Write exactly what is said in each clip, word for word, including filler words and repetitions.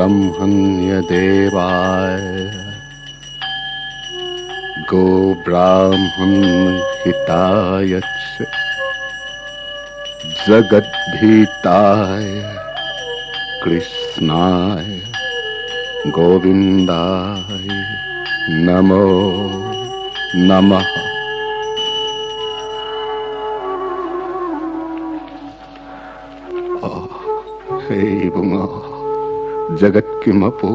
ब्रह्मण्य देवाय गो ब्राह्मण हिताय च जगद्धिताय कृष्णाय गोविंदाय नमो नमः। ꯑꯣ, ꯍꯦ ꯏꯕꯨꯡꯉꯣ, ꯖꯒꯠꯀꯤ ꯃꯄꯨ,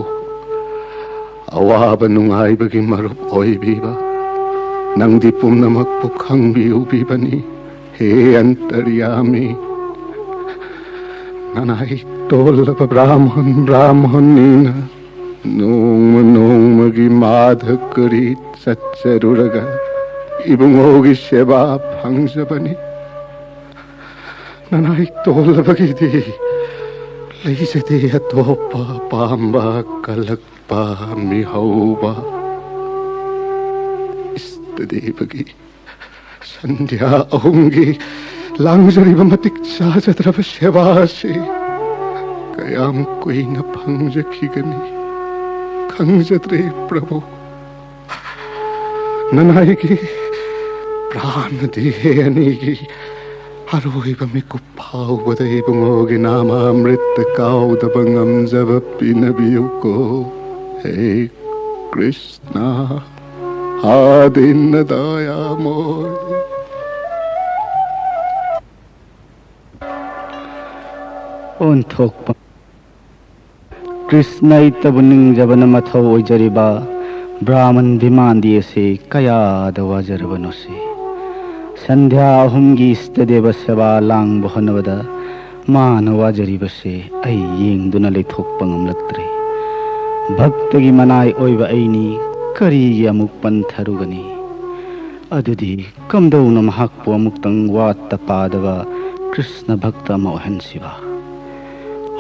ꯑꯋꯥꯕ ꯅꯨꯡꯉꯥꯏꯕꯒꯤ ꯃꯔꯨꯞ ꯑꯣꯏꯕꯤꯕ, ꯅꯪꯗꯤ ꯄꯨꯝꯅꯃꯛꯄꯨ ꯈꯪꯕꯤꯎꯕꯤꯕꯅꯤ꯫ ꯍꯦ ꯑꯟꯇꯔꯌꯥꯃꯤ, ꯅꯅꯥꯏ ꯇꯣꯜꯂꯕ ꯕ꯭ꯔꯥꯍꯃꯟ ꯕ꯭ꯔꯥꯍꯃꯅꯤꯅ ꯅꯣꯡꯃ ꯅꯣꯡꯃꯒꯤ ꯃꯥꯙꯀꯔꯤ ꯆꯠꯆꯔꯨꯔꯒ ꯏꯕꯨꯡꯉꯣꯒꯤ ꯁꯦꯕꯥ ꯐꯪꯖꯕꯅꯤ꯫ ꯅꯅꯥꯏ ꯇꯣꯜꯂꯕꯒꯤꯗꯤ ꯂꯩꯖꯗꯦ ꯑꯇꯣꯞꯄ ꯑꯄꯥꯝꯕ ꯀꯜꯂꯛꯄ ꯃꯤꯍꯧꯕ꯫ ꯏꯁꯇꯗꯦꯕꯒꯤ ꯁꯟꯙ꯭ꯌꯥ ꯑꯍꯨꯝꯒꯤ ꯂꯥꯡꯖꯔꯤꯕ ꯃꯇꯤꯛ ꯆꯥꯖꯗ꯭ꯔꯕ ꯁꯦꯕꯥ ꯑꯁꯤ ꯀꯌꯥꯝ ꯀꯨꯏꯅ ꯐꯪꯖꯈꯤꯒꯅꯤ ꯈꯪꯖꯗ꯭ꯔꯦ ꯄ꯭ꯔꯚꯨ꯫ ꯅꯅꯥꯏꯒꯤ ꯄ꯭ꯔꯥꯅꯗꯤ ꯍꯦ ꯑꯅꯤꯒꯤ ꯑꯔꯣꯏꯕ ꯃꯤꯀꯨꯞ ꯐꯥꯎꯕꯗ ꯏꯕꯨꯡꯉꯣꯒꯤ ꯅꯥꯃ ꯑꯃ꯭ꯔꯤꯠꯇ ꯀꯥꯎꯗꯕ ꯉꯝꯖꯕ ꯄꯤꯅꯕꯤꯌꯨꯀꯣ꯫ ꯍꯦ ꯀ꯭ꯔꯤꯁꯅ, ꯍꯥ ꯗꯤꯟꯅ ꯗꯌꯥꯃꯣꯏ꯫ ꯑꯣꯟꯊꯣꯛꯄ ꯀ꯭ꯔꯤꯁꯅ ꯏꯇꯕꯨ ꯅꯤꯡꯖꯕꯅ ꯃꯊꯧ ꯑꯣꯏꯖꯔꯤꯕ ꯕ꯭ꯔꯥꯍꯃꯟ ꯚꯤꯃꯥꯟꯗꯤ ꯑꯁꯤ ꯀꯌꯥꯗ ꯋꯥꯖꯔꯕꯅꯣ ꯁꯤ꯫ ꯁꯟꯙ꯭ꯌꯥ ꯑꯍꯨꯝꯒꯤ ꯏꯁꯇꯗꯦꯕ ꯁꯦꯕꯥ ꯂꯥꯡꯕ ꯍꯣꯠꯅꯕꯗ ꯃꯥꯅ ꯋꯥꯖꯔꯤꯕꯁꯦ ꯑꯩ ꯌꯦꯡꯗꯨꯅ ꯂꯩꯊꯣꯛꯄ ꯉꯝꯂꯛꯇ꯭ꯔꯦ꯫ ꯚꯛꯇꯒꯤ ꯃꯅꯥꯏ ꯑꯣꯏꯕ ꯑꯩꯅꯤ ꯀꯔꯤꯒꯤ ꯑꯃꯨꯛ ꯄꯟꯊꯔꯨꯒꯅꯤ? ꯑꯗꯨꯗꯤ ꯀꯝꯗꯧꯅ ꯃꯍꯥꯛꯄꯨ ꯑꯃꯨꯛꯇꯪ ꯋꯥꯠꯇ ꯄꯥꯗꯕ ꯀ꯭ꯔꯤꯁꯅ ꯚꯛꯇ ꯑꯃ ꯑꯣꯏꯍꯟꯁꯤꯕ?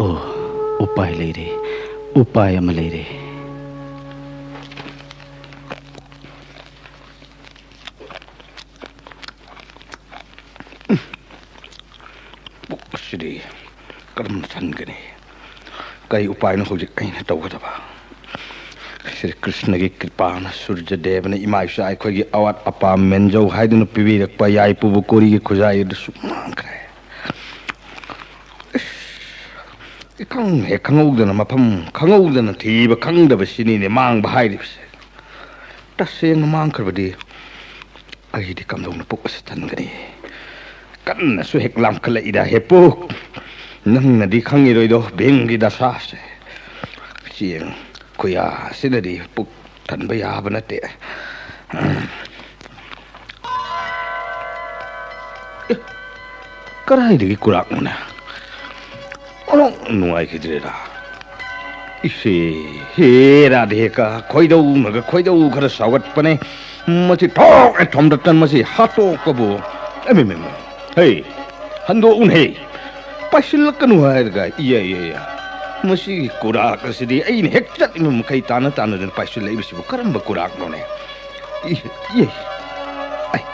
ꯑꯣ, ꯎꯄꯥꯏ ꯂꯩꯔꯦ, ꯎꯄꯥꯏ ꯑꯃ ꯂꯩꯔꯦ꯫ ꯄꯨꯛ ꯑꯁꯤꯗꯤ ꯀꯔꯝꯅ ꯊꯟꯒꯅꯤ? ꯀꯔꯤ ꯎꯄꯥꯏꯅꯣ ꯍꯧꯖꯤꯛ ꯑꯩꯅ ꯇꯧꯒꯗꯕ? ꯁ꯭ꯔꯤ ꯀ꯭ꯔꯤꯁꯅꯒꯤ ꯀ꯭ꯔꯤꯄꯥꯅ, ꯁꯨꯔꯖ ꯗꯦꯕꯅ ꯏꯃꯥ ꯏꯆꯥ ꯑꯩꯈꯣꯏꯒꯤ ꯑꯋꯥꯠ ꯑꯄꯥ ꯃꯦꯟꯖꯧ ꯍꯥꯏꯗꯨꯅ ꯄꯤꯕꯤꯔꯛꯄ ꯌꯥꯏꯄꯨꯕꯨ ꯀꯣꯔꯤꯒꯤ ꯈꯨꯖꯥꯏ ꯑꯗꯨꯁꯨ ꯃꯥꯡꯈ꯭ꯔꯦ꯫ ꯏꯁ, ꯏꯈꯪ ꯍꯦꯛ ꯈꯪꯍꯧꯗꯅ, ꯃꯐꯝ ꯈꯪꯍꯧꯗꯅ ꯊꯤꯕ ꯈꯪꯗꯕ ꯁꯤꯅꯤꯅꯦ ꯃꯥꯡꯕ ꯍꯥꯏꯔꯤꯕꯁꯦ꯫ ꯇꯁꯦꯡꯅ ꯃꯥꯡꯈ꯭ꯔꯕꯗꯤ ꯑꯩꯗꯤ ꯀꯝꯗꯧꯅ ꯄꯨꯛ ꯑꯁꯤ ꯊꯟꯒꯅꯤ? ꯀꯟꯅꯁꯨ ꯍꯦꯛ ꯂꯥꯝꯈꯠꯂꯛꯏꯗ, ꯍꯦ ꯄꯨꯛ꯫ ꯅꯪꯅꯗꯤ ꯈꯪꯉꯤꯔꯣꯏꯗꯣ ꯚꯤꯝꯒꯤ ꯗꯁꯥꯁꯦ꯫ ꯆꯦꯡ ꯈꯨꯌꯥ ꯑꯁꯤꯅꯗꯤ ꯄꯨꯛ ꯊꯟꯕ ꯌꯥꯕ ꯅꯠꯇꯦ꯫ ꯑꯦ, ꯀꯗꯥꯏꯗꯒꯤ ꯀꯨꯔꯥꯛꯅꯣꯅꯦ? ꯑꯣꯟꯊꯣꯛ ꯅꯨꯡꯉꯥꯏꯈꯤꯗ꯭ꯔꯦꯗ꯫ ꯏꯁꯦ, ꯍꯦ ꯔꯥꯙꯦꯀꯥ, ꯈꯣꯏꯗꯧꯅꯒ ꯈꯣꯏꯗꯧ ꯈꯔ ꯁꯥꯎꯒꯠꯄꯅꯦ꯫ ꯃꯁꯤ ꯊꯣꯛ ꯍꯦꯛ ꯊꯣꯝꯗꯠꯇꯅ ꯃꯁꯤ ꯍꯥꯠꯇꯣꯛꯄꯕꯨ꯫ ꯑꯦ, ꯃꯦ, ꯃꯦ, ꯃꯦ꯫ ꯍꯦ, ꯍꯟꯗꯣꯛꯎꯅꯍꯦ꯫ ꯄꯥꯏꯁꯤꯜꯂꯛꯀꯅꯨ ꯍꯥꯏꯔꯒ, ꯏꯌꯥ, ꯏꯌꯥ, ꯏꯌꯥ꯫ ꯃꯁꯤꯒꯤ ꯀꯨꯔꯥꯛ ꯑꯁꯤꯗꯤ ꯑꯩꯅ ꯍꯦꯛ ꯆꯠꯂꯤꯕ ꯃꯈꯩ ꯇꯥꯅ ꯇꯥꯅꯗꯅ ꯄꯥꯏꯁꯤꯜꯂꯛꯏꯕꯁꯤꯕꯨ ꯀꯔꯝꯕ ꯀꯨꯔꯥꯛꯅꯣꯅꯦ? E, E. ꯑꯩ,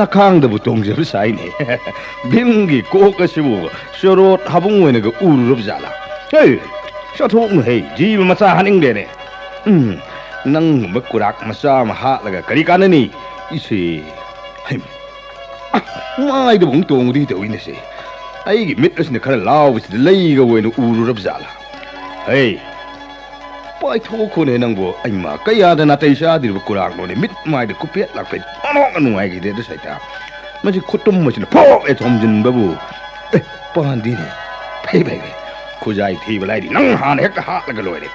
ꯅꯈꯥꯡꯗꯕꯨ ꯇꯣꯡꯖꯕ ꯁꯥꯏꯅꯦ꯫ ꯚꯤꯝꯒꯤ ꯀꯣꯛ ꯑꯁꯤꯕꯨ ꯆꯣꯔꯣꯠ ꯍꯥꯕꯨꯡ ꯑꯣꯏꯅꯒ ꯎꯔꯨꯔꯕ ꯖꯥꯠꯂꯥ? ꯍꯦ, ꯆꯠꯊꯣꯛꯅꯨ ꯍꯦ, ꯖꯤꯕ ꯃꯆꯥ ꯍꯥꯠꯅꯤꯡꯗꯦꯅꯦ꯫ ꯎꯝ, ꯅꯪꯒꯨꯝꯕ ꯀꯨꯔꯥꯛ ꯃꯆꯥ ꯑꯃ ꯍꯥꯠꯂꯒ ꯀꯔꯤ ꯀꯥꯟꯅꯅꯤ? ꯏꯁꯦ, ꯍꯩꯃ, ꯑ, ꯃꯥꯏꯗꯕꯨ ꯑꯃꯨꯛ ꯇꯣꯡꯉꯨꯗꯤ ꯇꯧꯏꯅꯦꯁꯦ꯫ ꯑꯩꯒꯤ ꯃꯤꯠ ꯑꯁꯤꯅ ꯈꯔ ꯂꯥꯎꯕꯁꯤꯗ ꯂꯩꯒ ꯑꯣꯏꯅ ꯎꯔꯨꯔꯕ ꯖꯥꯠꯂꯥ? ꯍꯩ, ꯄꯥꯏꯊꯣꯛꯈꯣꯅꯦ ꯅꯪꯕꯨ꯫ ꯑꯩꯃ, ꯀꯌꯥꯗ ꯅꯥꯇꯩ ꯆꯥꯗ꯭ꯔꯤꯕ ꯀꯨꯔꯥꯛꯅꯣꯅꯦ, ꯃꯤꯠ ꯃꯥꯏꯗ ꯀꯨꯄꯦꯠ ꯂꯥꯛꯄꯦꯠ ꯑꯣꯟꯊꯣꯛꯅ ꯅꯨꯡꯉꯥꯏꯈꯤꯗꯦ ꯑꯗꯨ ꯁꯩꯇꯥ꯫ ꯃꯁꯤ ꯈꯨꯇꯨꯝ ꯑꯁꯤꯅ ꯐꯣꯛ ꯍꯦꯛ ꯊꯣꯝꯖꯤꯟꯕꯕꯨ꯫ ꯑꯦ, ꯄꯥꯟꯗꯤꯅꯦ꯫ ꯐꯩ, ꯐꯩ, ꯐꯩ꯫ ꯈꯨꯖꯥꯏ ꯊꯤꯕ ꯂꯥꯏꯔꯤ, ꯅꯪ ꯍꯥꯟꯅ ꯍꯦꯛꯇ ꯍꯥꯠꯂꯒ ꯂꯣꯏꯔꯦ꯫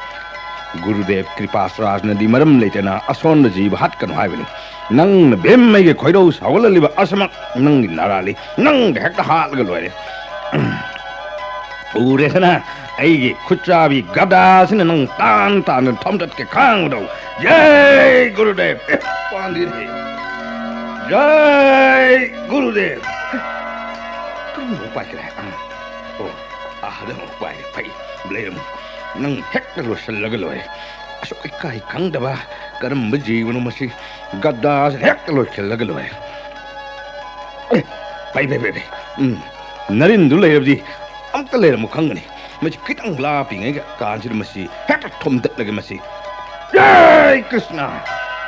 ꯒꯨꯔꯨꯗꯦꯕ ꯀ꯭ꯔꯤꯄꯥꯁ꯭ꯔꯥꯖꯅꯗꯤ ꯃꯔꯝ ꯂꯩꯇꯅ ꯑꯁꯣꯟꯕ ꯖꯤꯕ ꯍꯥꯠꯀꯅꯨ ꯍꯥꯏꯕꯅꯤ꯫ ꯅꯪꯅ ꯚꯤꯝ ꯑꯩꯒꯤ ꯈꯣꯏꯗꯧ ꯁꯥꯎꯒꯠꯍꯜꯂꯤꯕ ꯑꯁꯃꯛ ꯅꯪꯒꯤ ꯅꯥꯔꯥꯜꯂꯤ꯫ ꯅꯪꯗ ꯍꯦꯛꯇ ꯍꯥꯠꯂꯒ ꯂꯣꯏꯔꯦ꯫ ꯎꯔꯦꯗꯅ, ꯑꯩꯒꯤ ꯈꯨꯠꯆꯥꯕꯤ ꯒꯗꯥꯁꯤꯅ ꯅꯪ ꯇꯥꯟ ꯇꯥꯟꯗꯨꯅ ꯊꯣꯝꯗꯠꯀꯦ ꯈꯥꯡꯕꯗꯧ꯫ ꯖꯩ ꯒꯨꯔꯨꯗꯦꯕ! ꯑꯦ, ꯄꯥꯟꯗꯤꯅꯦ꯫ ꯖꯩ ꯒꯨꯔꯨꯗꯦꯕ! ꯀꯔꯝꯕ ꯑꯃꯨꯛ ꯄꯥꯏꯈ꯭ꯔꯦ? ꯑꯥ, ꯑꯣ, ꯑꯥꯗ ꯑꯃꯨꯛ ꯄꯥꯏꯔꯦ꯫ ꯐꯩ, ꯂꯩꯔꯝꯃꯨ꯫ ꯅꯪ ꯍꯦꯛꯇ ꯂꯣꯏꯁꯤꯜꯂꯒ ꯂꯣꯏꯔꯦ꯫ ꯑꯁꯨꯛ ꯏꯀꯥꯏ ꯈꯪꯗꯕ ꯀꯔꯝꯕ ꯖꯤꯕꯅꯣ ꯃꯁꯤ? ꯒꯗꯥꯁꯦ ꯍꯦꯛꯇ ꯂꯣꯏꯁꯤꯜꯂꯒ ꯂꯣꯏꯔꯦ꯫ ꯑꯦ, ꯐꯩ, ꯐꯩ, ꯐꯩ, ꯐꯩ꯫ ꯎꯝ, ꯅꯔꯤꯟꯗꯨ ꯂꯩꯔꯕꯗꯤ ꯑꯃꯨꯛꯇ ꯂꯩꯔꯝꯃꯨ ꯈꯪꯒꯅꯤ꯫ ꯃꯁꯤ ꯈꯤꯇꯪ ꯂꯥꯞꯄꯤꯉꯩ ꯀꯥꯟꯁꯤꯗ ꯃꯁꯤ ꯍꯦꯛꯇ ꯊꯣꯝꯗꯠꯂꯒꯦ ꯃꯁꯤ꯫ ꯖꯥꯏ ꯀ꯭ꯔꯤꯁꯅ!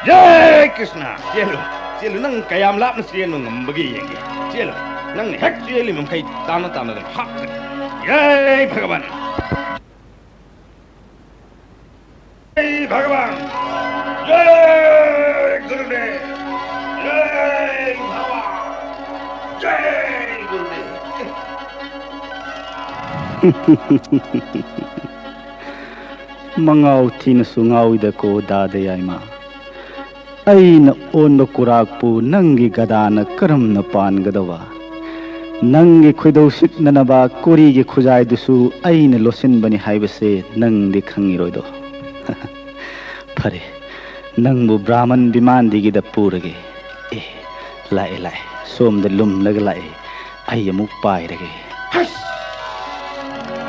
ꯖꯥꯏ ꯀ꯭ꯔꯤꯁꯅ! ꯆꯦꯜꯂꯨ, ꯆꯦꯜꯂꯨ, ꯅꯪ ꯀꯌꯥꯝ ꯂꯥꯞꯅ ꯆꯦꯟꯕ ꯉꯝꯕꯒꯦ ꯌꯦꯡꯒꯦ꯫ ꯆꯦꯜꯂꯨ, ꯅꯪꯅ ꯍꯦꯛ ꯆꯦꯜꯂꯤꯕ ꯃꯈꯩ ꯇꯥꯅ ꯇꯥꯅ ꯑꯗꯨꯝ ꯍꯥꯞꯀꯅꯤ꯫ ꯖꯥꯏ ꯚꯒꯕꯥꯟ! ꯖꯥꯏ ꯚꯒꯕꯥꯟ! ꯖꯥꯏ ꯒꯨꯔꯨꯗꯦꯕ! ꯖꯥꯏ ꯚꯒꯕꯥꯟ! ꯖꯥꯏ ꯒꯨꯔꯨꯗꯦꯕ! ꯃꯉꯥꯎ ꯊꯤꯅꯁꯨ ꯉꯥꯎꯏꯗꯀꯣ ꯗꯥꯗ ꯌꯥꯏꯃ꯫ ꯑꯩꯅ ꯑꯣꯟꯕ ꯀꯨꯔꯥꯛꯄꯨ ꯅꯪꯒꯤ ꯒꯗꯥꯅ ꯀꯔꯝꯅ ꯄꯥꯟꯒꯗꯕ? ꯅꯪꯒꯤ ꯈꯣꯏꯗꯧ ꯁꯤꯠꯅꯅꯕ ꯀꯣꯔꯤꯒꯤ ꯈꯨꯖꯥꯏꯗꯨꯁꯨ ꯑꯩꯅ ꯂꯣꯠꯁꯤꯟꯕꯅꯤ ꯍꯥꯏꯕꯁꯦ ꯅꯪꯗꯤ ꯈꯪꯉꯤꯔꯣꯏꯗꯣ꯫ ꯐꯔꯦ, ꯅꯪꯕꯨ ꯕ꯭ꯔꯥꯍꯃꯟ ꯕꯤꯃꯥꯟꯗꯤꯒꯤꯗ ꯄꯨꯔꯒꯦ꯫ ꯑꯦ, ꯂꯥꯛꯑꯦ, ꯂꯥꯛꯑꯦ, ꯁꯣꯝꯗ ꯂꯨꯝꯂꯒ ꯂꯥꯛꯑꯦ꯫ ꯑꯩ ꯑꯃꯨꯛ ꯄꯥꯏꯔꯒꯦ꯫ ꯍꯩꯁ!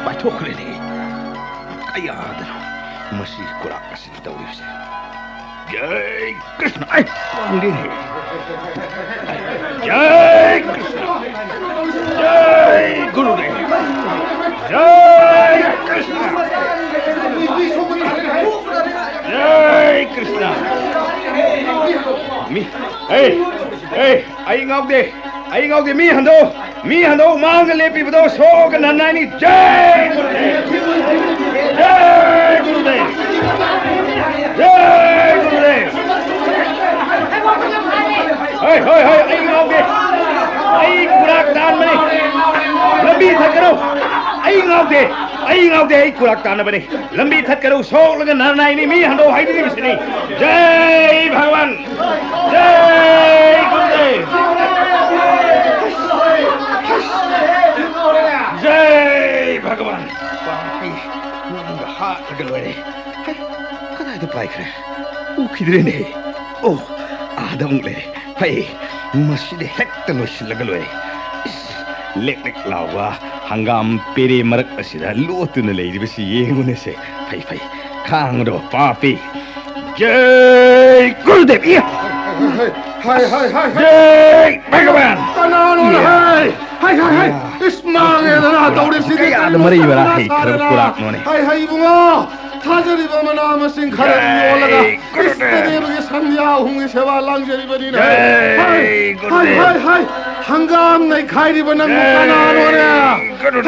ꯄꯥꯏꯊꯣꯛꯈ꯭ꯔꯦꯅꯦ꯫ ꯀꯌꯥꯗꯅꯣ ꯃꯁꯤ ꯀꯨꯔꯥꯛ ꯑꯁꯤꯅ ꯇꯧꯔꯤꯕꯁꯦ? ꯖꯥꯏ ꯀ꯭ꯔꯤꯁꯅ! ꯑꯩ ꯄꯥꯡꯗꯦꯅꯦ꯫ ꯖꯥꯏ ꯀ꯭ꯔꯤꯁꯅ! ꯖꯥꯏ ꯒꯨꯔꯨꯗꯦꯕ! ꯖꯥꯏ ꯀ꯭ꯔꯤꯁꯅ! ꯖꯥꯏ ꯀ꯭ꯔꯤꯁꯅ! ꯃꯤ, ꯑꯦ, ꯑꯦ, ꯑꯩ ꯉꯥꯎꯗꯦ, ꯑꯩ ꯉꯥꯎꯗꯦ, ꯃꯤ ꯍꯟꯗꯣꯛ, ꯃꯤ ꯍꯟꯗꯣꯛ, ꯃꯥꯡꯗ ꯂꯦꯞꯄꯤꯕꯗꯣ ꯁꯣꯛꯑꯒ ꯅꯟꯅꯥꯏꯅꯤ꯫ ꯖꯥꯏ ꯒꯨꯔꯨꯗꯦꯕ! ꯖꯥꯏ ꯒꯨꯔꯨꯗꯦꯕ! ꯖꯥꯏ ꯒꯨꯔꯨꯗꯦꯕ! ꯍꯣꯏ, ꯍꯣꯏ, ꯍꯣꯏ, ꯑꯩ ꯉꯥꯎꯗꯦ, ꯑꯩ ꯀꯨꯔꯥꯛ ꯇꯥꯟꯕꯅꯤ, ꯂꯝꯕꯤ ꯊꯠꯀꯅꯨ, ꯑꯩ ꯉꯥꯎꯗꯦ, ꯑꯩ ꯉꯥꯎꯗꯦ, ꯑꯩ ꯀꯨꯔꯥꯛ ꯇꯥꯟꯅꯕꯅꯤ꯫ ꯂꯝꯕꯤ ꯊꯠꯀꯅꯨ, ꯁꯣꯛꯂꯒ ꯅꯔꯅꯥꯏꯅꯤ, ꯃꯤ ꯍꯟꯗꯣꯛ ꯍꯥꯏꯕꯤꯔꯤꯕꯁꯤꯅꯤ꯫ ꯖꯥꯏ ꯚꯒꯋꯥꯟ! ꯖꯥꯏ ꯒꯨꯔꯨꯗꯦꯕ! ꯖꯥꯏ ꯚꯒꯋꯥꯟ! ꯄꯥꯄꯤ, ꯅꯪꯒ ꯍꯥꯠꯂꯒ ꯂꯣꯏꯔꯦ꯫ ꯍꯩ, ꯀꯗꯥꯏꯗ ꯄꯥꯏꯈ꯭ꯔꯦ? ꯎꯈꯤꯗ꯭ꯔꯦꯅꯦ꯫ ꯑꯣ, ꯑꯥꯗ ꯑꯃꯨꯛ ꯂꯩꯔꯦ꯫ ꯍꯩ, ꯃꯁꯤꯗꯤ ꯍꯦꯛꯇ ꯂꯣꯏꯁꯤꯜꯂꯒ ꯂꯣꯏꯔꯦ꯫ ꯏꯁ, ꯂꯦꯛ ꯂꯦꯛ ꯂꯥꯎꯕ ꯍꯪꯒꯥꯝ ꯄꯦꯔꯦ ꯃꯔꯛ ꯑꯁꯤꯗ ꯂꯣꯠꯇꯨꯅ ꯂꯩꯔꯤꯕꯁꯤ ꯌꯦꯡꯉꯨꯅꯦꯁꯦ꯫ ꯐꯩ, ꯐꯩ, ꯈꯥꯡꯉꯗꯣ ꯄꯥꯄꯤ꯫ ꯖꯥꯏ ꯒꯨꯔꯨꯗꯦꯕ! ꯏꯌꯥ! ꯍꯥꯏ, ꯍꯥꯏ, ꯍꯥꯏ, ꯍꯥꯏ! ꯖꯥꯏ ꯚꯒꯋꯥꯟ! ꯀꯅꯥꯅꯣ? ꯏꯌꯥ! ꯍꯥꯏ! ꯍꯥꯏ, ꯍꯥꯏ, ꯍꯥꯏ! ꯏꯁ, ꯃꯥꯡꯉꯦꯗꯅ ꯇꯧꯔꯤꯁꯤꯗꯤ! ꯀꯌꯥꯗ ꯀꯔꯤꯅꯣ ꯃꯔꯩ ꯃꯔꯥ ꯁꯥꯗꯅ ꯍꯩꯈ꯭ꯔꯕ ꯁꯥꯗꯅ? ꯀꯨꯔꯥꯛꯅꯣꯅꯦ? ꯍꯥꯏ, ꯍꯥꯏ, ꯏꯕꯨꯡꯉꯣ! ꯊꯥꯖꯔꯤꯕ ꯃꯅꯥ ꯃꯁꯤꯡ ꯈꯔ ꯑꯗꯨ ꯌꯣꯜꯂꯒ ꯏꯁ, ꯏꯁ, ꯒꯨꯔꯨꯗꯦꯕ꯫ ꯗꯦꯕꯒꯤ ꯁꯟꯙ꯭ꯌꯥ ꯑꯍꯨꯝꯒꯤ ꯁꯦꯕꯥ ꯂꯥꯡꯖꯔꯤꯕꯅꯤꯅꯦ꯫ ꯍꯥꯏ, ꯍꯥꯏ, ꯍꯥꯏ, ꯍꯥꯏ! ꯍꯪꯒꯥꯝ ꯅꯩꯈꯥꯏꯔꯤꯕ ꯅꯪꯕꯨ ꯀꯅꯥꯅꯣꯅꯦ?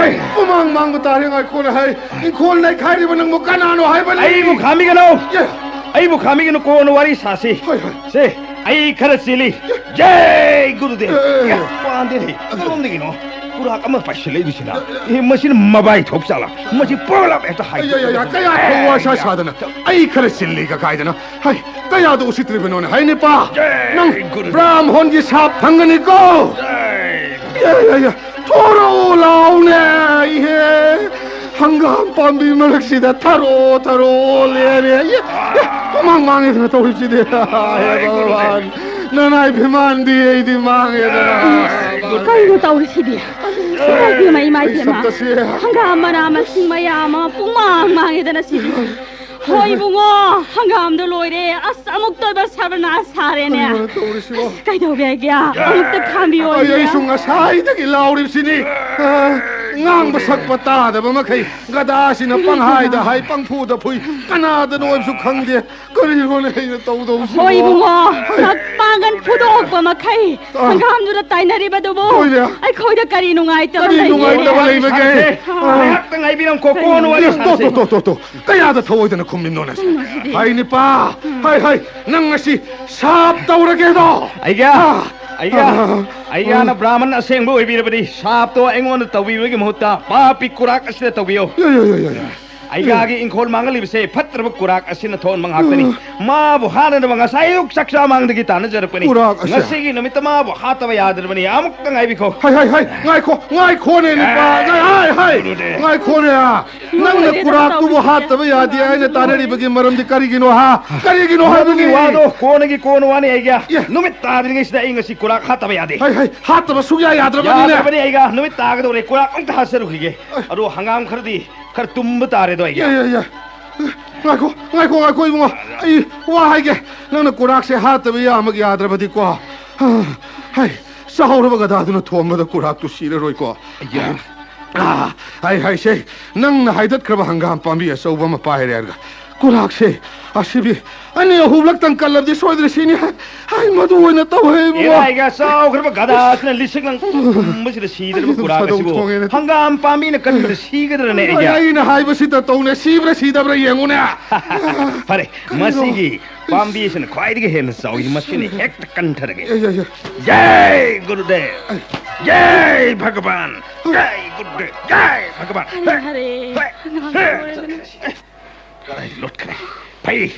ꯍꯥꯏ, ꯄꯨꯃꯥꯡ ꯃꯥꯡꯕ ꯇꯥꯔꯦ, ꯉꯥꯏꯈꯣꯅꯦ, ꯍꯥꯏ! ꯏꯪꯈꯣꯜ ꯅꯩꯈꯥꯏꯔꯤꯕ ꯅꯪꯕꯨ ꯀꯅꯥꯅꯣ ꯍꯥꯏꯕꯅꯤ? ꯑꯩꯕꯨ ꯈꯥꯝꯕꯤꯒꯅꯨ! ꯑꯦ! ꯑꯩꯕꯨ ꯈꯥꯝꯕꯤꯒꯅꯨ, ꯀꯣꯟꯅ ꯋꯥꯔꯤ ꯁꯥꯁꯤ꯫ ꯍꯣꯏ, ꯍꯣꯏ꯫ ꯁꯦ, ꯑꯩ ꯈꯔ ꯆꯦꯜꯂꯤ꯫ ꯖꯩ ꯒꯨꯔꯨꯗꯦꯕ! ꯑꯦ, ꯑꯦ, ꯑꯦ꯫ ꯄꯥꯟꯗꯦꯅꯦ꯫ ꯀꯔꯣꯝꯗꯒꯤꯅꯣ ꯀꯨꯔꯥꯛ ꯑꯃ ꯄꯥꯏꯁꯤꯜꯂꯛꯏꯕꯁꯤꯅ? ꯑꯦ, ꯃꯁꯤꯅ ꯃꯕꯥꯏ ꯊꯣꯛ ꯆꯥꯂꯥ? ꯃꯁꯤ ꯄꯣꯂꯞ ꯍꯦꯛꯇ ꯍꯥꯏ꯫ ꯑꯩ, ꯑꯩ, ꯑꯩ, ꯀꯌꯥ ꯊꯧꯋꯥ ꯁꯥ ꯁꯥꯗꯅ? ꯑꯩ ꯈꯔ ꯆꯤꯜꯂꯤꯒ ꯀꯥꯏꯗꯅ? ꯍꯩ, ꯀꯌꯥꯗ ꯎꯁꯤꯠꯇ꯭ꯔꯤꯕꯅꯣꯅꯦ? ꯍꯩ, ꯅꯤꯄꯥ! ꯖꯩ ꯅꯪ ꯒꯨꯔꯨꯗꯦꯕ! ꯕ꯭ꯔꯥꯝꯍꯣꯟꯒꯤ ꯁꯥꯞ ꯐꯪꯒꯅꯤꯀꯣ? ꯖꯩ ꯒꯨꯔꯨꯗꯦꯕ! ꯑꯦ, ꯑꯦ, ꯑꯦ, ꯊꯣꯔꯛꯑꯣ ꯂꯥꯎꯅꯦ! ꯏꯍꯦ! ꯍꯪꯒꯥꯝ ꯄꯥꯝꯕꯤ ꯃꯔꯛꯁꯤꯗ ꯊꯔꯣ, ꯊꯔꯣ ꯂꯦꯝꯃꯦ꯫ ꯏ, ꯏ, ꯃꯃꯥꯡ ꯃꯥꯡꯉꯦꯗꯅ ꯇꯧꯔꯤꯁꯤꯗꯤ꯫ ꯍꯦ ꯚꯒꯋꯥꯟ, ꯅꯅꯥꯏ ꯐꯤꯃꯥꯟꯗꯤ ꯑꯩꯗꯤ ꯃꯥꯡꯉꯦꯗꯅ꯫ ꯀꯩꯅꯣ ꯇꯧꯔꯤꯁꯤꯗꯤ? ꯏꯃꯥꯏ ꯄꯦꯝꯃ, ꯏꯃꯥꯏ ꯑꯩ ꯄꯦꯝꯃ꯫ ꯁꯛꯇꯁꯦ꯫ ꯍꯪꯒꯥꯝ ꯃꯅꯥ ꯃꯁꯤꯡ ꯃꯌꯥꯝ ꯑꯃ ꯄꯨꯡꯃꯥꯡ ꯃꯥꯡꯉꯦꯗꯅ ꯁꯤꯗꯤ꯫ ꯍꯣꯏ ꯏꯕꯨꯡꯉꯣ, ꯍꯪꯒꯥꯝꯗꯣ ꯂꯣꯏꯔꯦ꯫ ꯑꯁ, ꯑꯃꯨꯛꯇꯣꯏꯕ ꯁꯔꯕꯅꯥꯁ ꯁꯥꯔꯦꯅꯦ꯫ ꯀꯔꯤꯅꯣ ꯇꯧꯔꯤꯁꯤꯕꯣ? ꯑꯁ, ꯀꯩꯗꯧꯒꯦ ꯑꯩꯒꯤ? ꯑꯃꯨꯛꯇ ꯈꯥꯝꯕꯤꯌꯣ ꯑꯩ, ꯑꯩꯒꯤ꯫ ꯑꯩꯁꯨ ꯉꯁꯥꯏꯗꯒꯤ ꯂꯥꯎꯔꯤꯕꯁꯤꯅꯤ꯫ ꯑ, ꯉꯥꯡꯕ ꯁꯛꯄ ꯇꯥꯗꯕ ꯃꯈꯩ ꯒꯗꯥꯁꯤꯅ ꯄꯪꯍꯥꯏꯗ ꯍꯥꯏ, ꯄꯪꯐꯨꯗ ꯐꯨꯏ, ꯀꯅꯥꯗꯅꯣ ꯍꯥꯏꯕꯁꯨ ꯈꯪꯗꯦ꯫ ꯀꯔꯤꯅꯣꯅꯦ ꯑꯩꯅ ꯇꯧꯗꯧꯁꯤꯕꯣ? ꯍꯣꯏ ꯏꯕꯨꯡꯉꯣ, ꯁꯛ ꯄꯥꯡꯒꯟ ꯐꯨꯗꯣꯛꯄ ꯃꯈꯩ ꯑꯥ꯫ ꯍꯪꯒꯥꯝꯗꯨꯗ ꯇꯥꯏꯅꯔꯤꯕꯗꯨꯕꯨ ꯍꯣꯏꯅꯦ꯫ ꯑꯩꯈꯣꯏꯗ ꯀꯔꯤ ꯅꯨꯡꯉꯥꯏꯇꯕ ꯀꯔꯤ ꯂꯩꯒꯦ? ꯅꯨꯡꯉꯥꯏꯇꯕ ꯂꯩꯕꯒꯦ? ꯁꯥꯟꯅꯁꯦ꯫ ꯑꯥ꯫ ꯉꯥꯏꯍꯥꯛꯇꯪ ꯉꯥꯏꯕꯤꯔꯝꯀꯣ, ꯀꯣꯟꯅ ꯋꯥꯔꯤ ꯇꯣ, ꯇꯣ, ꯁꯥꯟꯅꯁꯦ꯫ ꯇꯣ, ꯇꯣ, ꯇꯣ꯫ ꯀꯌꯥꯗ ꯊꯧꯑꯣꯏꯗꯅ ꯈꯨꯝꯃꯤꯅꯣꯅꯦ? ꯀꯩꯅꯣ ꯁꯤꯗꯤ? ꯍꯥꯏ ꯅꯤꯄꯥ, ꯎꯝ꯫ ꯍꯥꯏ, ꯍꯥꯏ, ꯅꯪ ꯉꯁꯤ ꯁꯥꯞ ꯇꯧꯔꯒꯦꯗꯣ? ꯑꯩꯒ, ꯑꯥ꯫ ꯑꯩꯒ, ꯑꯥ꯫ ꯑꯩꯒꯅ ꯕ꯭ꯔꯥꯍꯃꯟ ꯑꯁꯦꯡꯕ ꯑꯣꯏꯕꯤꯔꯕꯗꯤ ꯁꯥꯞꯇꯣ ꯑꯩꯉꯣꯟꯗ ꯇꯧꯕꯤꯕꯒꯤ ꯃꯍꯨꯠꯇ ꯄꯥꯄꯤ ꯀꯨꯔꯥꯛ ꯑꯁꯤꯗ ꯇꯧꯕꯤꯌꯨ꯫ ꯌꯥ, ꯌꯥ, ꯌꯥ, ꯌꯥ, ꯌꯥ꯫ ꯑꯩꯒꯥꯒꯤ ꯏꯪꯈꯣꯜ ꯃꯥꯡꯍꯜꯂꯤꯕꯁꯦ ꯐꯠꯇ꯭ꯔꯕ ꯀꯨꯔꯥꯛ ꯑꯁꯤꯅ ꯊꯣꯛꯍꯟꯕ ꯉꯥꯛꯇꯅꯤ꯫ ꯎꯝ꯫ ꯃꯥꯕꯨ ꯍꯥꯠꯅꯅꯕ ꯉꯁꯥꯏ ꯑꯌꯨꯛ ꯆꯥꯛꯆꯥ ꯃꯥꯡꯗꯒꯤ ꯇꯥꯟꯅꯖꯔꯛꯄꯅꯤ꯫ ꯀꯨꯔꯥꯛ ꯑꯁꯦ꯫ ꯉꯁꯤꯒꯤ ꯅꯨꯃꯤꯠꯇ ꯃꯥꯕꯨ ꯍꯥꯠꯇꯕ ꯌꯥꯗ꯭ꯔꯕꯅꯤ꯫ ꯑꯃꯨꯛꯇ ꯉꯥꯏꯕꯤꯈꯣ꯫ ꯍꯥꯏ, ꯍꯥꯏ, ꯍꯥꯏ, ꯉꯥꯏꯈꯣ, ꯉꯥꯏꯈꯣꯅꯦ, ꯅꯤꯄꯥ, ꯉꯥꯏ-, ꯍꯥꯏ, ꯍꯥꯏ, ꯂꯣꯏꯔꯦ꯫ ꯉꯥꯏꯈꯣꯅꯦ꯫ ꯅꯪꯅ ꯂꯣꯏꯔꯦꯗꯅ ꯀꯨꯔꯥꯛꯇꯨꯕꯨ ꯇꯧꯔꯤꯁꯦ꯫ ꯍꯥꯠꯇꯕ ꯌꯥꯗꯦ ꯍꯥꯏꯅ ꯇꯥꯅꯔꯤꯕꯒꯤ ꯃꯔꯝꯗꯤ ꯀꯔꯤꯒꯤꯅꯣ, ꯍꯥ? ꯀꯔꯤꯒꯤꯅꯣ ꯃꯗꯨꯒꯤ ꯍꯥꯏꯕꯅꯤ? ꯋꯥꯗꯣ ꯀꯣꯟꯅꯒꯤ ꯀꯣꯟꯅ ꯋꯥꯅꯤ ꯑꯩꯒꯤ꯫ ꯑꯦ꯫ ꯅꯨꯃꯤꯠ ꯇꯥꯗ꯭ꯔꯤꯉꯩꯁꯤꯗ ꯑꯩ ꯉꯁꯤ ꯀꯨꯔꯥꯛ ꯍꯥꯠꯇꯕ ꯌꯥꯗꯦ꯫ ꯍꯥꯏ, ꯍꯥꯏ, ꯍꯥꯠꯇꯕ ꯁꯨꯛꯌꯥ ꯌꯥꯗ꯭ꯔꯕꯅꯤꯅꯦ꯫ ꯌꯥꯗ꯭ꯔꯕꯅꯤ ꯑꯩꯒ꯫ ꯅꯨꯃꯤꯠ ꯇꯥꯒꯗꯧꯔꯦ꯫ ꯀꯨꯔꯥꯛ ꯑꯝꯇ ꯍꯥꯠꯆꯔꯨꯈꯤꯒꯦ꯫ ꯑꯦ꯫ ꯑꯗꯣ ꯍꯪꯒꯥꯝ ꯈꯔꯗꯤ ꯈꯔ ꯇꯨꯝꯕ ꯇꯥꯔꯦꯗꯣ ꯑꯩꯒꯤ꯫ ꯌꯥ, ꯌꯥ, ꯌꯥ꯫ ꯉꯥꯏꯈꯣ, ꯉꯥꯏꯈꯣ, ꯉꯥꯏꯈꯣ, ꯏꯕꯨꯡꯉꯣ꯫ ꯑꯩ ꯋꯥ ꯍꯥꯏꯒꯦ꯫ ꯅꯪꯅ ꯀꯨꯔꯥꯛꯁꯦ ꯍꯥꯠꯇꯕ ꯌꯥꯃꯛ ꯌꯥꯗ꯭ꯔꯕꯗꯤꯀꯣ꯫ ꯍꯥꯏ, ꯇꯥꯍꯧꯔꯕ ꯒꯗꯥꯗꯨꯅ ꯊꯣꯝꯕꯗ ꯀꯨꯔꯥꯛꯇꯨ ꯁꯤꯔꯔꯣꯏꯀꯣ꯫ ꯑꯌꯥ꯫ ꯑꯥ, ꯑꯩ ꯍꯥꯏꯁꯦ, ꯅꯪꯅ ꯍꯥꯏꯗꯠꯈ꯭ꯔꯕ ꯍꯪꯒꯥꯝ ꯄꯥꯝꯕꯤ ꯑꯆꯧꯕ ꯑꯃ ꯄꯥꯏꯔꯦ ꯍꯥꯏꯔꯒ ꯀꯨꯔꯥꯛꯁꯦ ꯑꯁꯤꯕꯤ ꯑꯅꯤ ꯑꯍꯨꯝꯂꯛꯇꯪ ꯀꯜꯂꯕꯗꯤ ꯁꯣꯏꯗꯅ ꯁꯤꯅꯤ꯫ ꯍꯥꯏ, ꯃꯗꯨ ꯑꯣꯏꯅ ꯇꯧꯍꯦ, ꯏꯕꯨꯡꯉꯣ꯫ ꯑꯦꯔꯥꯏꯒ ꯆꯥꯎꯈ꯭ꯔꯕ ꯒꯗꯥꯁꯤꯅ ꯂꯤꯁꯤꯡ ꯂꯪ ꯀꯨꯝꯕꯁꯤꯗ ꯁꯤꯗ꯭ꯔꯕ ꯑꯩ ꯑꯗꯨꯝ ꯀꯨꯔꯥꯛ ꯁꯥꯗꯣꯛ ꯑꯁꯤꯕꯨ ꯊꯣꯡꯉꯦꯅꯦ꯫ ꯍꯪꯒꯥꯝ ꯄꯥꯝꯕꯤꯅ ꯀꯟꯕꯗ ꯁꯤꯒꯗ꯭ꯔꯅꯦ ꯑꯩ, ꯑꯩꯒ? ꯑꯩꯅ ꯍꯥꯏꯕꯁꯤꯗ ꯇꯧꯅꯦ, ꯁꯤꯕ꯭ꯔꯥ ꯁꯤꯗꯕ꯭ꯔꯥ ꯌꯦꯡꯉꯨꯅꯦ꯫ ꯐꯔꯦ, ꯀꯩꯅꯣ? ꯃꯁꯤꯒꯤ ꯄꯥꯝꯕꯤꯁꯤꯅ ꯈ꯭ꯋꯥꯏꯗꯒꯤ ꯍꯦꯟꯅ ꯆꯥꯎꯏ, ꯃꯁꯤꯅ ꯍꯦꯛꯇ ꯀꯟꯊꯔꯒꯦ꯫ ꯌꯥ, ꯌꯥ, ꯌꯥ꯫ ꯖꯥꯏ ꯒꯨꯔꯨꯗꯦꯕ! ꯖꯥꯏ ꯚꯒꯕꯥꯟ! ꯖꯥꯏ ꯒꯨꯔꯨꯗꯦꯕ! ꯖꯥꯏ ꯚꯒꯕꯥꯟ! ꯍꯔꯦ, ꯍꯔꯦ꯫ ꯍꯦ! ꯍꯦ! ꯂꯣꯠꯈ꯭ꯔꯦ꯫ ꯐꯩ,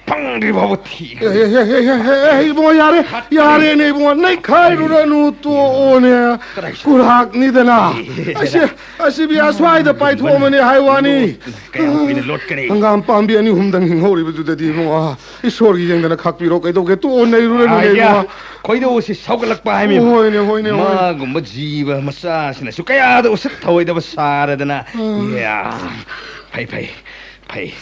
ꯐꯪꯗ꯭ꯔꯤ ꯐꯥꯎꯕ ꯊꯤ꯫ ꯑꯦ, ꯑꯦ, ꯑꯦ, ꯑꯦ, ꯑꯦ, ꯑꯦ, ꯏꯕꯨꯡꯉꯣ, ꯌꯥꯔꯦ, ꯌꯥꯔꯦꯅꯦ, ꯏꯕꯨꯡꯉꯣ, ꯅꯩꯈꯥꯏꯔꯨꯔꯅꯨ, ꯇꯣꯛꯑꯣꯅꯦ꯫ ꯀꯗꯥꯏ? ꯀꯨꯔꯥꯛꯅꯤꯗꯅ꯫ ꯑꯦ꯫ ꯑꯁꯤ, ꯑꯁꯤꯕꯤ ꯑꯁ꯭ꯋꯥꯏꯗ ꯄꯥꯏꯊꯣꯛꯑꯝꯃꯅꯤ ꯍꯥꯏ ꯋꯥꯅꯤ꯫ ꯂꯣꯠ-, ꯀꯌꯥꯝ ꯀꯨꯏꯅ ꯂꯣꯠꯀꯅꯤ? ꯍꯪꯒꯥꯝ ꯄꯥꯝꯕꯤ ꯑꯅꯤ ꯑꯍꯨꯝꯗꯪ ꯍꯤꯡꯍꯧꯔꯤꯕꯗꯨꯗꯗꯤ, ꯏꯕꯨꯡꯉꯣ, ꯏꯁꯣꯔꯒꯤ ꯌꯦꯡꯗꯅ ꯈꯥꯛꯄꯤꯔꯣ, ꯀꯩꯗꯧꯒꯦ? ꯇꯣꯛꯑꯣ, ꯅꯩꯔꯨꯔꯅꯨꯅꯦ, ꯑꯥ, ꯏꯕꯨꯡꯉꯣ꯫ ꯈꯣꯏꯗꯧꯁꯤ ꯁꯧꯒꯠꯂꯛꯄ ꯍꯥꯏꯃꯤ꯫ ꯍꯣꯏꯅꯦ, ꯍꯣꯏꯅꯦ, ꯍꯣꯏꯅꯦ꯫ ꯃꯥꯒꯨꯝꯕ ꯖꯤꯕ ꯃꯆꯥꯁꯤꯅꯁꯨ ꯀꯌꯥꯗ ꯎꯁꯤꯠ ꯊꯑꯣꯏꯗꯕ ꯁꯥꯔꯗꯅ꯫ ꯑꯥ꯫ ꯏꯌꯥ, ꯐꯩ, ꯐꯩ꯫ ꯐꯩ꯫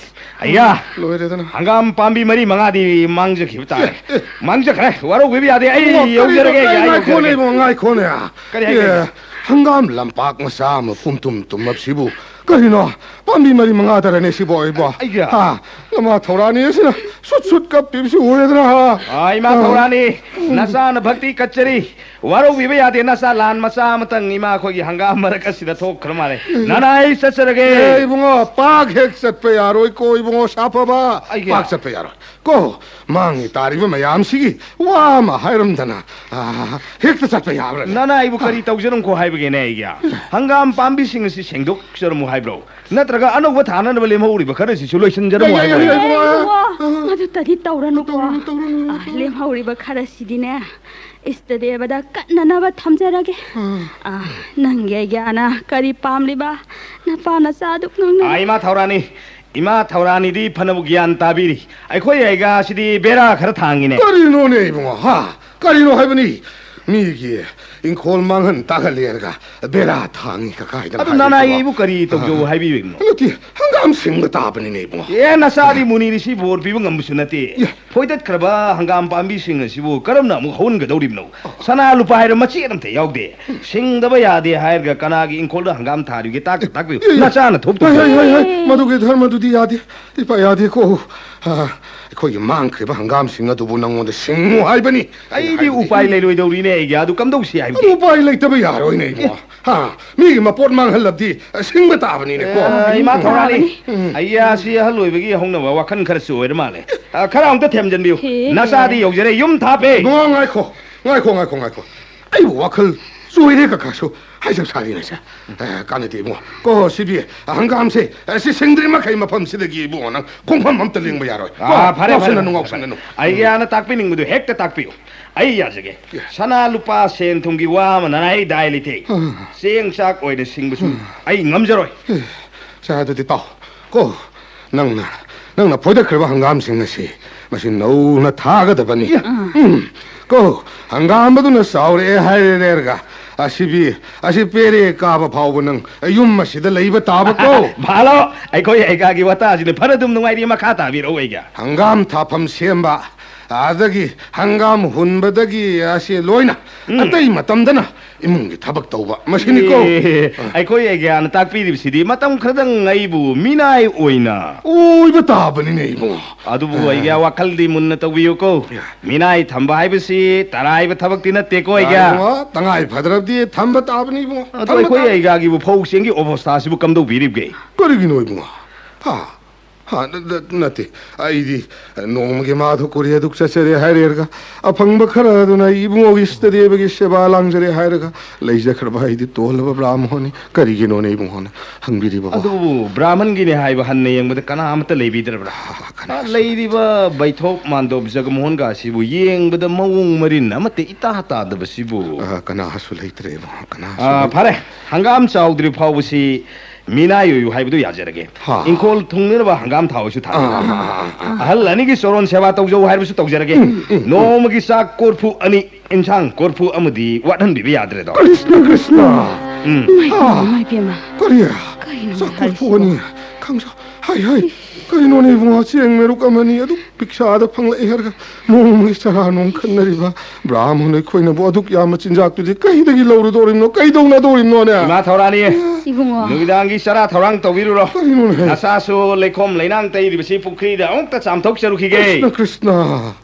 ꯑꯌꯥ! ꯂꯣꯏꯔꯦꯗꯅ꯫ ꯍꯪꯒꯥꯝ ꯄꯥꯝꯕꯤ ꯃꯔꯤ ꯃꯉꯥꯗꯤ ꯃꯥꯡꯖꯈꯤꯕ ꯇꯥꯔꯦ꯫ ꯑꯦ, ꯑꯦ꯫ ꯃꯥꯡꯖꯈ꯭ꯔꯦ꯫ ꯋꯥꯔꯧꯕꯤꯕ ꯌꯥꯗꯦ꯫ ꯑꯩ ꯏꯕꯨꯡꯉꯣ, ꯀꯔꯤꯅꯣ? ꯌꯧꯖꯔꯒꯦ, ꯑꯩ ꯑꯩ ꯉꯥꯏꯈꯣꯅꯦ, ꯌꯧꯖꯔꯒꯦ꯫ ꯏꯕꯨꯡꯉꯣ, ꯉꯥꯏꯈꯣꯅꯦ꯫ ꯀꯔꯤ ꯍꯥꯏꯒꯦ? ꯑꯦ, ꯍꯪꯒꯥꯝ ꯂꯝꯄꯥꯛ ꯃꯆꯥ ꯑꯃ ꯄꯨꯝ ꯇꯨꯝ ꯇꯨꯝꯂꯕꯁꯤꯕꯨ ꯀꯔꯤꯅꯣ? ꯄꯥꯝꯕꯤ ꯃꯔꯤ ꯃꯉꯥꯗꯔꯅꯦ ꯁꯤꯕꯣ ꯑꯩꯕꯣ? ꯑꯩꯒꯤ? ꯍꯥ? ꯅꯃꯥ ꯊꯧꯔꯥꯅꯤ ꯑꯁꯤꯅ ꯁꯨꯠ ꯁꯨꯠ ꯀꯞꯄꯤꯕꯁꯤ ꯎꯔꯦꯗꯅ, ꯍꯥ? ꯑꯥ, ꯏꯃꯥ ꯑꯥ꯫ ꯊꯧꯔꯥꯅꯤ, ꯅꯆꯥꯅ ꯚꯛꯇꯤ ꯀꯠꯆꯔꯤ꯫ ꯋꯥꯔꯧꯕꯤꯕ ꯌꯥꯗꯦ, ꯅꯆꯥ ꯂꯥꯟ ꯃꯆꯥ ꯑꯃꯇꯪ ꯏꯃꯥ ꯑꯩꯈꯣꯏꯒꯤ ꯍꯪꯒꯥꯝ ꯃꯔꯛ ꯑꯁꯤꯗ ꯊꯣꯛꯈ꯭ꯔ ꯃꯥꯜꯂꯦ꯫ ꯎꯝ꯫ ꯅꯅꯥꯏ ꯆꯠꯆꯔꯒꯦ꯫ ꯑꯦ, ꯏꯕꯨꯡꯉꯣ, ꯄꯥꯛ ꯍꯦꯛ ꯆꯠꯄ ꯌꯥꯔꯣꯏꯀꯣ, ꯏꯕꯨꯡꯉꯣ, ꯁꯥꯐꯕ꯫ ꯑꯩꯒꯤ? ꯄꯥꯛ ꯆꯠꯄ ꯌꯥꯔꯣꯏ꯫ ꯀꯣ, ꯃꯥꯡꯉꯤ ꯇꯥꯔꯤꯕ ꯃꯌꯥꯝꯁꯤꯒꯤ ꯋꯥ ꯑꯃ ꯍꯥꯏꯔꯝꯗꯅ, ꯑꯥ, ꯍꯦꯛꯇ ꯆꯠꯄ ꯌꯥꯕ꯭ꯔꯥ? ꯅꯅꯥꯏꯕꯨ ꯀꯔꯤ ꯇꯧꯖꯔꯝꯈꯣ ꯍꯥꯏꯕꯒꯦꯅꯦ ꯑꯩꯒꯤ? ꯍꯪꯒꯥꯝ ꯄꯥꯝꯕꯤꯁꯤꯡ ꯑꯁꯤ ꯁꯦꯡꯗꯣꯛꯆꯔꯝꯃꯨ ꯍꯥꯏꯕ꯭ꯔꯣ? ꯅꯠꯇ꯭ꯔꯒ ꯑꯅꯧꯕ ꯊꯥꯅꯅꯕ ꯂꯦꯝꯍꯧꯔꯤꯕ ꯈꯔꯁꯤꯁꯨ ꯂꯣꯏꯁꯤꯟꯖꯔꯝꯃꯨ ꯌꯥꯏ, ꯌꯥꯏ, ꯍꯥꯏꯕ꯭ꯔꯣ? ꯌꯥꯏ, ꯌꯥꯏ, ꯏꯕꯨꯡꯉꯣ꯫ ꯏꯕꯨꯡꯉꯣ, ꯃꯗꯨꯇꯗꯤ ꯇꯧꯔꯅꯨꯀꯣ꯫ ꯇꯧꯔꯅꯨ, ꯇꯧꯔꯅꯨ, ꯑꯥ, ꯇꯧꯔꯅꯨ꯫ ꯂꯦꯝꯍꯧꯔꯤꯕ ꯈꯔꯁꯤꯗꯤꯅꯦ, ꯏꯁꯇꯗꯦꯕꯗ ꯀꯠꯅꯅꯕ ꯊꯝꯖꯔꯒꯦ꯫ ꯑꯥ꯫ ꯑꯥ, ꯅꯪꯒꯤ ꯑꯩꯒꯤ ꯑꯅꯥ ꯀꯔꯤ ꯄꯥꯝꯂꯤꯕ? ꯅꯄꯥ ꯅꯆꯥꯗꯨ ꯉꯥꯡꯅ- ꯑꯥ, ꯏꯃꯥ ꯊꯧꯔꯥꯅꯤ, ꯏꯃꯥ ꯊꯧꯔꯥꯅꯤꯗꯤ ꯐꯅꯕꯨ ꯒ꯭ꯌꯥꯟ ꯇꯥꯕꯤꯔꯤ꯫ ꯑꯩꯈꯣꯏ ꯑꯩꯒꯥꯁꯤꯗꯤ ꯕꯦꯔꯥ ꯈꯔ ꯊꯥꯡꯉꯤꯅꯦ꯫ ꯀꯔꯤꯅꯣꯅꯦ ꯏꯕꯨꯡꯉꯣ, ꯍꯥ? ꯀꯔꯤꯅꯣ ꯍꯥꯏꯕꯅꯤ? ꯃꯤꯒꯤ ꯏꯪꯈꯣꯜ ꯃꯥꯡꯍꯟ ꯇꯥꯛꯍꯜꯂꯦꯔꯒ ꯕꯦꯔꯥ ꯊꯥꯡꯉꯤ ꯀꯀꯥꯏꯗ ꯑꯗꯨ ꯍꯥꯏꯔꯤꯕ꯫ ꯅꯅꯥꯏ ꯑꯩꯕꯨ ꯀꯔꯤ ꯇꯧꯖꯧ ꯍꯥꯏꯕꯤꯕꯅꯣ? ꯅꯠꯇꯦ, ꯍꯪꯒꯥꯝ ꯁꯤꯡꯕ ꯇꯥꯕꯅꯤꯅꯦ ꯏꯕꯨꯡꯉꯣ꯫ ꯑꯦ, ꯅꯆꯥꯗꯤ ꯃꯨꯅꯤꯔꯤꯁꯤ ꯕꯣꯔ ꯄꯤꯕ ꯉꯝꯕꯁꯨ ꯅꯠꯇꯦ꯫ ꯌꯥ꯫ ꯐꯣꯏꯗꯠꯈ꯭ꯔꯕ ꯍꯪꯒꯥꯝ ꯄꯥꯝꯕꯤꯁꯤꯡ ꯑꯁꯤꯕꯨ ꯀꯔꯝꯅ ꯑꯃꯨꯛ ꯍꯧꯍꯟꯒꯗꯧꯔꯤꯕꯅꯣ? ꯁꯅꯥ ꯂꯨꯄꯥ ꯍꯥꯏꯔ ꯃꯆꯦꯠ ꯑꯝꯇ ꯌꯥꯎꯗꯦ꯫ ꯁꯤꯡꯗꯕ ꯌꯥꯗꯦ ꯍꯥꯏꯔꯒ ꯀꯅꯥꯒꯤ ꯏꯪꯈꯣꯜꯗ ꯍꯪꯒꯥꯝ ꯊꯥꯔꯤꯒꯦ ꯇꯥꯛꯇ ꯇꯥꯛꯄꯤꯌꯨ꯫ E, E. ꯅꯆꯥꯅ ꯊꯣꯛꯇꯣ꯫ ꯍꯩ, ꯍꯩ, ꯍꯩ, ꯍꯩ, ꯃꯗꯨꯒꯤ ꯙꯔꯃꯗꯨꯗꯤ ꯌꯥꯗꯦ꯫ ꯏꯄꯥ ꯌꯥꯗꯦꯀꯣ꯫ ꯑ, ꯑꯩꯈꯣꯏꯒꯤ ꯃꯥꯡꯈ꯭ꯔꯤꯕ ꯍꯪꯒꯥꯝꯁꯤꯡ ꯑꯗꯨꯕꯨ ꯅꯪꯉꯣꯟꯗ ꯁꯤꯡꯉꯨ ꯍꯥꯏꯕꯅꯤ꯫ ꯑꯩꯗꯤ ꯎꯄꯥꯏ ꯂꯩꯔꯣꯏꯗꯧꯔꯤꯅꯦ ꯑꯩꯒꯤ ꯑꯗꯨ ꯀꯝꯗꯧꯁꯤ ꯍꯥꯏꯕꯗꯤ? ꯑꯗꯨ ꯎꯄꯥꯏ ꯂꯩꯇꯕ ꯌꯥꯔꯣꯏꯅꯦ ꯏꯕꯨꯡꯉꯣ꯫ ꯍꯥ, ꯃꯤꯒꯤ ꯃꯄꯣꯠ ꯃꯥꯡꯍꯜꯂꯕꯗꯤ, ꯑ, ꯁꯤꯡꯕ ꯇꯥꯕꯅꯤꯅꯦꯀꯣ꯫ ꯑ, ꯏꯃꯥ ꯊꯧꯔꯥꯅꯤ, ꯎꯝ꯫ ꯑꯩꯌꯥ, ꯁꯤ ꯑꯍꯜ ꯑꯣꯏꯕꯒꯤ ꯍꯧꯅꯕ ꯋꯥꯈꯜ ꯈꯔꯁꯨ ꯑꯣꯏꯔ ꯃꯥꯜꯂꯦ꯫ ꯑ, ꯈꯔ ꯑꯃꯨꯛꯇ ꯊꯦꯝꯖꯤꯟꯕꯤꯌꯨ꯫ ꯍꯦ, ꯍꯦ꯫ ꯅꯆꯥꯗꯤ ꯌꯧꯖꯔꯦ, ꯌꯨꯝ ꯊꯥꯞꯄꯦ꯫ ꯏꯕꯨꯡꯉꯣ, ꯉꯥꯏꯈꯣ, ꯉꯥꯏꯈꯣ, ꯉꯥꯏꯈꯣ, ꯉꯥꯏꯈꯣ꯫ ꯑꯩꯕꯨ ꯋꯥꯈꯜ ꯆꯣꯏꯔꯦ ꯀꯀꯥꯁꯨ꯫ ꯍꯥꯏꯖꯕ ꯁꯥꯔꯤꯅꯦꯁꯦ꯫ ꯑ, ꯀꯥꯟꯅꯗꯦ ꯏꯕꯨꯡꯉꯣ꯫ ꯀꯣ, ꯁꯤꯕꯤ, ꯍꯪꯒꯥꯝꯁꯦ, ꯑ, ꯁꯤ ꯁꯤꯡꯗ꯭ꯔꯤ ꯃꯈꯩ ꯃꯐꯝꯁꯤꯗꯒꯤ ꯏꯕꯨꯡꯉꯣ ꯅꯪ ꯈꯣꯡꯐꯝ ꯑꯝꯇ ꯂꯦꯡꯕ ꯌꯥꯔꯣꯏ꯫ ꯀꯣ, ꯑꯥ, ꯐꯔꯦ, ꯐꯔꯦ, ꯉꯥꯎꯁꯤꯟꯅꯅꯨ, ꯐꯔꯦ, ꯐꯔꯦ꯫ ꯉꯥꯎꯁꯤꯟꯅꯅꯨ꯫ ꯑꯩꯒꯤ ꯍꯥꯟꯅ ꯇꯥꯛꯄꯤꯅꯤꯡꯕꯗꯨ ꯍꯦꯛꯇ ꯇꯥꯛꯄꯤꯌꯨ꯫ ꯑꯩ ꯌꯥꯖꯒꯦ꯫ ꯌꯥ꯫ ꯁꯅꯥ ꯂꯨꯄꯥ ꯁꯦꯟ ꯊꯨꯝꯒꯤ ꯋꯥ ꯑꯃ ꯅꯅꯥꯏ ꯗꯥꯏ ꯂꯩꯇꯦ꯫ ꯑ꯫ ꯆꯦꯡ ꯆꯥꯛ ꯑꯣꯏꯅ ꯁꯤꯡꯕꯁꯨ ꯑ꯫ ꯑꯩ ꯉꯝꯖꯔꯣꯏ꯫ ꯑꯦ, ꯁꯦ, ꯑꯗꯨꯗꯤ ꯇꯥꯎ꯫ ꯀꯣ, ꯅꯪꯅ, ꯅꯪꯅ ꯐꯣꯏꯗꯠꯈ꯭ꯔꯕ ꯍꯪꯒꯥꯝꯁꯤꯡ ꯑꯁꯤ ꯃꯁꯤ ꯅꯧꯅ ꯊꯥꯒꯗꯕꯅꯤ꯫ ꯌꯥ꯫ ꯎꯝ꯫ ꯀꯣ, ꯍꯪꯒꯥꯝ ꯑꯗꯨꯅ ꯆꯥꯎꯔꯛꯑꯦ ꯍꯥꯏꯔꯦ ꯂꯩꯔꯒ, ꯑꯁꯤꯕꯤ, ꯑꯁꯤ ꯄꯦꯔꯦ ꯀꯥꯕ ꯐꯥꯎꯕ ꯅꯪ ꯌꯨꯝ ꯑꯁꯤꯗ ꯂꯩꯕ ꯇꯥꯕꯀꯣ꯫ ꯚꯥꯂꯣ, ꯑꯩꯈꯣꯏ ꯑꯩꯒꯥꯒꯤ ꯋꯥꯇꯥꯁꯤꯗꯤ ꯐꯔ ꯑꯗꯨꯝ ꯅꯨꯡꯉꯥꯏꯔꯤ, ꯃꯈꯥ ꯇꯥꯕꯤꯔꯛꯎ ꯑꯩꯒ꯫ ꯍꯪꯒꯥꯝ ꯊꯥꯐꯝ ꯁꯦꯝꯕ, ꯑꯗꯒꯤ ꯍꯪꯒꯥꯝ ꯍꯨꯟꯕꯗꯒꯤ ꯑꯁꯤ ꯂꯣꯏꯅ ꯎꯝ꯫ ꯑꯇꯩ ꯃꯇꯝꯗꯅ ꯏꯃꯨꯡꯒꯤ ꯊꯕꯛ ꯇꯧꯕ꯫ ꯃꯁꯤꯅꯤꯀꯣ꯫ ꯑꯦ, ꯑꯩꯈꯣꯏ ꯑꯩꯒ꯭ꯌꯥꯅ ꯇꯥꯛꯄꯤꯔꯤꯕꯁꯤꯗꯤ ꯃꯇꯝ ꯈꯔꯗꯪ ꯑꯩꯕꯨ ꯃꯤꯅꯥꯏ ꯑꯣꯏꯅ꯫ ꯑꯣꯏꯕ ꯇꯥꯕꯅꯤꯅꯦ ꯏꯕꯨꯡꯉꯣ꯫ ꯑꯗꯨꯕꯨ ꯑꯥ꯫ ꯑꯩꯒ꯭ꯌꯥ ꯋꯥꯈꯜꯗꯤ ꯃꯨꯟꯅ ꯇꯧꯕꯤꯌꯨꯀꯣ꯫ ꯌꯥ꯫ ꯃꯤꯅꯥꯏ ꯊꯝꯕ ꯍꯥꯏꯕꯁꯤ ꯇꯔꯥꯏꯕ ꯊꯕꯛꯇꯤ ꯅꯠꯇꯦꯀꯣ ꯌꯥ, ꯑꯩꯒ꯭ꯌꯥ꯫ ꯏꯕꯨꯡꯉꯣ, ꯇꯉꯥꯏ ꯐꯗ꯭ꯔꯕꯗꯤ ꯊꯝꯕ ꯇꯥꯕꯅꯤ ꯏꯕꯨꯡꯉꯣ꯫ ꯑꯗꯣ ꯊꯝꯕ ꯑꯩꯈꯣꯏ ꯇꯥꯕꯅꯤ꯫ ꯑꯩꯒ꯭ꯌꯥꯒꯤꯕꯨ ꯐꯧ ꯆꯦꯡꯒꯤ ꯑꯣꯕꯁꯊꯥꯁꯤꯕꯨ ꯀꯝꯗꯧꯕꯤꯔꯤꯕꯒꯦ? ꯀꯔꯤꯒꯤꯅꯣ ꯏꯕꯨꯡꯉꯣ? ꯍꯥ? ꯍꯥ, ꯅ-, ꯅ-, ꯅꯠꯇꯦ꯫ ꯑꯩꯗꯤ ꯅꯣꯡꯃꯒꯤ ꯃꯥ ꯑꯗꯨ ꯀꯨꯔꯤ ꯑꯗꯨꯛ ꯆꯠꯆꯔꯦ ꯍꯥꯏꯔꯦꯔꯒ ꯑꯐꯪꯕ ꯈꯔ ꯑꯗꯨꯅ ꯏꯕꯨꯡꯉꯣꯒꯤ ꯏꯁꯇꯗꯦꯕꯒꯤ ꯁꯦꯕꯥ ꯂꯥꯡꯖꯔꯦ ꯍꯥꯏꯔꯒ ꯂꯩꯖꯈ꯭ꯔꯕ ꯑꯩꯗꯤ ꯇꯣꯜꯂꯕ ꯕ꯭ꯔꯥꯍꯃꯣꯟꯅꯤ꯫ ꯀꯔꯤꯒꯤꯅꯣꯅꯦ ꯏꯕꯨꯡꯉꯣꯅ ꯍꯪꯕꯤꯔꯤꯕꯕꯣ? ꯑꯗꯨꯕꯨ ꯕ꯭ꯔꯥꯍꯃꯟꯒꯤꯅꯦ ꯍꯥꯏꯕ ꯍꯟꯅ ꯌꯦꯡꯕꯗ ꯀꯅꯥ ꯑꯃꯠꯇ ꯂꯩꯕꯤꯗ꯭ꯔꯕ꯭ꯔꯥ? ꯑꯥ, ꯀꯅꯥꯁꯨ ꯑꯥ, ꯂꯩꯔꯤꯕ ꯕꯩꯊꯣꯛ ꯃꯥꯟꯗꯣꯞ ꯖꯒꯃꯣꯍꯟꯒ ꯑꯁꯤꯕꯨ ꯌꯦꯡꯕꯗ ꯃꯑꯣꯡ ꯃꯔꯤꯟ ꯑꯃꯠꯇ ꯏꯇꯥ ꯇꯥꯗꯕꯁꯤꯕꯨ꯫ ꯑꯥ, ꯀꯅꯥꯁꯨ ꯂꯩꯇ꯭ꯔꯦ ꯏꯕꯨꯡꯉꯣ, ꯀꯅꯥꯁꯨ ꯑꯥ, ꯂꯩꯇ꯭ꯔꯦ꯫ ꯐꯔꯦ, ꯍꯪꯒꯥꯝ ꯆꯥꯎꯗ꯭ꯔꯤ ꯐꯥꯎꯕꯁꯤ ꯃꯤꯅꯥꯏ ꯑꯣꯏꯌꯨ ꯍꯥꯏꯕꯗꯨ ꯌꯥꯖꯔꯒꯦ꯫ ꯍꯥ꯫ ꯏꯪꯈꯣꯜ ꯊꯨꯡꯅꯅꯕ ꯍꯪꯒꯥꯝ ꯊꯥꯎ ꯑꯣꯏꯁꯨ ꯊꯥꯕꯤꯌꯨ꯫ ꯑꯥ, ꯑꯥ, ꯑꯥ, ꯑꯥ꯫ ꯑꯍꯜ ꯑꯅꯤꯒꯤ ꯆꯣꯔꯣꯟ ꯁꯦꯕꯥ ꯇꯧꯖꯧ ꯍꯥꯏꯔꯕꯁꯨ ꯇꯧꯖꯔꯒꯦ꯫ ꯅꯣꯡꯃꯒꯤ ꯆꯥꯛ ꯀꯣꯔꯐꯨ ꯑꯅꯤ, ꯏꯟꯁꯥꯡ ꯀꯣꯔꯐꯨ ꯑꯃꯗꯤ ꯋꯥꯠꯍꯟꯕꯤꯕ ꯌꯥꯗ꯭ꯔꯦꯗꯣ꯫ ꯀ꯭ꯔꯤꯁꯅ, ꯀ꯭ꯔꯤꯁꯅ! ꯎꯝ꯫ ꯏꯃꯥꯏ ꯄꯦꯝꯃ, ꯏꯃꯥꯏ ꯄꯦꯝꯃ꯫ ꯀꯔꯤ? ꯀꯩꯅꯣ ꯆꯥꯛ ꯍꯥꯏꯁꯤꯕꯣ? ꯀꯣꯔꯐꯨ ꯑꯅꯤ? ꯈꯪꯁ-, ꯍꯥꯏ, ꯍꯥꯏ꯫ ꯀꯩꯅꯣꯅꯦ ꯏꯕꯨꯡꯉꯣ, ꯆꯦꯡ ꯃꯦꯔꯨꯛ ꯑꯃꯅꯤ ꯑꯗꯨꯛ ꯄꯤꯛꯁꯥꯗ ꯐꯪꯂꯛꯏ ꯍꯥꯏꯔꯒ ꯅꯣꯡꯃꯒꯤ ꯆꯔꯥ ꯅꯣꯡ ꯈꯟꯅꯔꯤꯕ ꯕ꯭ꯔꯥꯍꯃꯟ ꯑꯩꯈꯣꯏꯅꯕꯨ ꯑꯗꯨꯛ ꯌꯥꯝꯕ ꯆꯤꯟꯖꯥꯛꯇꯨꯗꯤ ꯀꯩꯗꯒꯤ ꯂꯧꯔꯨꯗꯣꯔꯤꯕꯅꯣ? ꯀꯩꯗꯧꯅꯗꯣꯔꯤꯕꯅꯣꯅꯦ? ꯏꯃꯥ ꯊꯧꯔꯥꯅꯤ, ꯏꯕꯨꯡꯉꯣ꯫ ꯅꯨꯃꯤꯗꯥꯡꯒꯤ ꯆꯔꯥ ꯊꯧꯔꯥꯡ ꯇꯧꯕꯤꯔꯨꯔꯣ꯫ ꯀꯔꯤꯅꯣꯅꯦ? ꯅꯆꯥꯁꯨ ꯂꯩꯈꯣꯝ ꯂꯩꯅꯥꯡ ꯇꯩꯔꯤꯕꯁꯤ ꯄꯨꯈ꯭ꯔꯤꯗ ꯑꯃꯨꯛꯇ ꯆꯥꯝꯊꯣꯛꯆꯔꯨꯈꯤꯒꯦ꯫ ꯀ꯭ꯔꯤꯁꯅ, ꯀ꯭ꯔꯤꯁꯅ,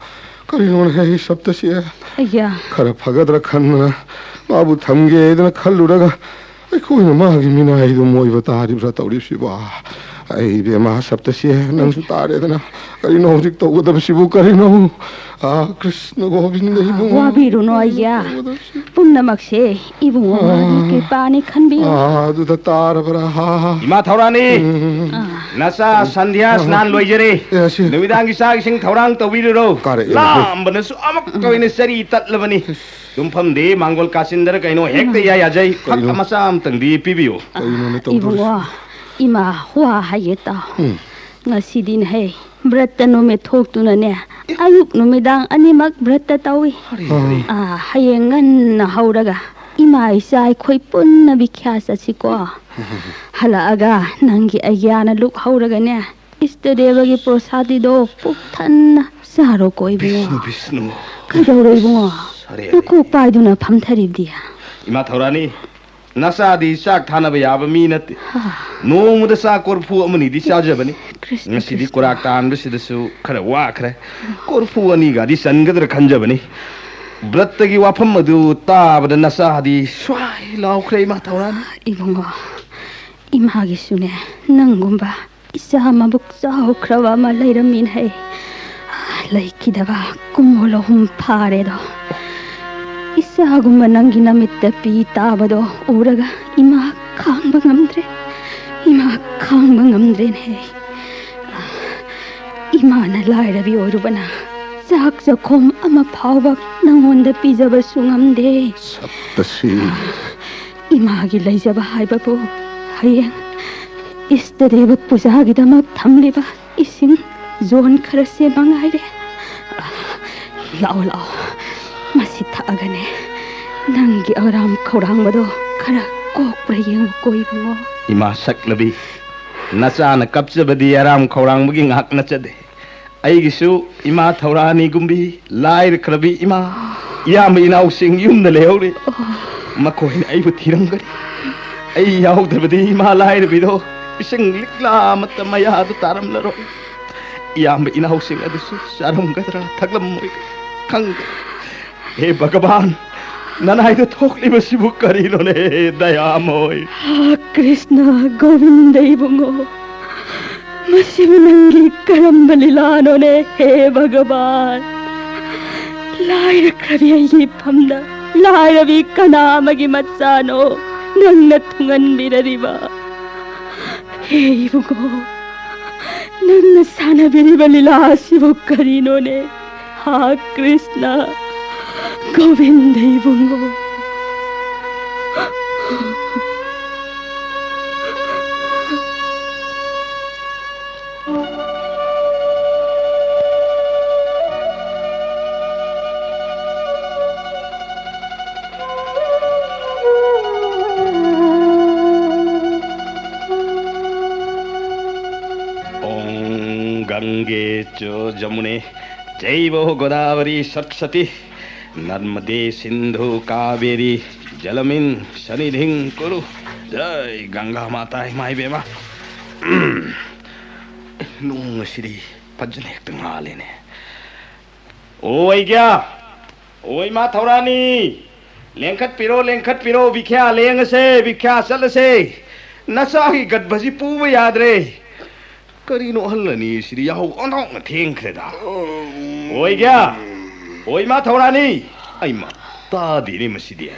ꯀꯔꯤꯅꯣꯅꯦ ꯍꯦ ꯁꯞꯇꯁꯤ? ꯑꯩꯌꯥ꯫ ꯈꯔ ꯐꯒꯗ꯭ꯔꯥ ꯈꯟꯗꯅ ꯃꯥꯕꯨ ꯊꯝꯒꯦꯗꯅ ꯈꯜꯂꯨꯔꯒ ꯑꯩꯈꯣꯏꯅ ꯃꯥꯒꯤ ꯃꯤꯅꯥꯏꯗꯨ ꯃꯣꯏꯕ ꯇꯥꯔꯤꯕ꯭ꯔꯥ ꯇꯧꯔꯤꯕꯁꯤꯕꯣ? ꯑꯩ ꯏꯕꯦꯝꯃ ꯁꯞꯇꯁꯤ, ꯅꯪꯁꯨ ꯇꯥꯔꯦꯗꯅ꯫ ꯀꯔꯤꯅꯣ ꯍꯧꯖꯤꯛ ꯇꯧꯒꯗꯕꯁꯤꯕꯨ? ꯀꯔꯤꯅꯣ? ꯑꯥ, ꯀ꯭ꯔꯤꯁꯅ ꯒꯣꯕꯤꯟꯗ ꯏꯕꯨꯡꯉꯣ꯫ ꯋꯥꯕꯤꯔꯨꯅꯣ ꯑꯩꯌꯥ꯫ ꯄꯨꯝꯅꯃꯛꯁꯦ ꯏꯕꯨꯡꯉꯣ ꯃꯥꯒꯤ ꯀ꯭ꯔꯤꯄꯥꯅꯤ ꯈꯟꯕꯤꯌꯨ꯫ ꯑꯥ, ꯑꯗꯨꯗ ꯇꯥꯔꯕ꯭ꯔꯥ? ꯍꯥ? ꯏꯃꯥ ꯊꯧꯔꯥꯅꯤ, ꯎꯝ. ꯅꯆꯥ ꯁꯟꯙ꯭ꯌꯥ ꯁ꯭ꯅꯥꯟ ꯂꯣꯏꯖꯔꯦ꯫ ꯑꯦ, ꯑꯁꯤ꯫ ꯅꯨꯃꯤꯗꯥꯡꯒꯤ ꯆꯥꯛ ꯏꯁꯤꯡ ꯊꯧꯔꯥꯡ ꯇꯧꯕꯤꯔꯨꯔꯣ꯫ ꯀꯥꯔꯛꯑꯦ꯫ ꯂꯥꯝꯕꯅꯁꯨ ꯑꯃꯨꯛꯇ ꯑꯣꯏꯅ ꯆꯔꯤ ꯇꯠꯂꯕꯅꯤ꯫ ꯇꯨꯝꯐꯝꯗꯤ ꯃꯥꯡꯒꯣꯜ ꯀꯥꯆꯤꯟꯗꯔ ꯀꯩꯅꯣ ꯍꯦꯛꯇ ꯏꯌꯥ ꯌꯥꯖꯩ꯫ ꯐꯛ ꯀꯩꯅꯣ? ꯃꯆꯥ ꯑꯃꯇꯪꯗꯤ ꯄꯤꯕꯤꯌꯨ꯫ ꯀꯩꯅꯣꯅꯦ ꯇꯧꯗꯣꯔꯤꯁꯦ? ꯏꯕꯨꯡꯉꯣ, ꯏꯃꯥ ꯋꯥ ꯍꯥꯏꯒꯦ ꯇꯥꯎ꯫ ꯎꯝ. ꯉꯁꯤꯗꯤꯅꯦꯍꯦ, ꯕ꯭ꯔꯠꯇ ꯅꯨꯃꯤꯠ ꯊꯣꯛꯇꯨꯅꯅꯦ, ꯑꯌꯨꯛ ꯅꯨꯃꯤꯗꯥꯡ ꯑꯅꯤꯃꯛ ꯕ꯭ꯔꯠꯇ ꯇꯧꯏ꯫ ꯑꯥ, ꯍꯌꯦꯡ ꯉꯟꯅ ꯍꯧꯔꯒ ꯏꯃꯥ ꯏꯆꯥ ꯑꯩꯈꯣꯏ ꯄꯨꯟꯅ ꯕꯤꯈ꯭ꯌꯥ ꯆꯠꯁꯤꯀꯣ꯫ ꯍꯜꯂꯛꯑꯒ ꯅꯪꯒꯤ ꯑꯩꯒ꯭ꯌꯥꯅ ꯂꯨꯛ ꯍꯧꯔꯒꯅꯦ, ꯏꯁꯇꯗꯦꯕꯒꯤ ꯄ꯭ꯔꯣꯁꯥꯗꯤꯗꯣ ꯄꯨꯛ ꯊꯟꯅ ꯆꯥꯔꯣꯀꯣ ꯏꯕꯨꯡꯉꯣ꯫ ꯕꯤꯁꯅꯨ, ꯕꯤꯁꯅꯨ꯫ ꯀꯩꯗꯧꯔꯦ ꯏꯕꯨꯡꯉꯣ? ꯑꯔꯦ, ꯑꯔꯦ꯫ ꯅꯀꯣꯛ ꯄꯥꯏꯗꯨꯅ ꯐꯝꯊꯔꯤꯕꯗꯤ? ꯏꯃꯥ ꯊꯧꯔꯥꯅꯤ, ꯅꯆꯥꯗꯤ ꯆꯥꯛ ꯊꯥꯅꯕ ꯌꯥꯕ ꯃꯤ ꯅꯠꯇꯦ꯫ ꯍꯥ. ꯅꯣꯡꯃꯗ ꯆꯥꯛ ꯀꯣꯔꯐꯨ ꯑꯃꯅꯤꯗꯤ ꯆꯥꯖꯕꯅꯤ꯫ ꯀ꯭ꯔꯤꯁꯅ, ꯉꯁꯤꯗꯤ ꯀ꯭ꯔꯤꯁꯅ꯫ ꯀꯣꯔꯥꯛ ꯇꯥꯟꯕꯁꯤꯗꯁꯨ ꯈꯔ ꯋꯥꯈ꯭ꯔꯦ꯫ ꯀꯣꯔꯐꯨ ꯑꯅꯤꯒꯗꯤ ꯆꯟꯒꯗ꯭ꯔꯥ ꯈꯟꯖꯕꯅꯤ꯫ ꯕ꯭ꯔꯠꯇꯒꯤ ꯋꯥꯐꯝ ꯑꯗꯨ ꯇꯥꯕꯗ ꯅꯆꯥꯗꯤ ꯁ꯭ꯋꯥꯏ ꯂꯥꯎꯈ꯭ꯔꯦ, ꯏꯃꯥ ꯊꯧꯔꯥꯅꯤ꯫ ꯏꯕꯨꯡꯉꯣ, ꯏꯃꯥꯒꯤꯁꯨꯅꯦ ꯅꯪꯒꯨꯝꯕ ꯏꯆꯥ ꯃꯕꯨꯛ ꯆꯥꯎꯈ꯭ꯔꯕ ꯑꯃ ꯂꯩꯔꯝꯃꯤꯅꯦ꯫ ꯂꯩꯈꯤꯗꯕ ꯀꯨꯝꯑꯣꯜ ꯑꯍꯨꯝ ꯐꯥꯔꯦꯗꯣ꯫ ꯏꯆꯥꯒꯨꯝꯕ ꯅꯪꯒꯤ ꯅꯃꯤꯠꯇ ꯄꯤ ꯇꯥꯕꯗꯣ ꯎꯔꯒ ꯏꯃꯥ ꯈꯥꯡꯕ ꯉꯝꯗ꯭ꯔꯦ꯫ ꯏꯃꯥ ꯈꯥꯡꯕ ꯉꯝꯗ꯭ꯔꯦꯅꯦ꯫ ꯏꯃꯥꯅ ꯂꯥꯏꯔꯕꯤ ꯑꯣꯏꯔꯨꯕꯅ ꯆꯥꯛ ꯆꯥꯛꯈꯣꯝ ꯑꯃ ꯐꯥꯎꯕ ꯅꯪꯉꯣꯟꯗ ꯄꯤꯖꯕꯁꯨ ꯉꯝꯗꯦ꯫ ꯁꯞꯇꯁꯤ꯫ ꯏꯃꯥꯒꯤ ꯂꯩꯖꯕ ꯍꯥꯏꯕꯕꯨ ꯍꯌꯦꯡ ꯏꯁꯇꯗꯦꯕ ꯄꯨꯖꯥꯒꯤꯗꯃꯛ ꯊꯝꯂꯤꯕ ꯏꯁꯤꯡ ꯖꯣꯟ ꯈꯔꯁꯦ ꯃꯉꯥꯏꯔꯦ꯫ ꯂꯥꯛꯑꯣ, ꯂꯥꯛꯑꯣ, ꯃꯁꯤ ꯊꯛꯑꯒꯅꯦ ꯅꯪꯒꯤ ꯑꯔꯥꯝ ꯈꯧꯔꯥꯡꯕꯗꯣ ꯈꯔ ꯀꯣꯛꯄ꯭ꯔꯥ ꯌꯦꯡꯉꯨꯀꯣ, ꯏꯕꯨꯡꯉꯣ꯫ ꯏꯃꯥ ꯁꯛꯂꯕꯤ, ꯅꯆꯥꯅ ꯀꯞꯆꯕꯗꯤ ꯑꯔꯥꯝ ꯈꯧꯔꯥꯡꯕꯒꯤ ꯉꯥꯛ ꯅꯠꯆꯗꯦ꯫ ꯑꯩꯒꯤꯁꯨ ꯏꯃꯥ ꯊꯧꯔꯥꯅꯤꯒꯨꯝꯕꯤ ꯂꯥꯏꯔꯈ꯭ꯔꯕꯤ ꯏꯃꯥ, ꯏꯌꯥꯝꯕ ꯏꯅꯥꯎꯁꯤꯡ ꯌꯨꯝꯗ ꯂꯩꯍꯧꯔꯤ꯫ ꯃꯈꯣꯏꯅ ꯑꯩꯕꯨ ꯊꯤꯔꯝꯒꯅꯤ꯫ ꯑꯩ ꯌꯥꯎꯗ꯭ꯔꯕꯗꯤ ꯏꯃꯥ ꯂꯥꯏꯔꯕꯤꯗꯣ ꯏꯁꯤꯡ ꯂꯤꯛꯂꯥ ꯑꯃꯠꯇ ꯃꯌꯥꯗ ꯇꯥꯔꯝꯂꯔꯣꯏ꯫ ꯏꯌꯥꯝꯕ ꯏꯅꯥꯎꯁꯤꯡ ꯑꯗꯨꯁꯨ ꯆꯥꯔꯝꯒꯗ꯭ꯔꯥ, ꯊꯛꯂꯝꯃꯣꯏꯗ꯭ꯔꯥ ꯈꯪꯗꯦ꯫ ꯍꯦ ꯚꯒꯕꯥꯟ, ꯅꯅꯥꯏꯗ ꯊꯣꯛꯂꯤꯕꯁꯤꯕꯨ ꯀꯔꯤꯅꯣꯅꯦ, ꯗꯌꯥꯃꯣꯏ? ꯍꯥ, ꯀ꯭ꯔꯤꯁꯅ, ꯒꯣꯕꯤꯟꯗ ꯏꯕꯨꯡꯉꯣ, ꯃꯁꯤꯕꯨ ꯅꯪꯒꯤ ꯀꯔꯝꯕ ꯂꯤꯂꯥꯅꯣꯅꯦ, ꯍꯦ ꯚꯒꯕꯥꯟ? ꯂꯥꯏꯔꯈ꯭ꯔꯕꯤ ꯑꯩꯒꯤ ꯏꯐꯝꯗ ꯂꯥꯏꯔꯕꯤ ꯀꯅꯥ ꯑꯃꯒꯤ ꯃꯆꯥꯅꯣ ꯅꯪꯅ ꯊꯨꯡꯍꯟꯕꯤꯔꯔꯤꯕ? ꯍꯦ ꯏꯕꯨꯡꯉꯣ, ꯅꯪꯅ ꯁꯥꯟꯅꯕꯤꯔꯤꯕ ꯂꯤꯂꯥ ꯑꯁꯤꯕꯨ ꯀꯔꯤꯅꯣꯅꯦ? ꯍꯥ ꯀ꯭ꯔꯤꯁꯅ, ꯒꯣꯕꯤꯟꯗ ꯏꯕꯨꯡꯉꯣ꯫ ॐ गङ्गे च जमुने चैव गोदावरी सरस्वती नर्मदे सिन्धु कावेरी जलमिन सन्निधिं कुरु। जय गंगा माता, ꯏꯃꯥ ꯏꯕꯦꯝꯃ꯫ ꯅꯣꯡ ꯑꯁꯤꯗꯤ ꯐꯖꯅ ꯍꯦꯛꯇ ꯉꯥꯜꯂꯦꯅꯦ꯫ ꯑꯣ ꯑꯩꯒ꯭ꯌꯥ, ꯑꯣ ꯏꯃꯥ ꯊꯧꯔꯥꯅꯤ, ꯂꯦꯡꯈꯠꯄꯤꯔꯣ, ꯂꯦꯡꯈꯠꯄꯤꯔꯣ, ꯕꯤꯈ꯭ꯌꯥ ꯂꯦꯡꯉꯁꯦ, ꯕꯤꯈ꯭ꯌꯥ ꯆꯠꯂꯁꯦ꯫ ꯅꯆꯥꯒꯤ ꯒꯠꯚꯁꯤ ꯄꯨꯕ ꯌꯥꯗ꯭ꯔꯦ꯫ ꯀꯔꯤꯅꯣ ꯑꯍꯜ ꯑꯅꯤꯁꯤꯗꯤ ꯌꯥꯍꯧ ꯑꯣꯟꯊꯣꯛꯅ ꯊꯦꯡꯈ꯭ꯔꯦꯗ꯫ ꯑꯣꯏꯒ꯭ꯌꯥ! ꯑꯣ ꯏꯃꯥ ꯊꯧꯔꯥꯅꯤ! ꯑꯩꯃ, ꯇꯥꯗꯦꯅꯦ ꯃꯁꯤꯗꯤ꯫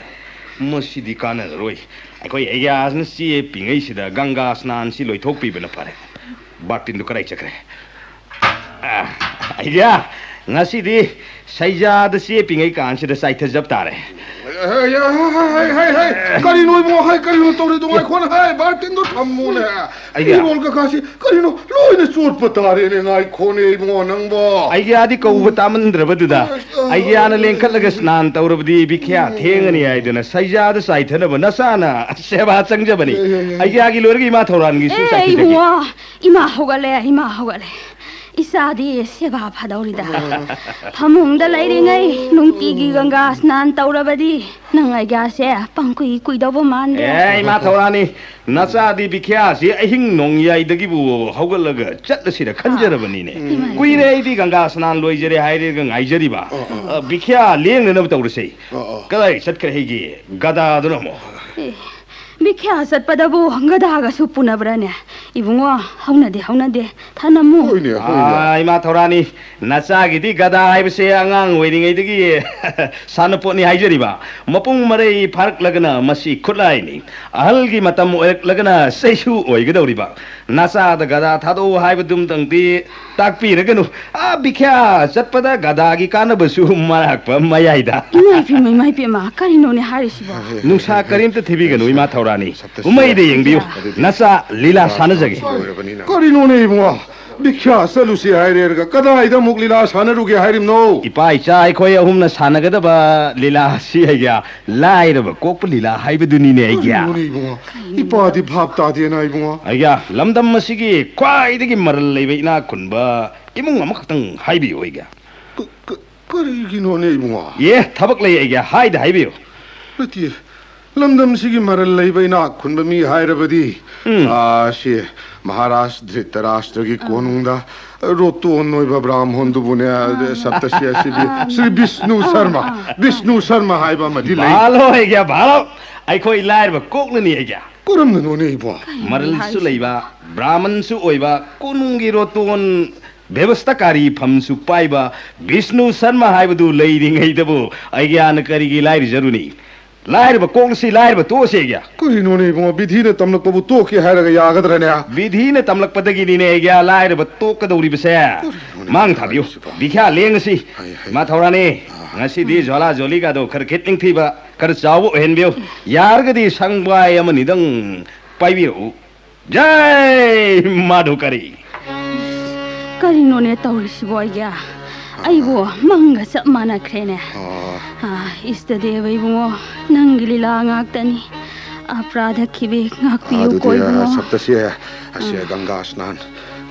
ꯃꯁꯤꯗꯤ ꯀꯥꯟꯅꯔꯔꯣꯏ꯫ ꯑꯩꯈꯣꯏ ꯑꯩꯒ꯭ꯌꯥꯁꯤꯅ ꯆꯦ ꯄꯤꯉꯩꯁꯤꯗ ꯒꯪꯒꯥ ꯁ꯭ꯅꯥꯟꯁꯤ ꯂꯣꯏꯊꯣꯛꯄꯤꯕꯅ ꯐꯔꯦ꯫ ꯕꯥꯔꯇꯤꯟꯗꯨ ꯀꯗꯥꯏ ꯆꯠꯈ꯭ꯔꯦ? ꯑ, ꯑꯩꯒ꯭ꯌꯥ! ꯉꯁꯤꯗꯤ ꯁꯩꯖꯥꯗ ꯆꯦ ꯄꯤꯉꯩ ꯀꯥꯟꯁꯤꯗ ꯆꯥꯏꯊꯖꯕ ꯇꯥꯔꯦ꯫ ꯍꯩ, ꯍꯩ, ꯍꯩ, ꯍꯩ, ꯍꯩ, ꯍꯩ, ꯀꯔꯤꯅꯣ ꯏꯕꯨꯡꯉꯣ? ꯍꯩ, ꯀꯔꯤꯅꯣ ꯇꯧꯔꯤꯗꯣ? ꯉꯥꯏꯈꯣꯅꯦ, ꯍꯩ, ꯕꯥꯔꯇꯦꯟꯗꯣ ꯊꯝꯃꯨꯅꯦ꯫ ꯑꯩꯒꯤ ꯐꯤꯔꯣꯜ ꯀꯀꯥꯁꯤ ꯀꯔꯤꯅꯣ ꯂꯣꯏꯅ ꯆꯣꯠꯄ ꯇꯥꯔꯦꯅꯦ? ꯉꯥꯏꯈꯣꯅꯦ ꯏꯕꯨꯡꯉꯣ ꯅꯪꯕꯣ꯫ ꯑꯩꯒꯤ ꯑꯥꯗꯤ ꯀꯧꯕ ꯇꯥꯃꯟꯗ꯭ꯔꯕꯗꯨꯗ, ꯑꯁ, ꯑ, ꯑꯩꯒꯤ ꯑꯥꯅ ꯂꯦꯡꯈꯠꯂꯒ ꯁ꯭ꯅꯥꯟ ꯇꯧꯔꯕꯗꯤ ꯕꯤꯈ꯭ꯌꯥ ꯊꯦꯡꯉꯅꯤ ꯍꯥꯏꯗꯨꯅ ꯁꯩꯖꯥꯗ ꯆꯥꯏꯊꯅꯕ ꯅꯆꯥꯅ ꯁꯦꯕꯥ ꯆꯪꯖꯕꯅꯤ꯫ ꯑꯦ, ꯑꯦ, ꯑꯦ꯫ ꯑꯩꯒꯤ ꯑꯥꯒꯤ ꯂꯣꯏꯔꯒ ꯏꯃꯥ ꯊꯧꯔꯥꯟꯒꯤꯁꯨ ꯑꯦ, ꯆꯥꯏꯊꯖꯒꯦ꯫ ꯏꯕꯨꯡꯉꯣ, ꯏꯃꯥ ꯍꯧꯒꯠꯂꯦ, ꯏꯃꯥ ꯍꯧꯒꯠꯂꯦ꯫ ꯏꯆꯥꯗꯤ ꯁꯦꯕꯥ ꯐꯗꯧꯔꯤꯗ꯫ ꯐꯃꯨꯡꯗ ꯂꯩꯔꯤꯉꯩ ꯅꯨꯡꯇꯤꯒꯤ ꯒꯪꯒꯥ ꯁ꯭ꯅꯥꯟ ꯇꯧꯔꯕꯗꯤ ꯅꯪ ꯑꯩꯒ꯭ꯌꯥꯁꯦ ꯄꯪꯀꯨꯏ ꯀꯨꯏꯗꯧꯕ ꯃꯥꯟꯗꯦ꯫ ꯑꯦ, ꯏꯃꯥ ꯊꯧꯔꯥꯅꯤ, ꯅꯆꯥꯗꯤ ꯕꯤꯈ꯭ꯌꯥꯁꯤ ꯑꯍꯤꯡ ꯅꯣꯡꯌꯥꯏꯗꯒꯤꯕꯨ ꯍꯧꯒꯠꯂꯒ ꯆꯠꯂꯁꯤꯔ ꯈꯟꯖꯔꯕꯅꯤꯅꯦ꯫ ꯏꯃꯥ, ꯏꯃꯥ꯫ ꯀꯨꯏꯔꯦ ꯑꯩꯗꯤ ꯒꯪꯒꯥ ꯁ꯭ꯅꯥꯟ ꯂꯣꯏꯖꯔꯦ ꯍꯥꯏꯔꯒ ꯉꯥꯏꯖꯔꯤꯕ꯫ ꯑ, ꯑ꯫ ꯑ, ꯕꯤꯈ꯭ꯌꯥ ꯂꯦꯡꯅꯅꯕ ꯇꯧꯔꯁꯦ꯫ ꯑ, ꯑ꯫ ꯀꯗꯥꯏ ꯆꯠꯈ꯭ꯔꯦ ꯑꯩꯒꯤ ꯒꯗꯥꯗꯨꯅ ꯑꯃꯨꯛ? ꯑꯦ, ꯕꯤꯈ꯭ꯌꯥ ꯆꯠꯄꯗꯕꯨ ꯒꯗꯥꯒꯁꯨ ꯄꯨꯅꯕ꯭ꯔꯥꯅꯦ? ꯏꯕꯨꯡꯉꯣ, ꯍꯧꯅꯗꯦ, ꯍꯧꯅꯗꯦ꯫ ꯊꯅꯝꯃꯨ꯫ ꯍꯣꯏꯅꯦ, ꯍꯣꯏꯅꯦ꯫ ꯑꯥ, ꯏꯃꯥ ꯊꯧꯔꯥꯅꯤ, ꯅꯆꯥꯒꯤꯗꯤ ꯒꯗꯥ ꯍꯥꯏꯕꯁꯦ ꯑꯉꯥꯡ ꯑꯣꯏꯔꯤꯉꯩꯗꯒꯤ ꯁꯥꯟꯅꯄꯣꯠꯅꯤ ꯍꯥꯏꯖꯔꯤꯕ꯫ ꯃꯄꯨꯡ ꯃꯔꯩ ꯐꯥꯔꯛꯂꯒꯅ ꯃꯁꯤ ꯈꯨꯠꯂꯥꯏꯅꯤ꯫ ꯑꯍꯜꯒꯤ ꯃꯇꯝ ꯑꯣꯏꯔꯛꯂꯒꯅ ꯆꯩꯁꯨ ꯑꯣꯏꯒꯗꯧꯔꯤꯕ꯫ ꯅꯆꯥꯗ ꯒꯗꯥ ꯊꯥꯗꯣꯛꯎ ꯍꯥꯏꯕꯗꯨꯝꯇꯪꯗꯤ ꯇꯥꯛꯄꯤꯔꯒꯅꯨ꯫ ꯑꯥ, ꯕꯤꯈ꯭ꯌꯥ ꯆꯠꯄꯗ ꯒꯗꯥꯒꯤ ꯀꯥꯟꯅꯕꯁꯨ ꯃꯔꯥꯛꯄ ꯃꯌꯥꯏꯗ꯫ ꯏꯃꯥ ꯏꯄꯦꯝꯃ, ꯏꯃꯥ ꯏꯄꯦꯝꯃ, ꯀꯔꯤꯅꯣꯅꯦ ꯍꯥꯏꯔꯤꯁꯤꯕꯣ? ꯅꯨꯡꯁꯥ ꯀꯔꯤꯝꯇ ꯊꯤꯕꯤꯒꯅꯨ, ꯏꯃꯥ ꯊꯧꯔꯥꯅꯤ꯫ ꯎꯃꯩꯗ ꯌꯦꯡꯕꯤꯌꯨ꯫ ꯅꯆꯥ ꯂꯤꯂꯥ ꯁꯥꯟꯅꯖꯒꯦ꯫ ꯀꯔꯤꯅꯣꯅꯦ ꯏꯕꯨꯡꯉꯣ? ꯕꯤꯈ꯭ꯌꯥ ꯆꯠꯂꯨꯁꯤ ꯍꯥꯏꯔꯦꯔꯒ ꯀꯗꯥꯏꯗ ꯑꯃꯨꯛ ꯂꯤꯂꯥ ꯁꯥꯟꯅꯔꯨꯒꯦ ꯍꯥꯏꯔꯤꯕꯅꯣ? ꯏꯄꯥ ꯏꯆꯥ ꯑꯩꯈꯣꯏ ꯑꯍꯨꯝꯅ ꯁꯥꯟꯅꯒꯗꯕ ꯂꯤꯂꯥꯁꯤ ꯑꯩꯒ꯭ꯌꯥ ꯂꯥꯏꯔꯕ ꯀꯣꯛꯄ ꯂꯤꯂꯥ ꯍꯥꯏꯕꯗꯨꯅꯤꯅꯦ ꯑꯩꯒ꯭ꯌꯥ꯫ ꯀꯔꯤꯅꯣꯅꯦ ꯏꯕꯨꯡꯉꯣ? ꯏꯄꯥꯗꯤ ꯚꯥꯞ ꯇꯥꯗꯦꯅ ꯏꯕꯨꯡꯉꯣ꯫ ꯑꯩꯒ꯭ꯌꯥ, ꯂꯝꯗꯝ ꯑꯁꯤꯒꯤ ꯈ꯭ꯋꯥꯏꯗꯒꯤ ꯃꯔꯜ ꯂꯩꯕ ꯏꯅꯥꯛ ꯈꯨꯟꯕ ꯏꯃꯨꯡ ꯑꯃꯈꯛꯇꯪ ꯍꯥꯏꯕꯤꯌꯨ ꯑꯩꯒ꯭ꯌꯥ꯫ ꯀ-, ꯀ-, ꯀꯔꯤꯒꯤꯅꯣꯅꯦ ꯏꯕꯨꯡꯉꯣ? ꯑꯦ, ꯊꯕꯛ ꯂꯩ ꯑꯩꯒꯤ, ꯍꯥꯏꯗ ꯍꯥꯏꯕꯤꯌꯨ꯫ ꯅꯠꯇꯦ, ꯂꯝꯗꯝꯁꯤꯒꯤ ꯃꯔꯜ ꯂꯩꯕ ꯏꯅꯥꯛ ꯈꯨꯟꯕ ꯃꯤ ꯍꯥꯏꯔꯕꯗꯤ, ꯎꯝ꯫ ꯑꯥ, ꯁꯤ ꯃꯍꯥꯔꯥꯖ ꯙ꯭ꯔꯤꯇꯔꯥꯁꯇ꯭ꯔꯒꯤ ꯑꯥ꯫ ꯀꯣꯅꯨꯡꯗ ꯔꯣꯇꯣꯟ ꯑꯣꯏꯕ ꯕ꯭ꯔꯥꯝꯍꯣꯟꯗꯨꯕꯨꯅꯦ, ꯑꯥ꯫ ꯁꯞꯇꯁꯤ ꯑꯁꯤꯗꯤ ꯑꯥ꯫ ꯁ꯭ꯔꯤ ꯕꯤꯁꯅꯨ ꯑꯥ, ꯁꯔꯃ, ꯑꯥ, ꯑꯥ꯫ ꯕꯤꯁꯅꯨ ꯁꯔꯃ ꯍꯥꯏꯕ ꯑꯃꯗꯤ ꯂꯩ꯫ ꯚꯥꯂꯣ ꯑꯩꯒꯤ, ꯚꯥꯂꯣ꯫ ꯑꯩꯈꯣꯏ ꯂꯥꯏꯔꯕ ꯀꯣꯛꯅꯅꯤ ꯑꯩꯒꯤ꯫ ꯀꯔꯝꯅꯅꯣꯅꯦ ꯏꯕꯣ? ꯀꯔꯤꯅꯣꯅꯦ ꯃꯔꯜꯁꯨ ꯍꯥꯏꯁꯤꯕꯣ? ꯂꯩꯕ, ꯕ꯭ꯔꯥꯍꯃꯟꯁꯨ ꯑꯣꯏꯕ, ꯀꯣꯅꯨꯡꯒꯤ ꯔꯣꯇꯣꯟ ꯕꯦꯕꯁꯇꯥꯀꯥꯔꯤ ꯐꯝꯁꯨ ꯄꯥꯏꯕ ꯕꯤꯁꯅꯨ ꯁꯔꯃ ꯍꯥꯏꯕꯗꯨ ꯂꯩꯔꯤꯉꯩꯗꯕꯨ ꯑꯩꯒ꯭ꯌꯥꯅ ꯀꯔꯤꯒꯤ ꯂꯥꯏꯔꯖꯔꯨꯅꯤ? ꯂꯥꯏꯔꯕ ꯀꯣꯛꯂꯁꯤ, ꯂꯥꯏꯔꯕ ꯇꯣꯛꯑꯁꯤ ꯑꯩꯒꯤ꯫ ꯀꯔꯤꯅꯣꯅꯦ ꯏꯕꯨꯡꯉꯣ, ꯕꯤꯙꯤꯅ ꯇꯝꯂꯛꯄꯕꯨ ꯇꯣꯛꯀꯦ ꯍꯥꯏꯔꯒ ꯌꯥꯒꯗ꯭ꯔꯅꯦ? ꯕꯤꯙꯤꯅ ꯇꯝꯂꯛꯄꯗꯒꯤꯅꯤꯅꯦ ꯑꯩꯒꯤ ꯂꯥꯏꯔꯕ ꯇꯣꯛꯀꯗꯧꯔꯤꯕꯁꯦ꯫ ꯀꯔꯤꯅꯣꯅꯦ ꯃꯥꯡ ꯊꯥꯕꯤꯌꯨ꯫ ꯍꯥꯏꯔꯤꯁꯤꯕꯣ? ꯕꯤꯈ꯭ꯌꯥ ꯂꯦꯡꯉꯁꯤ꯫ ꯍꯥꯏ, ꯍꯥꯏ꯫ ꯏꯃꯥ ꯊꯧꯔꯥꯅꯤ, ꯑꯥ꯫ ꯉꯁꯤꯗꯤ ꯖ꯭ꯋꯥꯂꯥ ꯖꯣꯂꯤꯒꯗꯣ ꯈꯔ ꯈꯤꯠ ꯅꯤꯡꯊꯤꯕ, ꯈꯔ ꯆꯥꯎꯕ ꯑꯣꯏꯍꯟꯕꯤꯌꯨ꯫ ꯌꯥꯔꯒꯗꯤ ꯁꯪꯕꯥꯏ ꯑꯃꯅꯤꯗꯪ ꯄꯥꯏꯕꯤꯔꯛꯎ꯫ ꯖꯥꯏ ꯃꯥꯙꯨꯀꯔꯤ꯫ ꯀꯔꯤꯅꯣꯅꯦ ꯇꯧꯔꯤꯁꯤꯕꯣ ꯑꯩꯒꯤ? ꯑꯩꯕꯨ ꯃꯪꯒ ꯆꯞ ꯃꯥꯟꯅꯈ꯭ꯔꯦꯅꯦ꯫ ꯑꯥ꯫ ꯑꯥ, ꯏꯁꯇꯗꯦꯕ ꯏꯕꯨꯡꯉꯣ, ꯅꯪꯒꯤ ꯂꯤꯂꯥ ꯉꯥꯛꯇꯅꯤ꯫ ꯑꯄ꯭ꯔꯥꯙ ꯈꯤꯕꯤ ꯉꯥꯛꯄꯤꯌꯨꯀꯣ ꯑꯗꯨꯗꯤ, ꯏꯕꯨꯡꯉꯣ꯫ ꯁꯞꯇꯁꯤ, ꯑꯁꯤ ꯑꯥ꯫ ꯒꯪꯒꯥ ꯁ꯭ꯅꯥꯟ,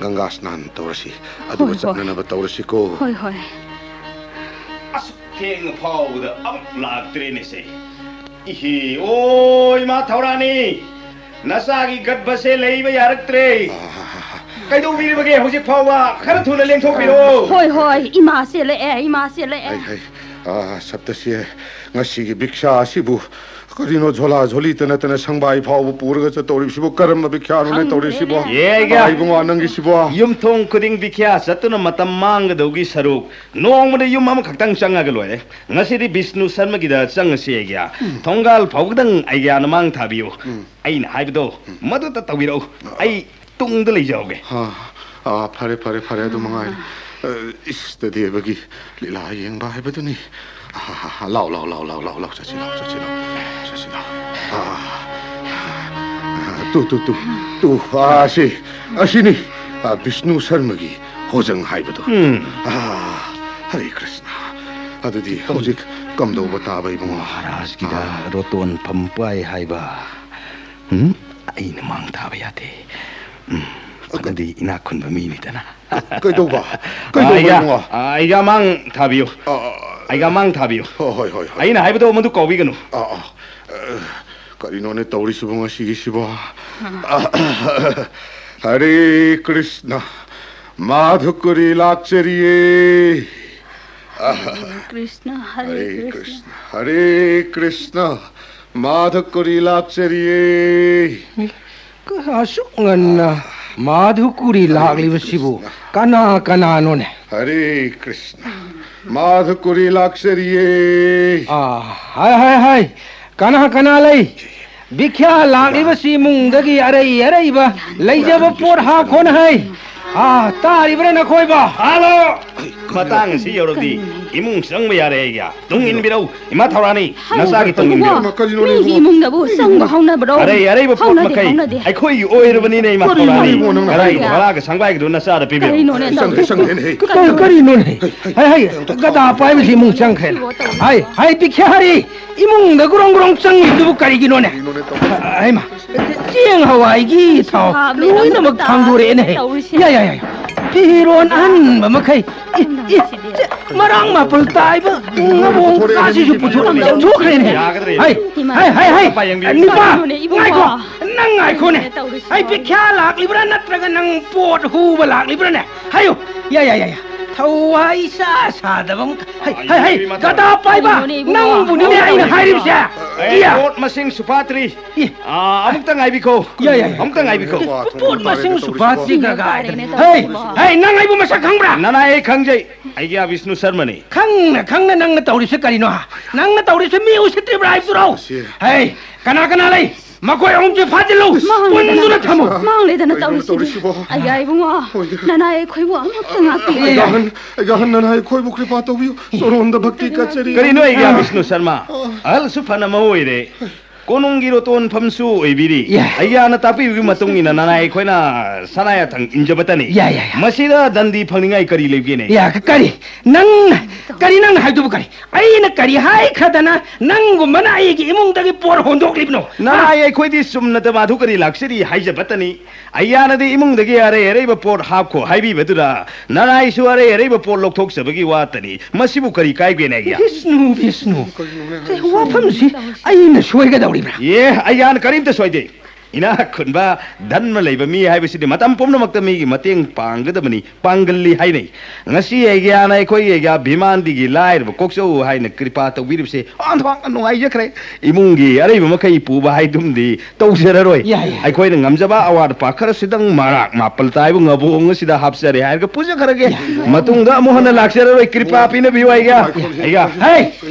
ꯒꯪꯒꯥ ꯁ꯭ꯅꯥꯟ ꯇꯧꯔꯁꯤ꯫ ꯑꯗꯨꯒ ꯍꯣꯏ, ꯍꯣꯏ꯫ ꯆꯠꯅꯅꯕ ꯇꯧꯔꯁꯤꯀꯣ꯫ ꯍꯣꯏ, ꯍꯣꯏ꯫ ꯑꯁꯨꯛ ꯊꯦꯡꯅ ꯐꯥꯎꯕꯗ ꯑꯃꯨꯛ ꯂꯥꯛꯇ꯭ꯔꯦꯅꯦꯁꯦ꯫ ꯏꯍꯦ, ꯑꯣ, ꯏꯃꯥ ꯊꯧꯔꯥꯅꯤ, ꯅꯆꯥꯒꯤ ꯒꯠꯕꯁꯦ ꯂꯩꯕ ꯌꯥꯔꯛꯇ꯭ꯔꯦ꯫ ꯑꯥ꯫ ꯀꯩꯗꯧꯕꯤꯔꯤꯕꯒꯦ ꯍꯧꯖꯤꯛ ꯐꯥꯎꯕ? ꯈꯔ ꯊꯨꯅ ꯂꯦꯡꯊꯣꯛꯄꯤꯔꯛꯑꯣ꯫ ꯍꯣꯏ, ꯍꯣꯏ, ꯏꯃꯥ ꯆꯦꯜꯂꯛꯑꯦ, ꯏꯃꯥ ꯆꯦꯜꯂꯛꯑꯦ꯫ ꯍꯩ, ꯍꯩ, ꯑꯥ, ꯁꯞꯇꯁꯤ, ꯉꯁꯤꯒꯤ ꯚꯤꯛꯁꯥ ꯑꯁꯤꯕꯨ ꯀꯔꯤꯅꯣ, ꯖꯣꯂꯥ ꯖꯣꯂꯤꯇ ꯅꯠꯇꯅ ꯁꯪꯕꯥꯏ ꯐꯥꯎꯕ ꯄꯨꯔꯒ ꯆꯠꯇꯧꯔꯤꯕꯁꯤꯕꯨ ꯀꯔꯝꯕ ꯚꯤꯛꯁꯥꯅꯣꯅꯦ ꯈꯪꯗ꯭ꯔꯦꯅꯦ꯫ ꯇꯧꯔꯤꯁꯤꯕꯣ? ꯌꯦ, ꯌꯦ꯫ ꯑꯥ, ꯏꯕꯨꯡꯉꯣ, ꯅꯪꯒꯤꯁꯤꯕꯣ? ꯌꯨꯝꯊꯣꯡ ꯈꯨꯗꯤꯡ ꯚꯤꯛꯁꯥ ꯆꯠꯇꯨꯅ ꯃꯇꯝ ꯃꯥꯡꯒꯗꯧꯒꯤ ꯁꯔꯨꯛ ꯅꯣꯡꯃꯗ ꯌꯨꯝ ꯑꯃꯈꯛꯇꯪ ꯆꯪꯉꯒ ꯂꯣꯏꯔꯦ꯫ ꯉꯁꯤꯗꯤ ꯕꯤꯁꯅꯨ ꯁꯔꯃꯒꯤꯗ ꯆꯪꯉꯁꯤ ꯑꯩꯒꯤ꯫ ꯎꯝ꯫ ꯊꯣꯡꯒꯥꯜ ꯐꯥꯎꯕꯗꯪ ꯑꯩꯒꯤ ꯅꯃꯥꯡ ꯊꯥꯕꯤꯌꯨ꯫ ꯎꯝ꯫ ꯑꯩꯅ ꯍꯥꯏꯕꯗꯣ ꯎꯝ꯫ ꯃꯗꯨꯇ ꯇꯧꯕꯤꯔꯛꯎ꯫ ꯑ, ꯑꯩ ꯇꯨꯡꯗ ꯂꯩꯖꯍꯧꯒꯦ꯫ ꯑ, ꯑ, ꯐꯔꯦ, ꯐꯔꯦ, ꯐꯔꯦ, ꯑꯗꯨ ꯃꯉꯥꯏꯔꯦ꯫ ꯑ, ꯏꯁꯇ ꯗꯦꯕꯒꯤ ꯂꯤꯂꯥ ꯌꯦꯡꯕ ꯍꯥꯏꯕꯗꯨꯅꯤ꯫ ꯑ, ꯂꯥꯎ, ꯂꯥꯎ, ꯂꯥꯎ, ꯂꯥꯎ, ꯂꯥꯎ, ꯂꯥꯎ, ꯆꯠꯁꯤ, ꯂꯥꯎ, ꯆꯠꯁꯤ, ꯂꯥꯎ, ꯆꯠꯁꯤ, ꯂꯥꯎ꯫ ꯑ, ꯇꯨ, ꯇꯨ, ꯇꯨ, ꯇꯨ, ꯑ, ꯑꯁꯤ, ꯑꯁꯤꯅꯤ, ꯑ, ꯕꯤꯁꯅꯨ ꯁꯔꯃꯒꯤ ꯍꯣꯖꯪ ꯍꯥꯏꯕꯗꯣ꯫ ꯎꯝ꯫ ꯑ, ꯍꯔꯦ ꯀ꯭ꯔꯤꯁꯅ꯫ ꯑꯗꯨꯗꯤ ꯍꯧꯖꯤꯛ ꯀꯝꯗꯧꯕ ꯇꯥꯕ, ꯏꯕꯨꯡꯉꯣ? ꯃꯍꯥꯔꯥꯖꯀꯤꯗ ꯑ꯫ ꯔꯣꯇꯣꯟ ꯐꯝꯄꯥꯏ ꯍꯥꯏꯕ꯫ ꯎꯝ? ꯑꯩꯅ ꯃꯥꯡ ꯊꯥꯕ ꯌꯥꯗꯦ꯫ ꯎꯝ, ꯐꯅꯗꯤ ꯏꯅꯥꯛ ꯈꯨꯟꯕ ꯃꯤꯅꯤꯗꯅ꯫ ꯀ-, ꯀꯩꯗꯧꯕ? ꯀꯩꯗꯧꯕ, ꯑꯩꯒ, ꯏꯕꯨꯡꯉꯣ? ꯑꯩꯒ ꯃꯥꯡ ꯊꯥꯕꯤꯌꯨ꯫ ꯑ, ꯑ, ꯑ꯫ ꯑꯩꯒ ꯃꯥꯡ ꯊꯥꯕꯤꯌꯨ꯫ ꯍꯣ, ꯍꯣꯏ, ꯍꯣꯏ, ꯍꯣꯏ꯫ ꯑꯩꯅ ꯍꯥꯏꯕꯗꯣ ꯃꯗꯨ ꯀꯥꯎꯕꯤꯒꯅꯨ꯫ ꯑ, ꯑ꯫ ꯑ, ꯀꯔꯤꯅꯣꯅꯦ ꯇꯧꯔꯤꯁꯤꯕꯣ ꯉꯁꯤꯒꯤꯁꯤꯕꯣ? ꯑ꯫ ꯑ, ꯍꯔꯦ ꯀ꯭ꯔꯤꯁꯅ, ꯃꯥꯙꯨꯀꯔꯤ ꯂꯥꯛꯆꯔꯤꯌꯦ꯫ ꯑ꯫ ꯍꯔꯦ ꯀ꯭ꯔꯤꯁꯅ, ꯍꯔꯦ ꯍꯔꯦ ꯀ꯭ꯔꯤꯁꯅ꯫ ꯀ꯭ꯔꯤꯁꯅ, ꯍꯔꯦ ꯀ꯭ꯔꯤꯁꯅ꯫ ꯃꯥꯙꯨꯀꯔꯤ ꯂꯥꯛꯆꯔꯤꯌꯦ꯫ ꯃꯤ, ꯀ-, ꯑꯁꯨꯛ ꯉꯟꯅ ꯃꯥꯙꯨꯀꯨꯔꯤ ꯍꯔꯦ ꯂꯥꯛꯂꯤꯕꯁꯤꯕꯨ ꯀ꯭ꯔꯤꯁꯅ꯫ ꯀꯅꯥ ꯀꯅꯥꯅꯣꯅꯦ? ꯍꯔꯦ ꯀ꯭ꯔꯤꯁꯅ꯫ ꯃꯥꯙꯨꯀꯨꯔꯤ ꯂꯥꯛꯆꯔꯤꯌꯦ꯫ ꯑꯥ, ꯍꯥꯏ, ꯍꯥꯏ, ꯍꯥꯏ꯫ ꯀꯅꯥ ꯀꯅꯥ ꯂꯩ? ꯕꯤꯈ꯭ꯌꯥ ꯂꯥꯛꯂꯤꯕꯁꯤ ꯏꯃꯨꯡꯗꯒꯤ ꯑꯔꯩ ꯑꯔꯩꯕ ꯂꯩꯖꯕ ꯄꯣꯠ ꯍꯥꯞꯈꯣꯅ ꯍꯥꯏ꯫ ꯑꯥ, ꯇꯥꯔꯤꯕ꯭ꯔꯥ ꯅꯈꯣꯏꯕꯣ? ꯍꯜꯂꯣ! ꯃꯇꯥꯡ ꯑꯁꯤ ꯌꯧꯔꯕꯗꯤ ꯏꯃꯨꯡ ꯆꯪꯕ ꯌꯥꯔꯦ ꯑꯩꯒ꯫ ꯇꯨꯡ ꯏꯟꯕꯤꯔꯧ, ꯏꯃꯥ ꯊꯧꯔꯥꯅꯤ, ꯅꯆꯥꯒꯤ ꯇꯨꯡ ꯏꯟꯕꯤꯔꯧ꯫ ꯀꯔꯤꯅꯣꯅꯦ ꯃꯤꯒꯤ ꯏꯕꯨꯡꯉꯣ? ꯏꯃꯨꯡꯗꯕꯨ ꯆꯪꯕ ꯍꯧꯅꯕ꯭ꯔꯣ? ꯑꯔꯩ ꯑꯔꯩꯕ ꯄꯣꯠ ꯍꯧꯅꯗꯦ, ꯃꯈꯩ ꯍꯧꯅꯗꯦ꯫ ꯑꯩꯈꯣꯏꯒꯤ ꯑꯣꯏꯔꯕꯅꯤꯅꯦ, ꯏꯃꯥ ꯀꯔꯤꯅꯣꯅꯦ ꯊꯧꯔꯥꯅꯤ꯫ ꯏꯕꯨꯡꯉꯣ, ꯅꯪꯅ ꯀꯗꯥꯏ ꯍꯥꯏꯔꯤꯕꯣ? ꯚꯔꯥꯒ ꯁꯪꯕꯥꯏꯒꯗꯣ ꯅꯆꯥꯗ ꯄꯤꯕꯤꯔꯣ꯫ ꯀꯔꯤꯅꯣꯅꯦ ꯆꯪꯈ꯭ꯔꯦ, ꯇꯧꯔꯤꯁꯤꯕꯣ? ꯆꯪꯈ꯭ꯔꯦꯅꯦ꯫ ꯀꯔꯤ, ꯀꯔꯤꯅꯣꯅꯦ? ꯍꯥꯏ, ꯍꯥꯏ, ꯒꯗꯥ ꯄꯥꯏꯕꯁꯤ ꯏꯃꯨꯡ ꯆꯪꯈ꯭ꯔꯦꯅꯦ꯫ ꯍꯥꯏ, ꯍꯥꯏ, ꯕꯤꯈ꯭ꯌꯥꯔꯤ, ꯏꯃꯨꯡꯗ ꯒ꯭ꯔꯣꯡ ꯒ꯭ꯔꯣꯡ ꯆꯪꯉꯤꯗꯨꯕꯨ ꯀꯔꯤꯒꯤꯅꯣꯅꯦ? ꯀꯔꯤꯅꯣꯅꯦ ꯇꯧꯔꯤꯁꯤꯕꯣ? ꯍꯥꯏꯃ, ꯆꯦꯡ ꯍꯋꯥꯏꯒꯤ ꯊꯥꯎ ꯂꯣꯏꯅꯃꯛ ꯊꯥꯡꯗꯣꯔꯛꯑꯦꯅꯦ꯫ ꯇꯧꯔꯤꯁꯦ꯫ ꯌꯥ, ꯌꯥ, ꯌꯥ, ꯌꯥ꯫ ꯐꯤꯔꯣꯟ ꯑꯍꯟꯕ ꯃꯈꯩ꯫ ꯏ, ꯏ, ꯆꯦ, ꯃꯔꯥꯡ ꯃꯥꯄꯜ ꯇꯥꯏꯕ ꯉꯕꯣꯡ ꯀꯥꯁꯤꯁꯨ ꯄꯨꯊꯣꯛ-, ꯄꯨꯊꯣꯛꯈ꯭ꯔꯦꯅꯦ꯫ ꯌꯥꯒꯗ꯭ꯔꯦ꯫ ꯍꯥꯏ, ꯍꯥꯏ, ꯍꯥꯏ, ꯍꯥꯏ꯫ ꯅꯨꯄꯥ, ꯀꯔꯤꯅꯣꯅꯦ ꯏꯕꯨꯡꯉꯣ? ꯉꯥꯏꯈꯣ꯫ ꯅꯪ ꯉꯥꯏꯈꯣꯅꯦ꯫ ꯇꯧꯔꯤꯁꯤꯕꯣ? ꯑꯩ ꯕꯤꯈ꯭ꯌꯥ ꯂꯥꯛꯂꯤꯕ꯭ꯔꯥ ꯅꯠꯇ꯭ꯔꯒ ꯅꯪ ꯄꯣꯠ ꯍꯨꯕ ꯂꯥꯛꯂꯤꯕ꯭ꯔꯥꯅꯦ? ꯍꯥꯏꯌꯨ꯫ ꯌꯥ, ꯌꯥ, ꯌꯥ, ꯌꯥ꯫ ꯊꯋꯥꯏ ꯏꯁꯥ ꯁꯥꯗꯕ ꯑꯃ-, ꯍꯩ, ꯍꯩ, ꯍꯩ, ꯒꯗꯥ ꯄꯥꯏꯕ! ꯀꯔꯤꯅꯣꯅꯦ ꯏꯕꯨꯡꯉꯣ? ꯅꯪꯕꯨꯅꯤꯅꯦ ꯑꯩꯅ ꯍꯥꯏꯔꯤꯕꯁꯦ! ꯑꯦ, ꯏꯌꯥ! ꯄꯣꯠ ꯃꯁꯤꯡ ꯁꯨꯐꯥꯠꯇ꯭ꯔꯤ꯫ ꯏ-, ꯑꯥ, ꯑꯃꯨꯛꯇ ꯉꯥꯏꯕꯤꯈꯣ꯫ ꯌꯥ, ꯌꯥ, ꯌꯥ꯫ ꯑꯃꯨꯛꯇ ꯉꯥꯏꯕꯤꯈꯣ꯫ ꯄꯣꯠ ꯃꯁꯤꯡ ꯁꯨꯐꯥꯠꯇ꯭ꯔꯤ ꯀꯥꯏꯅ꯫ ꯍꯩ, ꯍꯩ, ꯅꯪ ꯑꯩꯕꯨ ꯃꯁꯛ ꯈꯪꯕ꯭ꯔꯥ? ꯅꯅꯥꯏ, ꯑꯩ ꯈꯪꯖꯩ꯫ ꯑꯩꯒꯤ ꯕꯤꯁꯅꯨ ꯁꯔꯃꯅꯤ꯫ ꯈꯪꯅ ꯈꯪꯅ ꯅꯪꯅ ꯇꯧꯔꯤꯁꯦ ꯀꯔꯤꯅꯣ, ꯍꯥ? ꯅꯪꯅ ꯇꯧꯔꯤꯁꯦ ꯃꯤ ꯎꯁꯤꯠꯇ꯭ꯔꯤꯕ꯭ꯔꯥ ꯍꯥꯏꯕꯗꯨꯔꯣ? ꯁꯤ꯫ ꯍꯩ, ꯀꯅꯥ ꯀꯅꯥ ꯂꯩ? ꯃꯈꯣꯏ ꯑꯍꯨꯝꯁꯦ ꯐꯥꯖꯤꯜꯂꯨ! ꯃꯥꯡꯂꯦꯗꯅ, ꯄꯨꯟꯗꯨꯅ ꯊꯝꯃꯨ! ꯃꯥꯡꯂꯦꯗꯅ ꯀꯔꯤꯅꯣ ꯇꯧꯔꯤꯁꯤꯕꯣ! ꯇꯧꯔꯤꯁꯤꯕꯣ? ꯑꯌꯥ ꯏꯕꯨꯡꯉꯣ, ꯍꯣꯏ꯫ ꯅꯅꯥꯏ ꯑꯩꯈꯣꯏꯕꯨ ꯑꯃꯨꯛꯇ ꯉꯥꯛꯄꯤꯌꯨ꯫ ꯑꯩꯒꯤ ꯑꯍꯟ, ꯑꯩꯒꯤ ꯑꯍꯟ ꯅꯅꯥꯏ ꯑꯩꯈꯣꯏꯕꯨ ꯀ꯭ꯔꯤꯄꯥ ꯇꯧꯕꯤꯌꯨ꯫ ꯆꯣꯔꯣꯟꯗ ꯚꯛꯇꯤ ꯀꯠꯆꯔꯤ꯫ ꯀꯔꯤꯅꯣ ꯑꯩꯒꯤ ꯕꯤꯁꯅꯨ ꯁꯔꯃ? ꯑꯍꯜꯁꯨ ꯐꯅ ꯑꯃ ꯑꯣꯏꯔꯦ꯫ ꯀꯣꯅꯨꯡꯒꯤ ꯔꯣꯇꯣꯟꯐꯝꯁꯨ ꯑꯣꯏꯕꯤꯔꯤ꯫ ꯌꯥ꯫ ꯑꯩꯒꯤ ꯑꯍꯟꯅ ꯇꯥꯛꯄꯤꯕꯒꯤ ꯃꯇꯨꯡ ꯏꯟꯅ ꯅꯅꯥꯏ ꯑꯩꯈꯣꯏꯅ ꯁꯅꯥ ꯌꯥꯊꯪ ꯏꯟꯖꯕꯇꯅꯤ꯫ ꯌꯥ, ꯌꯥ, ꯌꯥ꯫ ꯃꯁꯤꯗ ꯗꯟꯗꯤ ꯐꯪꯅꯤꯡꯉꯥꯏ ꯀꯔꯤ ꯂꯩꯕꯒꯦꯅꯦ? ꯌꯥ, ꯀꯔꯤ? ꯅꯪ, ꯀꯔꯤ ꯅꯪꯅ ꯍꯥꯏꯗꯨꯕꯨ ꯀꯔꯤ? ꯑꯩꯅ ꯀꯔꯤ ꯍꯥꯏꯈ꯭ꯔꯗꯅ ꯅꯪꯒꯨꯝꯕꯅ ꯑꯩꯒꯤ ꯏꯃꯨꯡꯗꯒꯤ ꯄꯣꯠ ꯍꯣꯟꯗꯣꯛꯂꯤꯕꯅꯣ? ꯅꯅꯥꯏ ꯑꯩꯈꯣꯏꯗꯤ ꯆꯨꯝꯅ ꯃꯥꯙꯨꯀꯔꯤ ꯂꯥꯛꯆꯔꯤ ꯍꯥꯏꯖꯕꯇꯅꯤ꯫ ꯑꯩꯌꯥꯅꯗꯤ ꯏꯃꯨꯡꯗꯒꯤ ꯑꯔꯩ ꯑꯔꯩꯕ ꯄꯣꯠ ꯍꯥꯞꯈꯣ ꯍꯥꯏꯕꯤꯕꯗꯨꯗ ꯅꯅꯥꯏꯁꯨ ꯑꯔꯩ ꯑꯔꯩꯕ ꯄꯣꯠ ꯂꯧꯊꯣꯛꯆꯕꯒꯤ ꯋꯥꯇꯅꯤ꯫ ꯃꯁꯤꯕꯨ ꯀꯔꯤ ꯀꯥꯏꯒꯦꯅꯦ ꯑꯩꯒꯤ? ꯕꯤꯁꯅꯨ, ꯕꯤꯁꯅꯨ꯫ ꯀꯔꯤꯅꯣꯅꯦ ꯁꯦ, ꯍꯥꯏꯁꯤꯕꯣ? ꯋꯥꯐꯝꯁꯤ ꯑꯩꯅ ꯁꯣꯏꯒꯗꯧꯔꯤꯕ꯭ꯔꯥ? ꯑꯦ, ꯑꯩꯌꯥꯅ ꯀꯔꯤꯝꯇ ꯁꯣꯏꯗꯦ꯫ ꯏꯅꯥꯛ ꯈꯨꯟꯕ, ꯙꯟꯃ ꯂꯩꯕ ꯃꯤ ꯍꯥꯏꯕꯁꯤꯗꯤ ꯃꯇꯝ ꯄꯨꯝꯅꯃꯛꯇ ꯃꯤꯒꯤ ꯃꯇꯦꯡ ꯄꯥꯡꯒꯗꯕꯅꯤ, ꯄꯥꯡꯒꯜꯂꯤ ꯍꯥꯏꯅꯩ꯫ ꯉꯁꯤ ꯑꯩꯒꯤꯌꯥꯅ ꯑꯩꯈꯣꯏꯒꯤ ꯑꯩꯒꯤꯌꯥ ꯚꯤꯃꯥꯟꯗꯤꯒꯤ ꯂꯥꯏꯔꯕ ꯀꯣꯛꯆꯧ ꯍꯥꯏꯅ ꯀ꯭ꯔꯤꯄꯥ ꯇꯧꯕꯤꯔꯤꯕꯁꯦ ꯑꯣꯟꯊꯣꯛꯅ ꯅꯨꯡꯉꯥꯏꯖꯈ꯭ꯔꯦ꯫ ꯏꯃꯨꯡꯒꯤ ꯑꯔꯩꯕ ꯃꯈꯩ ꯄꯨꯕ ꯍꯥꯏꯗꯨꯝꯗꯤ ꯇꯧꯖꯔꯔꯣꯏ꯫ ꯌꯥꯏ, ꯌꯥꯏ꯫ ꯑꯩꯈꯣꯏꯅ ꯉꯝꯖꯕ ꯑꯋꯥꯠ ꯑꯄꯥ ꯈꯔꯁꯤꯗꯪ ꯃꯔꯥꯛ ꯃꯥꯄꯜ ꯇꯥꯏꯕ ꯉꯕꯣꯡ ꯑꯁꯤꯗ ꯍꯥꯞꯆꯔꯦ ꯍꯥꯏꯔꯒ ꯄꯨꯖꯈ꯭ꯔꯒꯦ꯫ ꯌꯥꯏ, ꯌꯥꯏ꯫ ꯃꯇꯨꯡꯗ ꯑꯃꯨꯛ ꯍꯟꯅ ꯂꯥꯛꯆꯔꯔꯣꯏ꯫ ꯀ꯭ꯔꯤꯄꯥ ꯄꯤꯅꯕꯤꯌꯨ ꯑꯩꯒꯤꯌꯥ꯫ ꯑꯩꯒꯤꯌꯥ꯫ ꯍꯩ!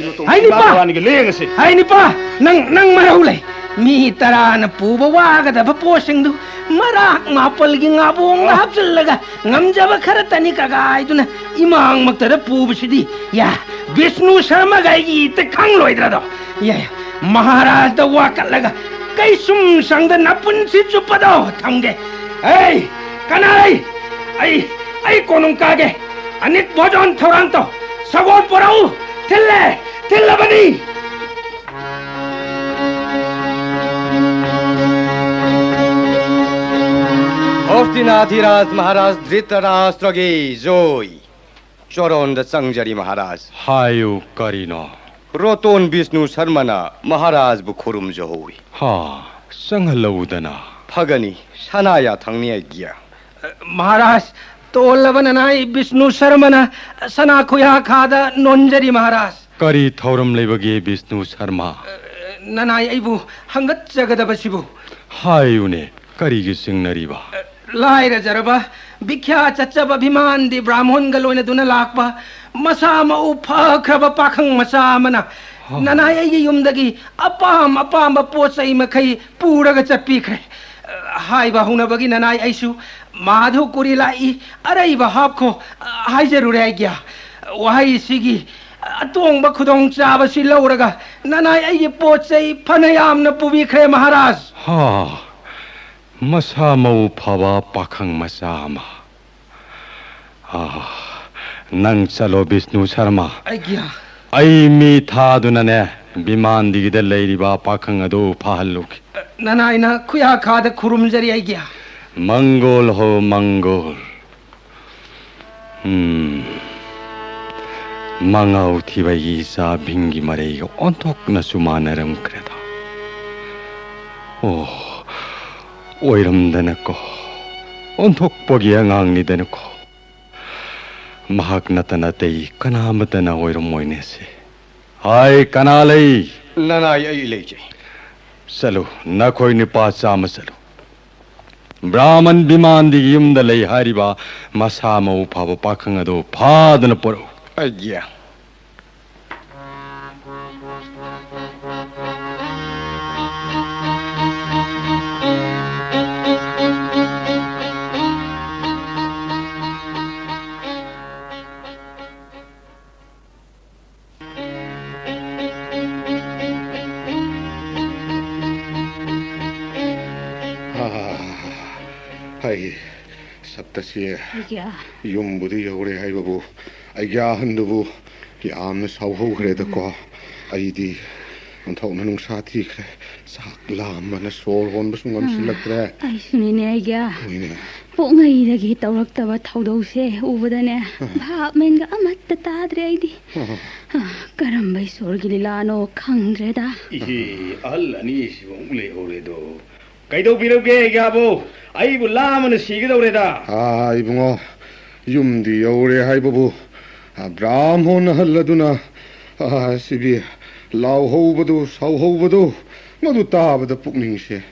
ꯍꯩ, ꯅꯤꯄꯥ! ꯏꯕꯥꯅꯤꯒꯤ ꯂꯦꯡ ꯑꯁꯤ꯫ ꯍꯩ, ꯅꯤꯄꯥ! ꯅꯪ, ꯅꯪ ꯃꯔꯧ ꯂꯩ꯫ ꯃꯤ ꯇꯔꯥꯅ ꯄꯨꯕ ꯋꯥꯒꯗꯕ ꯄꯣꯠꯁꯤꯡꯗꯨ ꯃꯔꯥꯛ ꯃꯥꯄꯜꯒꯤ ꯉꯥꯕꯣꯡꯗ ꯑ꯫ ꯍꯥꯞꯆꯤꯜꯂꯒ ꯉꯝꯖꯕ ꯈꯔ ꯇꯅꯤ ꯀꯒꯥꯏꯗꯨꯅ ꯏꯃꯥꯡꯃꯛꯇꯗ ꯄꯨꯕꯁꯤꯗꯤ, ꯌꯥ, ꯕꯤꯁꯅꯨ ꯁꯔꯃꯒ ꯑꯩꯒꯤ ꯏꯠꯇ ꯈꯪꯂꯣꯏꯗ꯭ꯔꯗꯣ? ꯌꯥ, ꯌꯥ, ꯃꯍꯥꯔꯥꯖꯗ ꯋꯥꯀꯠꯂꯒ ꯀꯩꯁꯨꯝ ꯁꯪꯗ ꯅꯄꯨꯟꯁꯤ ꯆꯨꯞꯄꯗꯣ ꯊꯝꯒꯦ꯫ ꯑꯩ ꯀꯅꯥ? ꯑꯩ, ꯑꯩ, ꯑꯩ ꯀꯣꯅꯨꯡ ꯀꯥꯒꯦ꯫ ꯑꯅꯤꯛ ꯚꯣꯖꯣꯟ ꯊꯧꯔꯥꯡ ꯇꯧ꯫ ꯁꯒꯣꯜ ꯄꯨꯔꯛꯎ꯫ ꯊꯤꯜꯂꯦ, ꯊꯤꯜꯂꯕꯅꯤ꯫ ꯍꯣꯁꯇꯤꯅꯥꯊꯤꯔꯥꯖ ꯃꯍꯥꯔꯥꯖ ꯙ꯭ꯔꯤꯇꯔꯥꯁꯇ꯭ꯔꯒꯤ ꯖꯣꯏ꯫ ꯆꯣꯔꯣꯟꯗ ꯆꯪꯖꯔꯤ ꯃꯍꯥꯔꯥꯖ꯫ ꯍꯥꯏꯌꯨ, ꯀꯔꯤꯅꯣ? ꯔꯣꯇꯣꯟ ꯕꯤꯁꯅꯨ ꯁꯔꯃꯅ ꯃꯍꯥꯔꯥꯖꯕꯨ ꯈꯨꯔꯨꯝꯖꯍꯧꯏ꯫ ꯍꯥ, ꯆꯪꯍꯜꯂꯛꯎꯗꯅ꯫ ꯐꯒꯅꯤ, ꯁꯅꯥ ꯌꯥꯊꯪꯅꯤ ꯑꯩꯒꯤ꯫ ꯃꯍꯥꯔꯥꯖ, ꯇꯣꯜꯂꯕ ꯅꯅꯥꯏ ꯕꯤꯁꯅꯨ ꯁꯔꯃꯅ ꯁꯅꯥ ꯈꯨꯌꯥ ꯈꯥꯗ ꯅꯣꯟꯖꯔꯤ ꯃꯍꯥꯔꯥꯖ꯫ ꯀꯔꯤ ꯊꯧꯔꯝ ꯂꯩꯕꯒꯦ ꯕꯤꯁꯅꯨ ꯁꯔꯃ? ꯅꯅꯥꯏ ꯑꯩꯕꯨ ꯍꯪꯒꯠꯆꯒꯗꯕꯁꯤꯕꯨ꯫ ꯍꯥꯏꯌꯨꯅꯦ, ꯀꯔꯤꯒꯤ ꯆꯤꯡꯅꯔꯤꯕ? ꯂꯥꯏꯔꯖꯔꯕ, ꯚꯤꯈ꯭ꯌꯥ ꯆꯠꯆꯕ ꯚꯤꯃꯥꯟꯗꯤ ꯕ꯭ꯔꯥꯍꯃꯣꯟꯒ ꯂꯣꯏꯅꯗꯨꯅ ꯂꯥꯛꯄ ꯃꯁꯥ ꯃꯎ ꯐꯈ꯭ꯔꯕ ꯄꯥꯈꯪ ꯃꯆꯥ ꯑꯃꯅ ꯍꯥ꯫ ꯅꯅꯥꯏ ꯑꯩꯒꯤ ꯌꯨꯝꯗꯒꯤ ꯑꯄꯥꯝ ꯑꯄꯥꯝꯕ ꯄꯣꯠ ꯆꯩ ꯃꯈꯩ ꯄꯨꯔꯒ ꯆꯠꯄꯤꯈ꯭ꯔꯦ꯫ ꯍꯥꯏꯕ ꯍꯧꯅꯕꯒꯤ ꯅꯅꯥꯏ ꯑꯩꯁꯨ ꯃꯥꯙꯨ ꯀꯨꯔꯤ ꯂꯥꯛꯏ, ꯑꯔꯩꯕ ꯍꯥꯞꯈꯣ ꯍꯥꯏꯖꯔꯨꯔꯦ ꯑꯩꯒꯤ꯫ ꯋꯥꯍꯩꯁꯤꯒꯤ ꯑꯇꯣꯡꯕ ꯈꯨꯗꯣꯡꯆꯥꯕꯁꯤ ꯂꯧꯔꯒ ꯅꯅꯥꯏ ꯑꯩꯒꯤ ꯄꯣꯠ ꯆꯩ ꯐꯅ ꯌꯥꯝꯅ ꯄꯨꯕꯤꯈ꯭ꯔꯦ ꯃꯍꯥꯔꯥꯖ꯫ ꯍꯥ, ꯃꯁꯥ ꯃꯎ ꯐꯕ ꯄꯥꯈꯪ ꯃꯆꯥ ꯑꯃ꯫ ꯑꯥ, ꯅꯪ ꯆꯠꯂꯣ, ꯕꯤꯁꯅꯨ ꯁꯔꯃ꯫ ꯑꯩꯒꯤ꯫ ꯑꯩ ꯃꯤ ꯊꯥꯗꯨꯅꯅꯦ, ꯕꯤꯃꯥꯟꯗꯤꯒꯤꯗ ꯂꯩꯔꯤꯕ ꯄꯥꯈꯪ ꯑꯗꯨ ꯐꯥꯍꯜꯂꯨꯒꯦ꯫ ꯅꯅꯥꯏꯅ ꯈꯨꯌꯥꯈꯥꯗ ꯈꯨꯔꯨꯝꯖꯔꯤ ꯑꯩꯒꯤ꯫ ꯃꯪꯒꯣꯜ ꯍꯣ ꯃꯪꯒꯣꯜ꯫ ꯎꯝ꯫ ꯃꯉꯥꯎ ꯊꯤꯕꯒꯤ ꯏꯆꯥ ꯚꯤꯡꯒꯤ ꯃꯔꯩꯒ ꯑꯣꯟꯊꯣꯛꯅꯁꯨ ꯃꯥꯟꯅꯔꯝꯈ꯭ꯔꯦꯗ꯫ ꯑꯣ, ꯑꯣꯏꯔꯝꯗꯅꯀꯣ, ꯑꯣꯟꯊꯣꯛꯄꯒꯤ ꯑꯉꯥꯡꯅꯤꯗꯅꯀꯣ꯫ ꯃꯍꯥꯛ ꯅꯠꯇꯅ ꯑꯇꯩ ꯀꯅꯥ ꯑꯃꯠꯇꯅ ꯑꯣꯏꯔꯝꯃꯣꯏꯅꯦꯁꯦ꯫ ꯍꯥꯏ, ꯀꯅꯥ ꯂꯩ? ꯅꯅꯥꯏ ꯑꯩ ꯂꯩꯖꯩ꯫ ꯆꯠꯂꯨ, ꯅꯈꯣꯏ ꯅꯨꯄꯥ ꯆꯥꯝꯃ ꯆꯠꯂꯨ꯫ ꯕ꯭ꯔꯥꯍꯃꯟ ꯕꯤꯃꯥꯟꯗꯤꯒꯤ ꯌꯨꯝꯗ ꯂꯩ ꯍꯥꯏꯔꯤꯕ ꯃꯁꯥ ꯃꯎ ꯐꯕ ꯄꯥꯈꯪ ꯑꯗꯨ ꯐꯥꯗꯨꯅ ꯄꯨꯔꯛꯎ꯫ ꯑꯩꯒꯤ ꯍꯥꯏ, ꯁꯞꯇꯁꯤ꯫ ꯑꯩꯒ꯭ꯌꯥ꯫ ꯌꯨꯝꯕꯨꯗꯤ ꯌꯧꯔꯦ ꯍꯥꯏꯕꯕꯨ, ꯑꯩꯒꯤ ꯑꯍꯟꯗꯨꯕꯨ ꯌꯥꯝꯅ ꯁꯥꯎꯍꯧꯈ꯭ꯔꯦꯗꯀꯣ꯫ ꯑꯩꯗꯤ ꯑꯣꯟꯊꯣꯛꯅ ꯅꯨꯡꯁꯥ ꯊꯤꯈ꯭ꯔꯦ꯫ ꯆꯥꯛ ꯂꯥꯝꯕꯅ ꯁꯣꯔ ꯍꯣꯟꯕꯁꯨ ꯉꯝꯁꯤꯜꯂꯛꯇ꯭ꯔꯦ꯫ ꯑꯩꯁꯨꯅꯤꯅꯦ, ꯑꯩꯒꯤ ꯍꯣꯏꯅꯦ꯫ ꯄꯣꯛꯉꯩꯗꯒꯤ ꯇꯧꯔꯛꯇꯕ ꯊꯧꯗꯧꯁꯦ ꯎꯕꯗꯅꯦ, ꯚꯥꯞ ꯃꯦꯟꯒ ꯑꯃꯠꯇ ꯇꯥꯗ꯭ꯔꯦ ꯑꯩꯗꯤ꯫ ꯀꯔꯝꯕ ꯏꯁꯣꯔꯒꯤ ꯂꯤꯂꯥꯅꯣ ꯈꯪꯗ꯭ꯔꯦꯗ꯫ ꯏꯍꯦ, ꯑꯍꯜ ꯑꯅꯤꯁꯤꯕꯨ ꯑꯃꯨꯛ ꯂꯩꯍꯧꯔꯦꯗꯣ꯫ ꯀꯩꯗꯧꯕꯤꯔꯒꯦ, ꯑꯩꯒ꯭ꯌꯥꯕꯨ? ꯑꯩꯕꯨ ꯂꯥꯝꯕꯅ ꯁꯤꯒꯗꯧꯔꯦꯗ꯫ ꯑꯥ, ꯏꯕꯨꯡꯉꯣ, ꯌꯨꯝꯗꯤ ꯌꯧꯔꯦ ꯍꯥꯏꯕꯕꯨ, ꯑꯥ, ꯕ꯭ꯔꯥꯝꯍꯣꯟ ꯑꯍꯜ ꯑꯗꯨꯅ, ꯑꯥ, ꯁꯤꯕꯤ ꯂꯥꯎꯍꯧꯕꯗꯨ, ꯁꯥꯎꯍꯧꯕꯗꯨ, ꯃꯗꯨ ꯇꯥꯕꯗ ꯄꯨꯛꯅꯤꯡꯁꯦ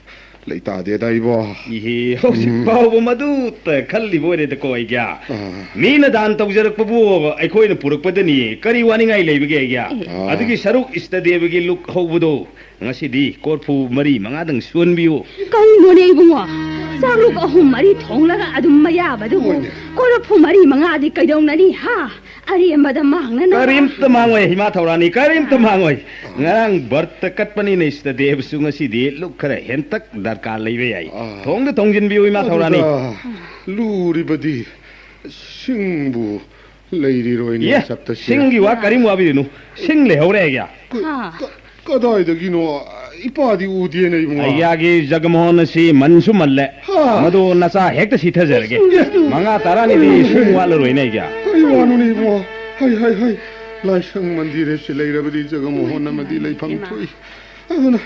ꯂꯩꯇꯥꯗꯦꯗ ꯏꯕꯣ꯫ ꯏꯍꯦ, ꯍꯧꯖꯤꯛ ꯎꯝ꯫ ꯐꯥꯎꯕ ꯃꯗꯨꯇ ꯈꯜꯂꯤꯕ ꯑꯣꯏꯔꯦꯗꯀꯣ, ꯑꯩꯒ꯭ꯌꯥ꯫ ꯑꯥ꯫ ꯃꯤꯅ ꯗꯥꯟ ꯇꯧꯖꯔꯛꯄꯕꯨ ꯑꯩꯈꯣꯏꯅ ꯄꯨꯔꯛꯄꯗꯅꯤ, ꯀꯔꯤ ꯋꯥꯅꯤꯡꯉꯥꯏ ꯂꯩꯕꯒꯦ, ꯑꯩꯒ꯭ꯌꯥ? ꯑꯦ꯫ ꯑꯥ꯫ ꯑꯗꯨꯒꯤ ꯁꯔꯨꯛ ꯏꯁꯇꯗꯦꯕꯒꯤ ꯂꯨꯛ ꯍꯧꯕꯗꯣ, ꯉꯁꯤꯗꯤ ꯀꯣꯔꯐꯨ ꯃꯔꯤ ꯃꯉꯥꯗꯪ ꯁꯣꯟꯕꯤꯌꯨ꯫ ꯀꯩꯅꯣꯅꯦ ꯏꯕꯨꯡꯉꯣ? ꯆꯥꯛꯂꯨꯛ ꯑꯍꯨꯝ ꯃꯔꯤ ꯊꯣꯡꯂꯒ ꯑꯗꯨꯝ ꯃꯌꯥꯕꯗꯨꯕꯨ ꯍꯣꯏꯅꯦ꯫ ꯀꯣꯔꯐꯨ ꯃꯔꯤ ꯃꯉꯥꯗꯤ ꯀꯩꯗꯧꯅꯅꯤ, ꯍꯥ? ꯑꯔꯦꯝꯕꯗ ꯃꯥꯡꯅꯅꯕ꯫ ꯀꯔꯤꯝꯇ ꯃꯥꯡꯉꯣꯏ, ꯏꯃꯥ ꯊꯧꯔꯥꯅꯤ, ꯀꯔꯤꯝꯇ ꯃꯥꯡꯉꯣꯏ꯫ ꯉꯔꯥꯡ ꯕ꯭ꯔꯠꯇ ꯀꯠꯄꯅꯤꯅ ꯏꯁꯇꯗꯦꯕꯁꯨ ꯉꯁꯤꯗꯤ ꯂꯨꯛ ꯈꯔ ꯍꯦꯟꯇꯛ ꯗꯔꯀꯥꯔ ꯂꯩꯕ ꯌꯥꯏ꯫ ꯑꯥ꯫ ꯊꯣꯡꯗ ꯊꯣꯡꯖꯤꯟꯕꯤꯌꯨ, ꯏꯃꯥ ꯊꯧꯔꯥꯅꯤ꯫ ꯑꯗꯨꯗ ꯂꯨꯔꯤꯕꯗꯤ ꯁꯤꯡꯕꯨ ꯂꯩꯔꯤꯔꯣꯏꯅꯦ, ꯌꯦ, ꯁꯞꯇꯁꯤ꯫ ꯁꯤꯡꯒꯤ ꯋꯥ ꯀꯔꯤꯝ ꯋꯥꯕꯤꯔꯨꯅꯨ꯫ ꯁꯤꯡ ꯂꯩꯍꯧꯔꯦ, ꯑꯩꯒꯤ꯫ ꯍꯥ꯫ ꯀ-, ꯀꯗꯥꯏꯗꯒꯤꯅꯣ? ꯏꯄꯥꯗꯤ ꯎꯗꯦꯅꯦ, ꯏꯕꯨꯡꯉꯣ꯫ ꯑꯩꯒꯤ ꯖꯒꯃꯣꯍꯟ ꯑꯁꯤ ꯃꯟꯁꯨ ꯃꯜꯂꯦ꯫ ꯍꯥ꯫ ꯃꯗꯨ ꯅꯆꯥ ꯍꯦꯛꯇ ꯁꯤꯊꯖꯔꯒꯦ꯫ ꯏꯁ, ꯏꯁ꯫ ꯃꯉꯥ ꯇꯔꯥꯅꯤꯗꯤ ꯁꯨꯝ ꯋꯥꯠꯂꯔꯣꯏꯅꯦ, ꯑꯩꯒꯤ꯫ ꯀꯔꯤ ꯋꯥꯅꯣꯅꯦ, ꯏꯕꯨꯡꯉꯣ? ꯍꯩ, ꯍꯩ, ꯍꯩ꯫ ꯂꯥꯏꯁꯪ ꯃꯟꯗꯤꯔ ꯑꯁꯤ ꯂꯩꯔꯕꯗꯤ ꯖꯒꯃꯣꯍꯟ ꯑꯃꯗꯤ ꯂꯩꯐꯝ ꯊꯣꯛꯏ꯫ ꯑꯗꯨꯅ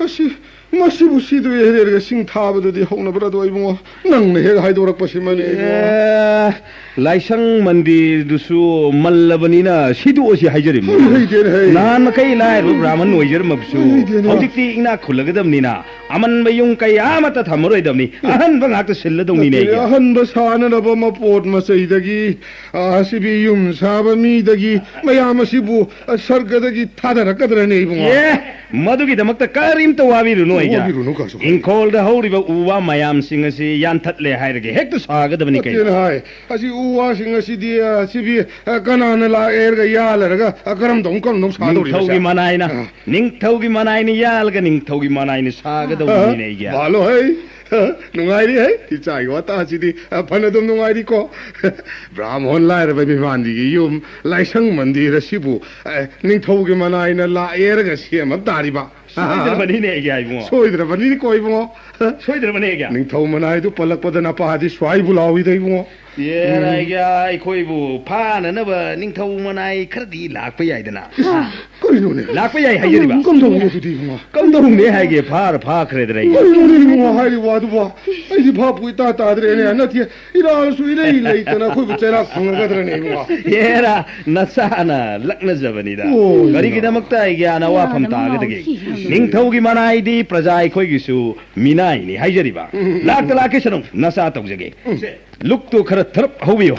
ꯑꯁꯤ, ꯃꯁꯤꯕꯨ ꯁꯤꯗꯣꯛꯑꯦ ꯍꯥꯏꯔꯒ ꯁꯤꯡ ꯊꯥꯕꯗꯗꯤ ꯍꯧꯅꯕ꯭ꯔꯥ ꯑꯗꯣ ꯏꯕꯨꯡꯉꯣ? ꯅꯪꯅ ꯍꯦꯛ ꯍꯥꯏꯗꯣꯔꯛꯄꯁꯤꯃꯅꯦ ꯏꯕꯨꯡꯉꯣ꯫ ꯑꯦ, ꯂꯥꯏꯁꯪ ꯃꯟꯗꯤꯔꯗꯨꯁꯨ ꯃꯜꯂꯕꯅꯤꯅ ꯁꯤꯗꯣꯛꯑꯁꯤ ꯍꯥꯏꯖꯔꯤꯕꯅꯤ꯫ ꯍꯩ, ꯍꯩꯇꯦꯅꯦ, ꯍꯩ꯫ ꯅꯍꯥꯟ ꯃꯈꯩ ꯂꯥꯏꯔꯕ ꯕ꯭ꯔꯥꯍꯃꯟ ꯑꯣꯏꯖꯔꯝꯃꯕꯁꯨ ꯍꯩꯇꯦꯅꯦ꯫ ꯍꯧꯖꯤꯛꯇꯤ ꯏꯅꯥꯛ ꯈꯨꯜꯂꯒꯗꯕꯅꯤꯅ ꯑꯃꯟꯕ ꯌꯨꯝ ꯀꯩ ꯑꯃꯠꯇ ꯊꯝꯃꯔꯣꯏꯗꯕꯅꯤ꯫ ꯑꯍꯟꯕ ꯉꯥꯛꯇ ꯁꯤꯜꯂꯗꯧꯅꯤꯅꯦ ꯅꯠꯇꯦꯅꯦ, ꯑꯩꯒꯤ꯫ ꯑꯍꯟꯕ ꯁꯥꯅꯅꯕ ꯃꯄꯣꯠ ꯃꯆꯩꯗꯒꯤ, ꯑ, ꯁꯤꯕꯤ ꯌꯨꯝ ꯁꯥꯕ ꯃꯤꯗꯒꯤ ꯃꯌꯥꯝ ꯑꯁꯤꯕꯨ, ꯑ, ꯁꯔꯒꯗꯒꯤ ꯊꯥꯗꯔꯛꯀꯗ꯭ꯔꯅꯦ ꯏꯕꯨꯡꯉꯣ? ꯑꯦ, ꯃꯗꯨꯒꯤꯗꯃꯛꯇ ꯀꯔꯤꯝꯇ ꯋꯥꯕꯤꯔꯨꯅꯨ, ꯑꯩꯒꯤ꯫ ꯋꯥꯕꯤꯔꯨꯅꯨ ꯀꯩꯁꯨ ꯀꯥꯏꯗꯦ꯫ ꯏꯪꯈꯣꯜꯗ ꯍꯧꯔꯤꯕ ꯎ ꯋꯥ ꯃꯌꯥꯝꯁꯤꯡ ꯑꯁꯤ ꯌꯥꯟꯊꯠꯂꯦ ꯍꯥꯏꯔꯒꯦ ꯍꯦꯛꯇ ꯁꯥꯒꯗꯕꯅꯤ ꯀꯩꯅꯣ꯫ ꯅꯠꯇꯦꯅ ꯍꯥꯏ꯫ ꯑꯁꯤ ꯎ ꯋꯥꯁꯤꯡ ꯑꯁꯤꯗꯤ, ꯑ, ꯁꯤꯕꯤ, ꯑ, ꯀꯅꯥꯅ ꯂꯥꯛꯑꯦ ꯍꯥꯏꯔꯒ ꯌꯥꯜꯂꯔꯒ, ꯑ, ꯀꯔꯝꯗꯧ, ꯀꯔꯝꯗꯧ ꯁꯥꯗꯧꯔꯤꯕ ꯅꯤꯡꯊꯧꯒꯤ ꯁꯦ? ꯃꯅꯥꯏꯅ, ꯑ꯫ ꯅꯤꯡꯊꯧꯒꯤ ꯃꯅꯥꯏꯅ ꯌꯥꯜꯂꯒ ꯅꯤꯡꯊꯧꯒꯤ ꯃꯅꯥꯏꯅ ꯁꯥꯒꯗꯧꯕꯅꯤꯅꯦ, ꯑ, ꯑꯩꯒꯤ꯫ ꯕꯥꯂꯣ ꯍꯩ꯫ ꯅꯨꯡꯉꯥꯏꯔꯤ ꯍꯩ, ꯏꯆꯥꯒꯤ ꯋꯥꯇꯥꯁꯤꯗꯤ, ꯑ, ꯐꯅ ꯑꯗꯨꯝ ꯅꯨꯡꯉꯥꯏꯔꯤꯀꯣ? ꯕ꯭ꯔꯥꯍꯃꯣꯟ ꯂꯥꯏꯔꯕ ꯃꯤꯃꯥꯟꯗꯤꯒꯤ ꯌꯨꯝ, ꯂꯥꯏꯁꯪ ꯃꯟꯗꯤꯔ ꯑꯁꯤꯕꯨ, ꯑ, ꯅꯤꯡꯊꯧꯒꯤ ꯃꯅꯥꯏꯅ ꯂꯥꯛꯑꯦꯔꯒ ꯁꯦꯝꯃ ꯇꯥꯔꯤꯕ꯫ ꯁꯣꯏꯗ꯭ꯔꯕꯅꯤꯅꯦ, ꯑꯩꯒꯤ ꯏꯕꯨꯡꯉꯣ꯫ ꯁꯣꯏꯗ꯭ꯔꯕꯅꯤꯀꯣ ꯏꯕꯨꯡꯉꯣ꯫ ꯁꯣꯏꯗ꯭ꯔꯕꯅꯦ, ꯑꯩꯒꯤ꯫ ꯅꯤꯡꯊꯧ ꯃꯅꯥꯏꯗꯨ ꯄꯜꯂꯛꯄꯗ ꯅꯄꯥꯗꯤ ꯁ꯭ꯋꯥꯏꯕꯨ ꯂꯥꯎꯏꯗ ꯏꯕꯨꯡꯉꯣ꯫ ꯑꯦ, ꯎꯝ꯫ ꯑꯩꯒꯤ, ꯑꯩꯈꯣꯏꯕꯨ ꯐꯥꯅꯅꯕ ꯅꯤꯡꯊꯧ ꯃꯅꯥꯏ ꯈꯔꯗꯤ ꯂꯥꯛꯄ ꯌꯥꯏꯗꯅ꯫ ꯏꯁ, ꯀꯔꯤꯅꯣꯅꯦ? ꯂꯥꯛꯄ ꯌꯥꯏ ꯍꯥꯏꯖꯔꯤꯕ꯫ ꯀꯝꯗꯧ-, ꯀꯝꯗꯧꯅꯦ ꯑꯗꯨꯗꯤ ꯏꯕꯨꯡꯉꯣ? ꯀꯝꯗꯧꯅꯦ ꯍꯥꯏꯒꯦ? ꯐꯥꯔ ꯐꯥꯈ꯭ꯔꯦꯗꯅ ꯑꯩꯒꯤ꯫ ꯀꯔꯤꯅꯣꯅꯦ ꯏꯕꯨꯡꯉꯣ ꯍꯥꯏꯔꯤꯕ ꯑꯗꯨꯕꯣ? ꯑꯩꯗꯤ ꯚꯥꯞꯄꯨ ꯏꯇꯥ ꯇꯥꯗ꯭ꯔꯦꯅꯦ꯫ ꯅꯠꯇꯦ, ꯏꯔꯥꯜꯁꯨ ꯏꯔꯩ ꯂꯩꯇꯅ ꯑꯩꯈꯣꯏꯕꯨ ꯆꯩꯔꯥꯛ ꯐꯪꯉꯒꯗ꯭ꯔꯅꯦ ꯏꯕꯨꯡꯉꯣ? ꯍꯦꯔꯥ, ꯅꯆꯥꯅ ꯂꯛꯅꯖꯕꯅꯤꯗ꯫ ꯑꯣ, ꯀꯔꯤꯒꯤꯗꯃꯛꯇ ꯑꯩꯒꯤ ꯑꯅꯋꯥꯐꯝ ꯇꯥꯒꯗꯒꯦ? ꯅꯤꯡꯊꯧꯒꯤ ꯃꯅꯥꯏꯗꯤ ꯄ꯭ꯔꯖꯥ ꯑꯩꯈꯣꯏꯒꯤꯁꯨ ꯃꯤꯅꯥꯏꯅꯤ ꯍꯥꯏꯖꯔꯤꯕ꯫ ꯎꯝ, ꯎꯝ, ꯎꯝ꯫ ꯂꯥꯛꯇ ꯂꯥꯛꯀꯤꯁꯅꯨ, ꯅꯆꯥ ꯇꯧꯖꯒꯦ꯫ ꯎꯝ꯫ ꯂꯨꯛꯇꯨ ꯈꯔ ꯊꯔꯞ ꯍꯧꯕꯤꯌꯨ꯫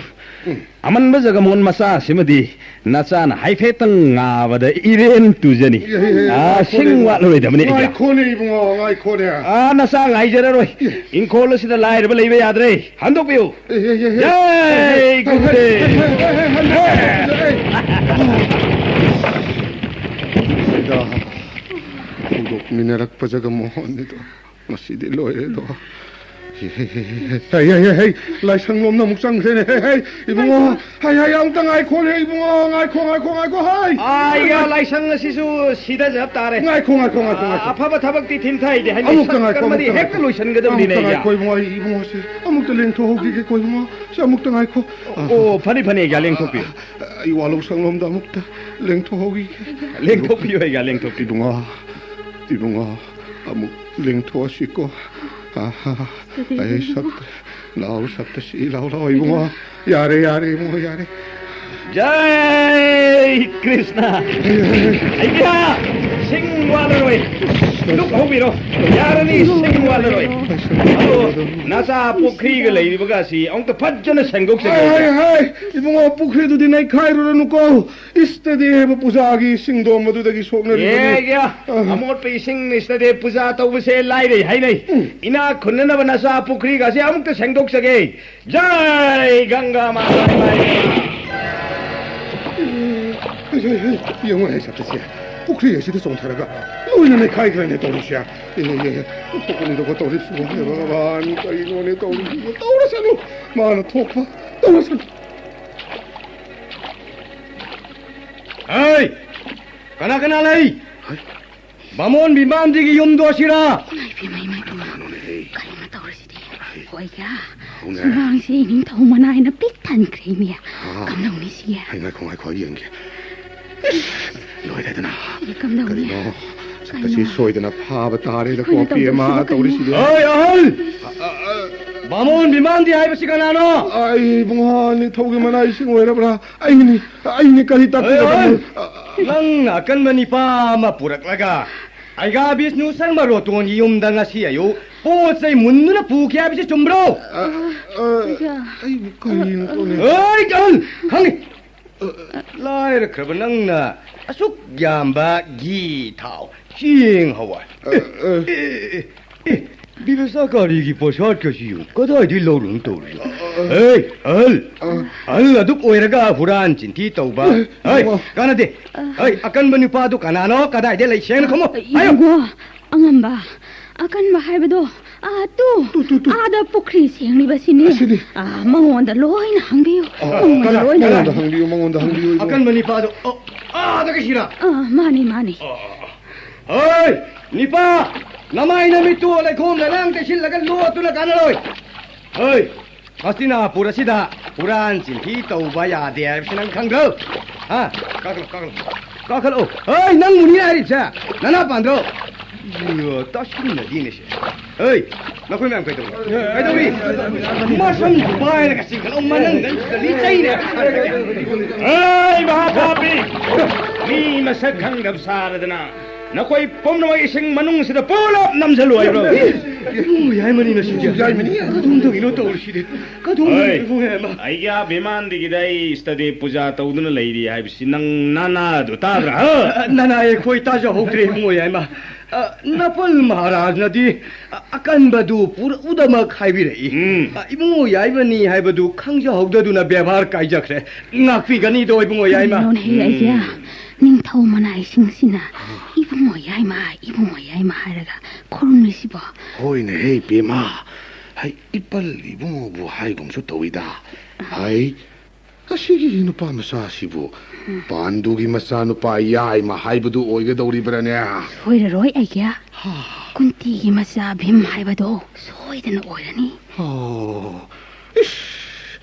ꯎꯝ꯫ ꯑꯃꯟꯕ ꯖꯒꯃꯣꯍꯟ ꯃꯆꯥ ꯑꯁꯤꯃꯗꯤ ꯅꯆꯥꯅ ꯍꯥꯏꯐꯦꯠꯇꯪ ꯉꯥꯕꯗ ꯏꯔꯦꯟ ꯇꯨꯖꯅꯤ꯫ ꯑꯦ, ꯑꯦ, ꯑꯦ, ꯑꯥ, ꯉꯥꯏꯈꯣꯅꯦ ꯁꯤꯡ ꯏꯕꯨꯡꯉꯣ꯫ ꯋꯥꯠꯂꯔꯣꯏꯗꯕꯅꯤ ꯑꯩꯒꯤ꯫ ꯉꯥꯏꯈꯣꯅꯦ ꯏꯕꯨꯡꯉꯣ, ꯉꯥꯏꯈꯣꯅꯦ꯫ ꯑꯥ, ꯅꯆꯥ ꯉꯥꯏꯖꯔꯔꯣꯏ꯫ ꯑꯦ꯫ ꯏꯪꯈꯣꯜ ꯑꯁꯤꯗ ꯂꯥꯏꯔꯕ ꯂꯩꯕ ꯌꯥꯗ꯭ꯔꯦ꯫ ꯍꯟꯗꯣꯛꯄꯤꯌꯨ꯫ ꯑꯦ, ꯑꯦ, ꯑꯦ, ꯑꯦ꯫ ꯖꯥꯏ ꯒꯨꯔꯨꯗꯦꯕ꯫ ꯁꯤꯗ ꯍꯧꯗꯣꯛꯃꯤꯟꯅꯔꯛꯄ ꯖꯒꯃꯣꯍꯟꯅꯤꯗꯣ꯫ ꯃꯁꯤꯗꯤ ꯂꯣꯏꯔꯦꯗꯣ꯫ ꯍꯦ, ꯍꯦ, ꯍꯦ, ꯍꯦ, ꯍꯦ, ꯂꯥꯏꯁꯪ ꯂꯣꯝꯗ ꯑꯃꯨꯛ ꯆꯪꯈ꯭ꯔꯦꯅꯦ꯫ ꯍꯦ, ꯍꯦ, ꯏꯕꯨꯡꯉꯣ, ꯍꯩ, ꯍꯩ, ꯑꯃꯨꯛꯇ ꯉꯥꯏꯈꯣꯅꯦ, ꯏꯕꯨꯡꯉꯣ, ꯉꯥꯏꯈꯣ, ꯉꯥꯏꯈꯣ, ꯉꯥꯏꯈꯣ, ꯍꯩ! ꯑꯥ, ꯑꯩꯒꯤ ꯂꯥꯏꯁꯪ ꯑꯁꯤꯁꯨ ꯁꯤꯗꯖꯕ ꯇꯥꯔꯦ꯫ ꯉꯥꯏꯈꯣ, ꯉꯥꯏꯈꯣ, ꯉꯥꯏꯈꯣ, ꯑꯥ, ꯉꯥꯏꯈꯣ꯫ ꯑꯐꯕ ꯊꯕꯛꯇꯤ ꯊꯤꯟꯊꯩꯗꯦ, ꯍꯥꯏꯗꯤ ꯑꯃꯨꯛꯇ ꯉꯥꯏꯈꯣ, ꯁꯛꯀꯟꯕꯗꯤ ꯑꯃꯨꯛꯇ ꯍꯦꯛꯇ ꯉꯥꯏꯈꯣ꯫ ꯂꯣꯏꯁꯤꯟꯒꯗꯕꯅꯤꯅꯦ, ꯑꯃꯨꯛꯇ ꯑꯩꯒꯤ꯫ ꯉꯥꯏꯈꯣ, ꯏꯕꯨꯡꯉꯣ, ꯑꯩ, ꯏꯕꯨꯡꯉꯣꯁꯦ ꯑꯃꯨꯛꯇ ꯂꯦꯡꯊꯣꯛꯍꯧꯈꯤꯒꯦꯀꯣ, ꯏꯕꯨꯡꯉꯣ, ꯁꯤ ꯑꯃꯨꯛꯇ ꯉꯥꯏꯈꯣ꯫ ꯑꯣ, ꯐꯅꯤ, ꯐꯅꯤ, ꯑꯩꯒꯤ, ꯂꯦꯡꯊꯣꯛꯄꯤꯌꯨ꯫ ꯑꯥ, ꯑꯩ ꯋꯥꯂꯧ ꯁꯪꯂꯣꯝꯗ ꯑꯃꯨꯛꯇ ꯂꯦꯡꯊꯣꯛꯍꯧꯈꯤꯒꯦ꯫ ꯂꯦꯡꯊꯣꯛꯄꯤꯌꯨ, ꯑꯩꯒꯤ, ꯂꯦꯡꯊꯣꯛꯄꯤꯌꯨ꯫ ꯏꯕꯨꯡꯉꯣ, ꯏꯕꯨꯡꯉꯣ꯫ ꯑꯃꯨꯛ ꯂꯦꯡꯊꯣꯛꯑꯁꯤꯀꯣ꯫ ꯑꯥ, ꯑꯥ, ꯑꯥ꯫ ꯑꯩ ꯁꯞꯇ-, ꯂꯥꯎ, ꯁꯞꯇꯁꯤ, ꯂꯥꯎ, ꯂꯥꯎ, ꯏꯕꯨꯡꯉꯣ꯫ ꯌꯥꯔꯦ, ꯌꯥꯔꯦ, ꯏꯕꯨꯡꯉꯣ, ꯌꯥꯔꯦ꯫ ꯖꯥꯏ ꯀ꯭ꯔꯤꯁꯅ꯫ ꯑꯩꯌꯥ, ꯁꯤꯡ ꯋꯥꯠꯂꯔꯣꯏ꯫ ꯗꯨꯛ ꯍꯧꯕꯤꯔꯣ꯫ ꯌꯥꯔꯅꯤ, ꯁꯤꯡ ꯋꯥꯠꯂꯔꯣꯏ꯫ ꯑꯗꯣ, ꯅꯆꯥ ꯄꯨꯈ꯭ꯔꯤꯒ ꯂꯩꯔꯤꯕꯒꯁꯤ ꯑꯃꯨꯛꯇ ꯐꯖꯅ ꯁꯦꯡꯗꯣꯛꯆꯒꯦ꯫ ꯍꯥꯏ, ꯍꯥꯏ, ꯏꯕꯨꯡꯉꯣ, ꯄꯨꯈ꯭ꯔꯤꯗꯨꯗꯤ ꯅꯩꯈꯥꯏꯔꯨꯔꯅꯨꯀꯣ꯫ ꯏꯁꯇꯗꯦꯕ ꯄꯨꯖꯥꯒꯤ ꯁꯤꯡꯗꯣꯝ ꯑꯗꯨꯗꯒꯤ ꯁꯣꯛꯅꯔꯤꯕꯅꯤ꯫ ꯑꯦ, ꯑꯦ, ꯑ꯫ ꯑꯃꯣꯠꯄ ꯏꯁꯤꯡ ꯏꯁꯇꯗꯦ ꯄꯨꯖꯥ ꯇꯧꯕꯁꯦ ꯂꯥꯏꯔꯩ ꯍꯥꯏꯅꯩ꯫ ꯎꯝ꯫ ꯏꯅꯥꯛ ꯈꯨꯟꯅꯅꯕ ꯅꯆꯥ ꯄꯨꯈ꯭ꯔꯤꯒꯁꯦ ꯑꯃꯨꯛꯇ ꯁꯦꯡꯗꯣꯛꯆꯒꯦ꯫ ꯖꯥꯏ ꯒꯪꯒꯥ ꯃꯥꯇꯥ ꯏꯃꯥ ꯏꯕꯦꯝꯃ꯫ ꯌꯦꯡꯉꯨꯅꯦ ꯁꯛꯇꯁꯦ꯫ ꯄꯨꯈ꯭ꯔꯤ ꯑꯁꯤꯗ ꯆꯣꯡꯊꯔꯒ ꯂꯣꯏꯅ ꯅꯩꯈꯥꯏꯈ꯭ꯔꯦꯅꯦ ꯇꯧꯔꯤꯁꯦ꯫ ꯑꯦ, ꯑꯦ, ꯑꯦ, ꯊꯣꯛꯄꯅꯤꯗꯀꯣ ꯇꯧꯔꯤꯁꯤꯕꯣ꯫ ꯍꯦ ꯚꯒꯕꯥꯟ, ꯀꯔꯤꯅꯣꯅꯦ ꯇꯧꯔꯤꯁꯤꯕꯣ? ꯇꯧꯔꯁꯅꯨ꯫ ꯃꯥꯅ ꯊꯣꯛꯄ ꯇꯧꯔꯁꯅꯨ꯫ ꯍꯩ! ꯀꯅꯥ ꯀꯅꯥ ꯂꯩ? ꯍꯩ! ꯕꯥꯃꯣꯟ ꯕꯤꯃꯥꯟꯗꯤꯒꯤ ꯌꯨꯝꯗꯣ ꯑꯁꯤꯔꯥ? ꯏꯃꯥ, ꯏꯄꯦꯝꯃ, ꯏꯃꯥ, ꯏꯄꯦꯝꯃ꯫ ꯀꯅꯥꯅꯣꯅꯦꯍꯦ? ꯀꯔꯤꯅꯣ ꯇꯧꯔꯤꯁꯤꯗꯤ? ꯍꯩ! ꯍꯣꯏꯒ, ꯍꯧꯅꯦ꯫ ꯁꯨꯃꯥꯡꯁꯦ ꯏꯅꯤꯡꯊꯧ ꯃꯅꯥꯏꯅ ꯄꯤꯛ ꯊꯟꯈ꯭ꯔꯦ, ꯏꯃꯤ꯫ ꯑꯥ꯫ ꯀꯝꯗꯧꯅꯤ ꯁꯤꯒꯦ? ꯍꯩ, ꯉꯥꯏꯈꯣ, ꯉꯥꯏꯈꯣ, ꯑꯩ ꯌꯦꯡꯒꯦ꯫ ꯂꯣꯏꯔꯦꯗꯅ꯫ ꯑꯦ, ꯀꯝꯗꯧꯅꯤ? ꯀꯔꯤꯅꯣ? ꯁꯛꯇꯁꯤ ꯀꯩꯅꯣ? ꯁꯣꯏꯗꯅ ꯐꯥꯕ ꯇꯥꯔꯦꯗꯀꯣ, ꯑꯩꯈꯣꯏꯅ ꯄꯤ ꯑꯃ ꯇꯧꯗꯣꯏꯁꯤꯕꯣ ꯀꯩꯅꯣ? ꯇꯧꯔꯤꯁꯤꯗꯤ꯫ ꯍꯣꯏ, ꯑꯍꯜ! ꯑ, ꯑ, ꯑ, ꯕꯥꯃꯣꯟ ꯕꯤꯃꯥꯟꯗꯤ ꯍꯥꯏꯕꯁꯤ ꯀꯅꯥꯅꯣ? ꯑꯩ ꯏꯕꯨꯡꯉꯣ, ꯅꯤꯡꯊꯧꯒꯤ ꯃꯅꯥꯏꯁꯤꯡ ꯑꯣꯏꯔꯕ꯭ꯔꯥ? ꯑꯩꯅꯤ, ꯑꯩꯅꯤ, ꯀꯔꯤ ꯑꯦ, ꯇꯥꯛꯄꯤꯒꯗꯕꯅꯣ? ꯑꯍꯜ! ꯅꯪꯅ ꯑꯀꯟꯕ ꯅꯤꯄꯥ ꯑꯃ ꯄꯨꯔꯛꯂꯒ ꯑꯩꯒꯥ ꯕꯤꯁꯅꯨ ꯁꯔꯃ ꯔꯣꯇꯣꯟꯒꯤ ꯌꯨꯝꯗ ꯉꯁꯤ ꯑꯌꯨꯛ ꯄꯣꯠ ꯆꯩ ꯃꯨꯟꯗꯨꯅ ꯄꯨꯈꯤ ꯍꯥꯏꯕꯁꯤ ꯆꯨꯝꯕ꯭ꯔꯣ? ꯑ, ꯑ, ꯑꯩꯒꯥ꯫ ꯑꯩꯕꯨ ꯀꯔꯤꯅꯣ ꯇꯧꯔꯤ? ꯑꯩ ꯑꯍꯜ! ꯈꯪꯉꯤ! ꯑ, ꯑ, ꯂꯥꯏꯔꯈ꯭ꯔꯕ ꯅꯪꯅ ꯑꯁꯨꯛ ꯌꯥꯝꯕ ꯘꯤ, ꯊꯥꯎ, ꯆꯦꯡ, ꯍꯋꯥꯏ꯫ ꯑ, ꯑ꯫ ꯑꯦ, ꯑꯦ, ꯑꯦ, ꯑꯦ, ꯕꯤꯕꯁꯥꯀꯥꯔꯤꯒꯤ ꯄꯣꯠꯁꯥꯠꯀꯁꯤ ꯌꯦꯡꯉꯨ꯫ ꯀꯗꯥꯏꯗꯒꯤ ꯂꯧꯔꯨꯅ ꯇꯧꯔꯤꯅꯣ? ꯑ, ꯑ꯫ ꯍꯦ, ꯑꯍꯜ! ꯑ꯫ ꯑꯍꯜ ꯑꯗꯨꯛ ꯑꯣꯏꯔꯒ ꯍꯨꯔꯥꯟ ꯆꯤꯟꯊꯤ ꯇꯧꯕ꯫ ꯑ, ꯍꯩ, ꯏꯕꯨꯡꯉꯣ꯫ ꯀꯥꯟꯅꯗꯦ꯫ ꯑ꯫ ꯍꯩ, ꯑꯀꯟꯕ ꯅꯨꯄꯥꯗꯨ ꯀꯅꯥꯅꯣ? ꯀꯗꯥꯏꯗ ꯂꯩ? ꯁꯦꯡꯅ ꯈꯨꯝꯃꯨ꯫ ꯍꯥꯏꯌꯨ꯫ ꯏꯕꯨꯡꯉꯣ, ꯑꯉꯝꯕ꯫ ꯑꯀꯟꯕ ꯍꯥꯏꯕꯗꯣ, ꯑꯥ, ꯇꯨ, ꯇꯨ, ꯇꯨ, ꯇꯨ꯫ ꯑꯥꯗ ꯄꯨꯈ꯭ꯔꯤ ꯁꯦꯡꯂꯤꯕꯁꯤꯅꯤ꯫ ꯑꯁꯤꯅꯤ꯫ ꯑꯥ, ꯃꯉꯣꯟꯗ ꯂꯣꯏꯅ ꯍꯪꯕꯤꯌꯨ꯫ ꯑꯣ, ꯃꯉꯣꯟꯗ ꯀꯅꯥ, ꯂꯣꯏꯅ ꯀꯅꯥ? ꯃꯉꯣꯟꯗ ꯍꯪꯕꯤꯌꯨ, ꯃꯉꯣꯟꯗ ꯍꯪꯕꯤꯌꯨ, ꯏꯕꯨꯡꯉꯣ꯫ ꯑꯀꯟꯕ ꯅꯤꯄꯥꯗꯣ, ꯑꯣ, ꯑꯥꯗ ꯀꯩꯁꯤꯔꯥ? ꯑꯥ, ꯃꯥꯅꯤ, ꯃꯥꯅꯤ꯫ ꯑꯣ, ꯑꯣ, ꯑꯣ꯫ ꯍꯣꯏ, ꯅꯤꯄꯥ, ꯅꯃꯥꯏ ꯅꯃꯤꯠꯇꯨ ꯂꯩꯈꯣꯝ ꯂꯩꯅꯥꯡ ꯇꯩꯁꯤꯜꯂꯒ ꯂꯣꯠꯇꯨꯅ ꯀꯥꯟꯅꯔꯣꯏ꯫ ꯍꯣꯏ, ꯍꯁꯇꯤꯅꯥꯄꯨꯔ ꯑꯁꯤꯗ ꯍꯨꯔꯥꯟ ꯆꯤꯟꯊꯤ ꯇꯧꯕ ꯌꯥꯗꯦ ꯍꯥꯏꯕꯁꯤ ꯅꯪ ꯈꯪꯗ꯭ꯔꯣ? ꯍꯥ? ꯀꯥꯈꯠꯂꯣ, ꯀꯥꯈꯠꯂꯣ꯫ ꯀꯥꯈꯠꯂꯛꯑꯣ꯫ ꯍꯣꯏ, ꯅꯪꯕꯨꯅꯤ ꯍꯥꯏꯔꯤꯕꯁꯦ꯫ ꯅꯅꯥ ꯄꯥꯟꯗ꯭ꯔꯣ? ꯑꯌꯣ, ꯇꯥꯁꯤꯟꯅꯗꯦꯅꯦ ꯁꯦ꯫ ꯍꯩ, ꯅꯈꯣꯏ ꯃꯌꯥꯝ ꯀꯩꯗꯧꯔꯤ? ꯀꯩꯗꯧꯔꯤ? ꯃꯁꯝ ꯄꯥꯏꯔꯒ ꯆꯤꯡꯈꯠꯂꯣ, ꯃꯅꯪꯒꯟꯁꯤꯗ ꯂꯤꯆꯩꯅꯦ꯫ ꯍꯩ, ꯃꯍꯥꯄꯥꯄꯤ! ꯃꯤ ꯃꯁꯛ ꯈꯪꯗꯕ ꯁꯥꯔꯗꯅ ꯅꯈꯣꯏ ꯄꯨꯝꯅꯃꯛ ꯏꯁꯤꯡ ꯃꯅꯨꯡꯁꯤꯗ ꯄꯨꯂꯞ ꯅꯝꯁꯤꯜꯂꯨ ꯍꯥꯏꯕ꯭ꯔꯣ? ꯏꯕꯨꯡꯉꯣ ꯌꯥꯏꯃꯅꯤꯅ ꯁꯤꯗꯤ꯫ ꯌꯥꯏꯃꯅꯤ? ꯀꯗꯣꯝ ꯇꯧꯔꯤꯅꯣ ꯇꯧꯔꯤꯁꯤꯗꯤ? ꯀꯗꯣꯝ ꯍꯣꯏ꯫ ꯏꯕꯨꯡꯉꯣ ꯌꯥꯏꯃ? ꯑꯩꯒꯤ ꯕꯤꯃꯥꯟꯗꯒꯤꯗ ꯑꯩ ꯏꯁꯇꯗꯤ ꯄꯨꯖꯥ ꯇꯧꯗꯨꯅ ꯂꯩꯔꯤ ꯍꯥꯏꯕꯁꯤ ꯅꯪ ꯅꯅꯥꯗꯨ ꯇꯥꯗ꯭ꯔꯥ? ꯍꯥ? ꯑ, ꯅꯅꯥ ꯑꯩꯈꯣꯏ ꯇꯥꯖꯍꯧꯗ꯭ꯔꯦ ꯏꯕꯨꯡꯉꯣ ꯌꯥꯏꯃ꯫ ꯑ, ꯅꯄꯜ ꯃꯍꯥꯔꯥꯖꯅꯗꯤ, ꯑ, ꯑꯀꯟꯕꯗꯨ ꯄꯨꯔꯛꯎꯗꯃꯛ ꯍꯥꯏꯕꯤꯔꯛꯏ꯫ ꯎꯝ꯫ ꯑ, ꯏꯕꯨꯡꯉꯣ ꯌꯥꯏꯃꯅꯤ ꯍꯥꯏꯕꯗꯨ ꯈꯪꯖꯍꯧꯗꯗꯨꯅ ꯕꯦꯕꯥꯔ ꯀꯥꯏꯖꯈ꯭ꯔꯦ꯫ ꯉꯥꯛꯄꯤꯒꯅꯤꯗꯣ ꯏꯕꯨꯡꯉꯣ ꯌꯥꯏꯃ꯫ ꯀꯔꯤꯅꯣꯅꯦꯍꯦ ꯑꯩꯁꯦ? ꯎꯝ꯫ ꯅꯤꯡꯊꯧ ꯃꯅꯥꯏꯁꯤꯡꯁꯤꯅ ꯏꯕꯨꯡꯉꯣ ꯌꯥꯏꯃ, ꯏꯕꯨꯡꯉꯣ ꯌꯥꯏꯃ ꯍꯥꯏꯔꯒ ꯈꯨꯔꯨꯝꯂꯤꯁꯤꯕꯣ? ꯍꯣꯏꯅꯦꯍꯦ ꯄꯦꯃ, ꯍꯩ, ꯏꯄꯜ ꯏꯕꯨꯡꯉꯣꯕꯨ ꯍꯥꯏꯒꯨꯝꯁꯨ ꯇꯧꯏꯗ꯫ ꯍꯩ, ꯑꯁꯤꯒꯤ ꯅꯨꯄꯥ ꯃꯆꯥꯁꯤꯕꯨ ꯄꯥꯟꯗꯨꯒꯤ ꯃꯆꯥꯅꯨꯄꯥ ꯌꯥꯏꯃ ꯍꯥꯏꯕꯗꯨ ꯑꯣꯏꯒꯗꯧꯔꯤꯕ꯭ꯔꯥꯅꯦ? ꯁꯣꯏꯔꯔꯣꯏ ꯑꯩꯒꯤ꯫ ꯍꯥ꯫ ꯀꯨꯟꯇꯤꯒꯤ ꯃꯆꯥ ꯚꯤꯝ ꯍꯥꯏꯕꯗꯣ ꯁꯣꯏꯗꯅ ꯑꯣꯏꯔꯅꯤ꯫ ꯑꯣ, ꯏꯁ,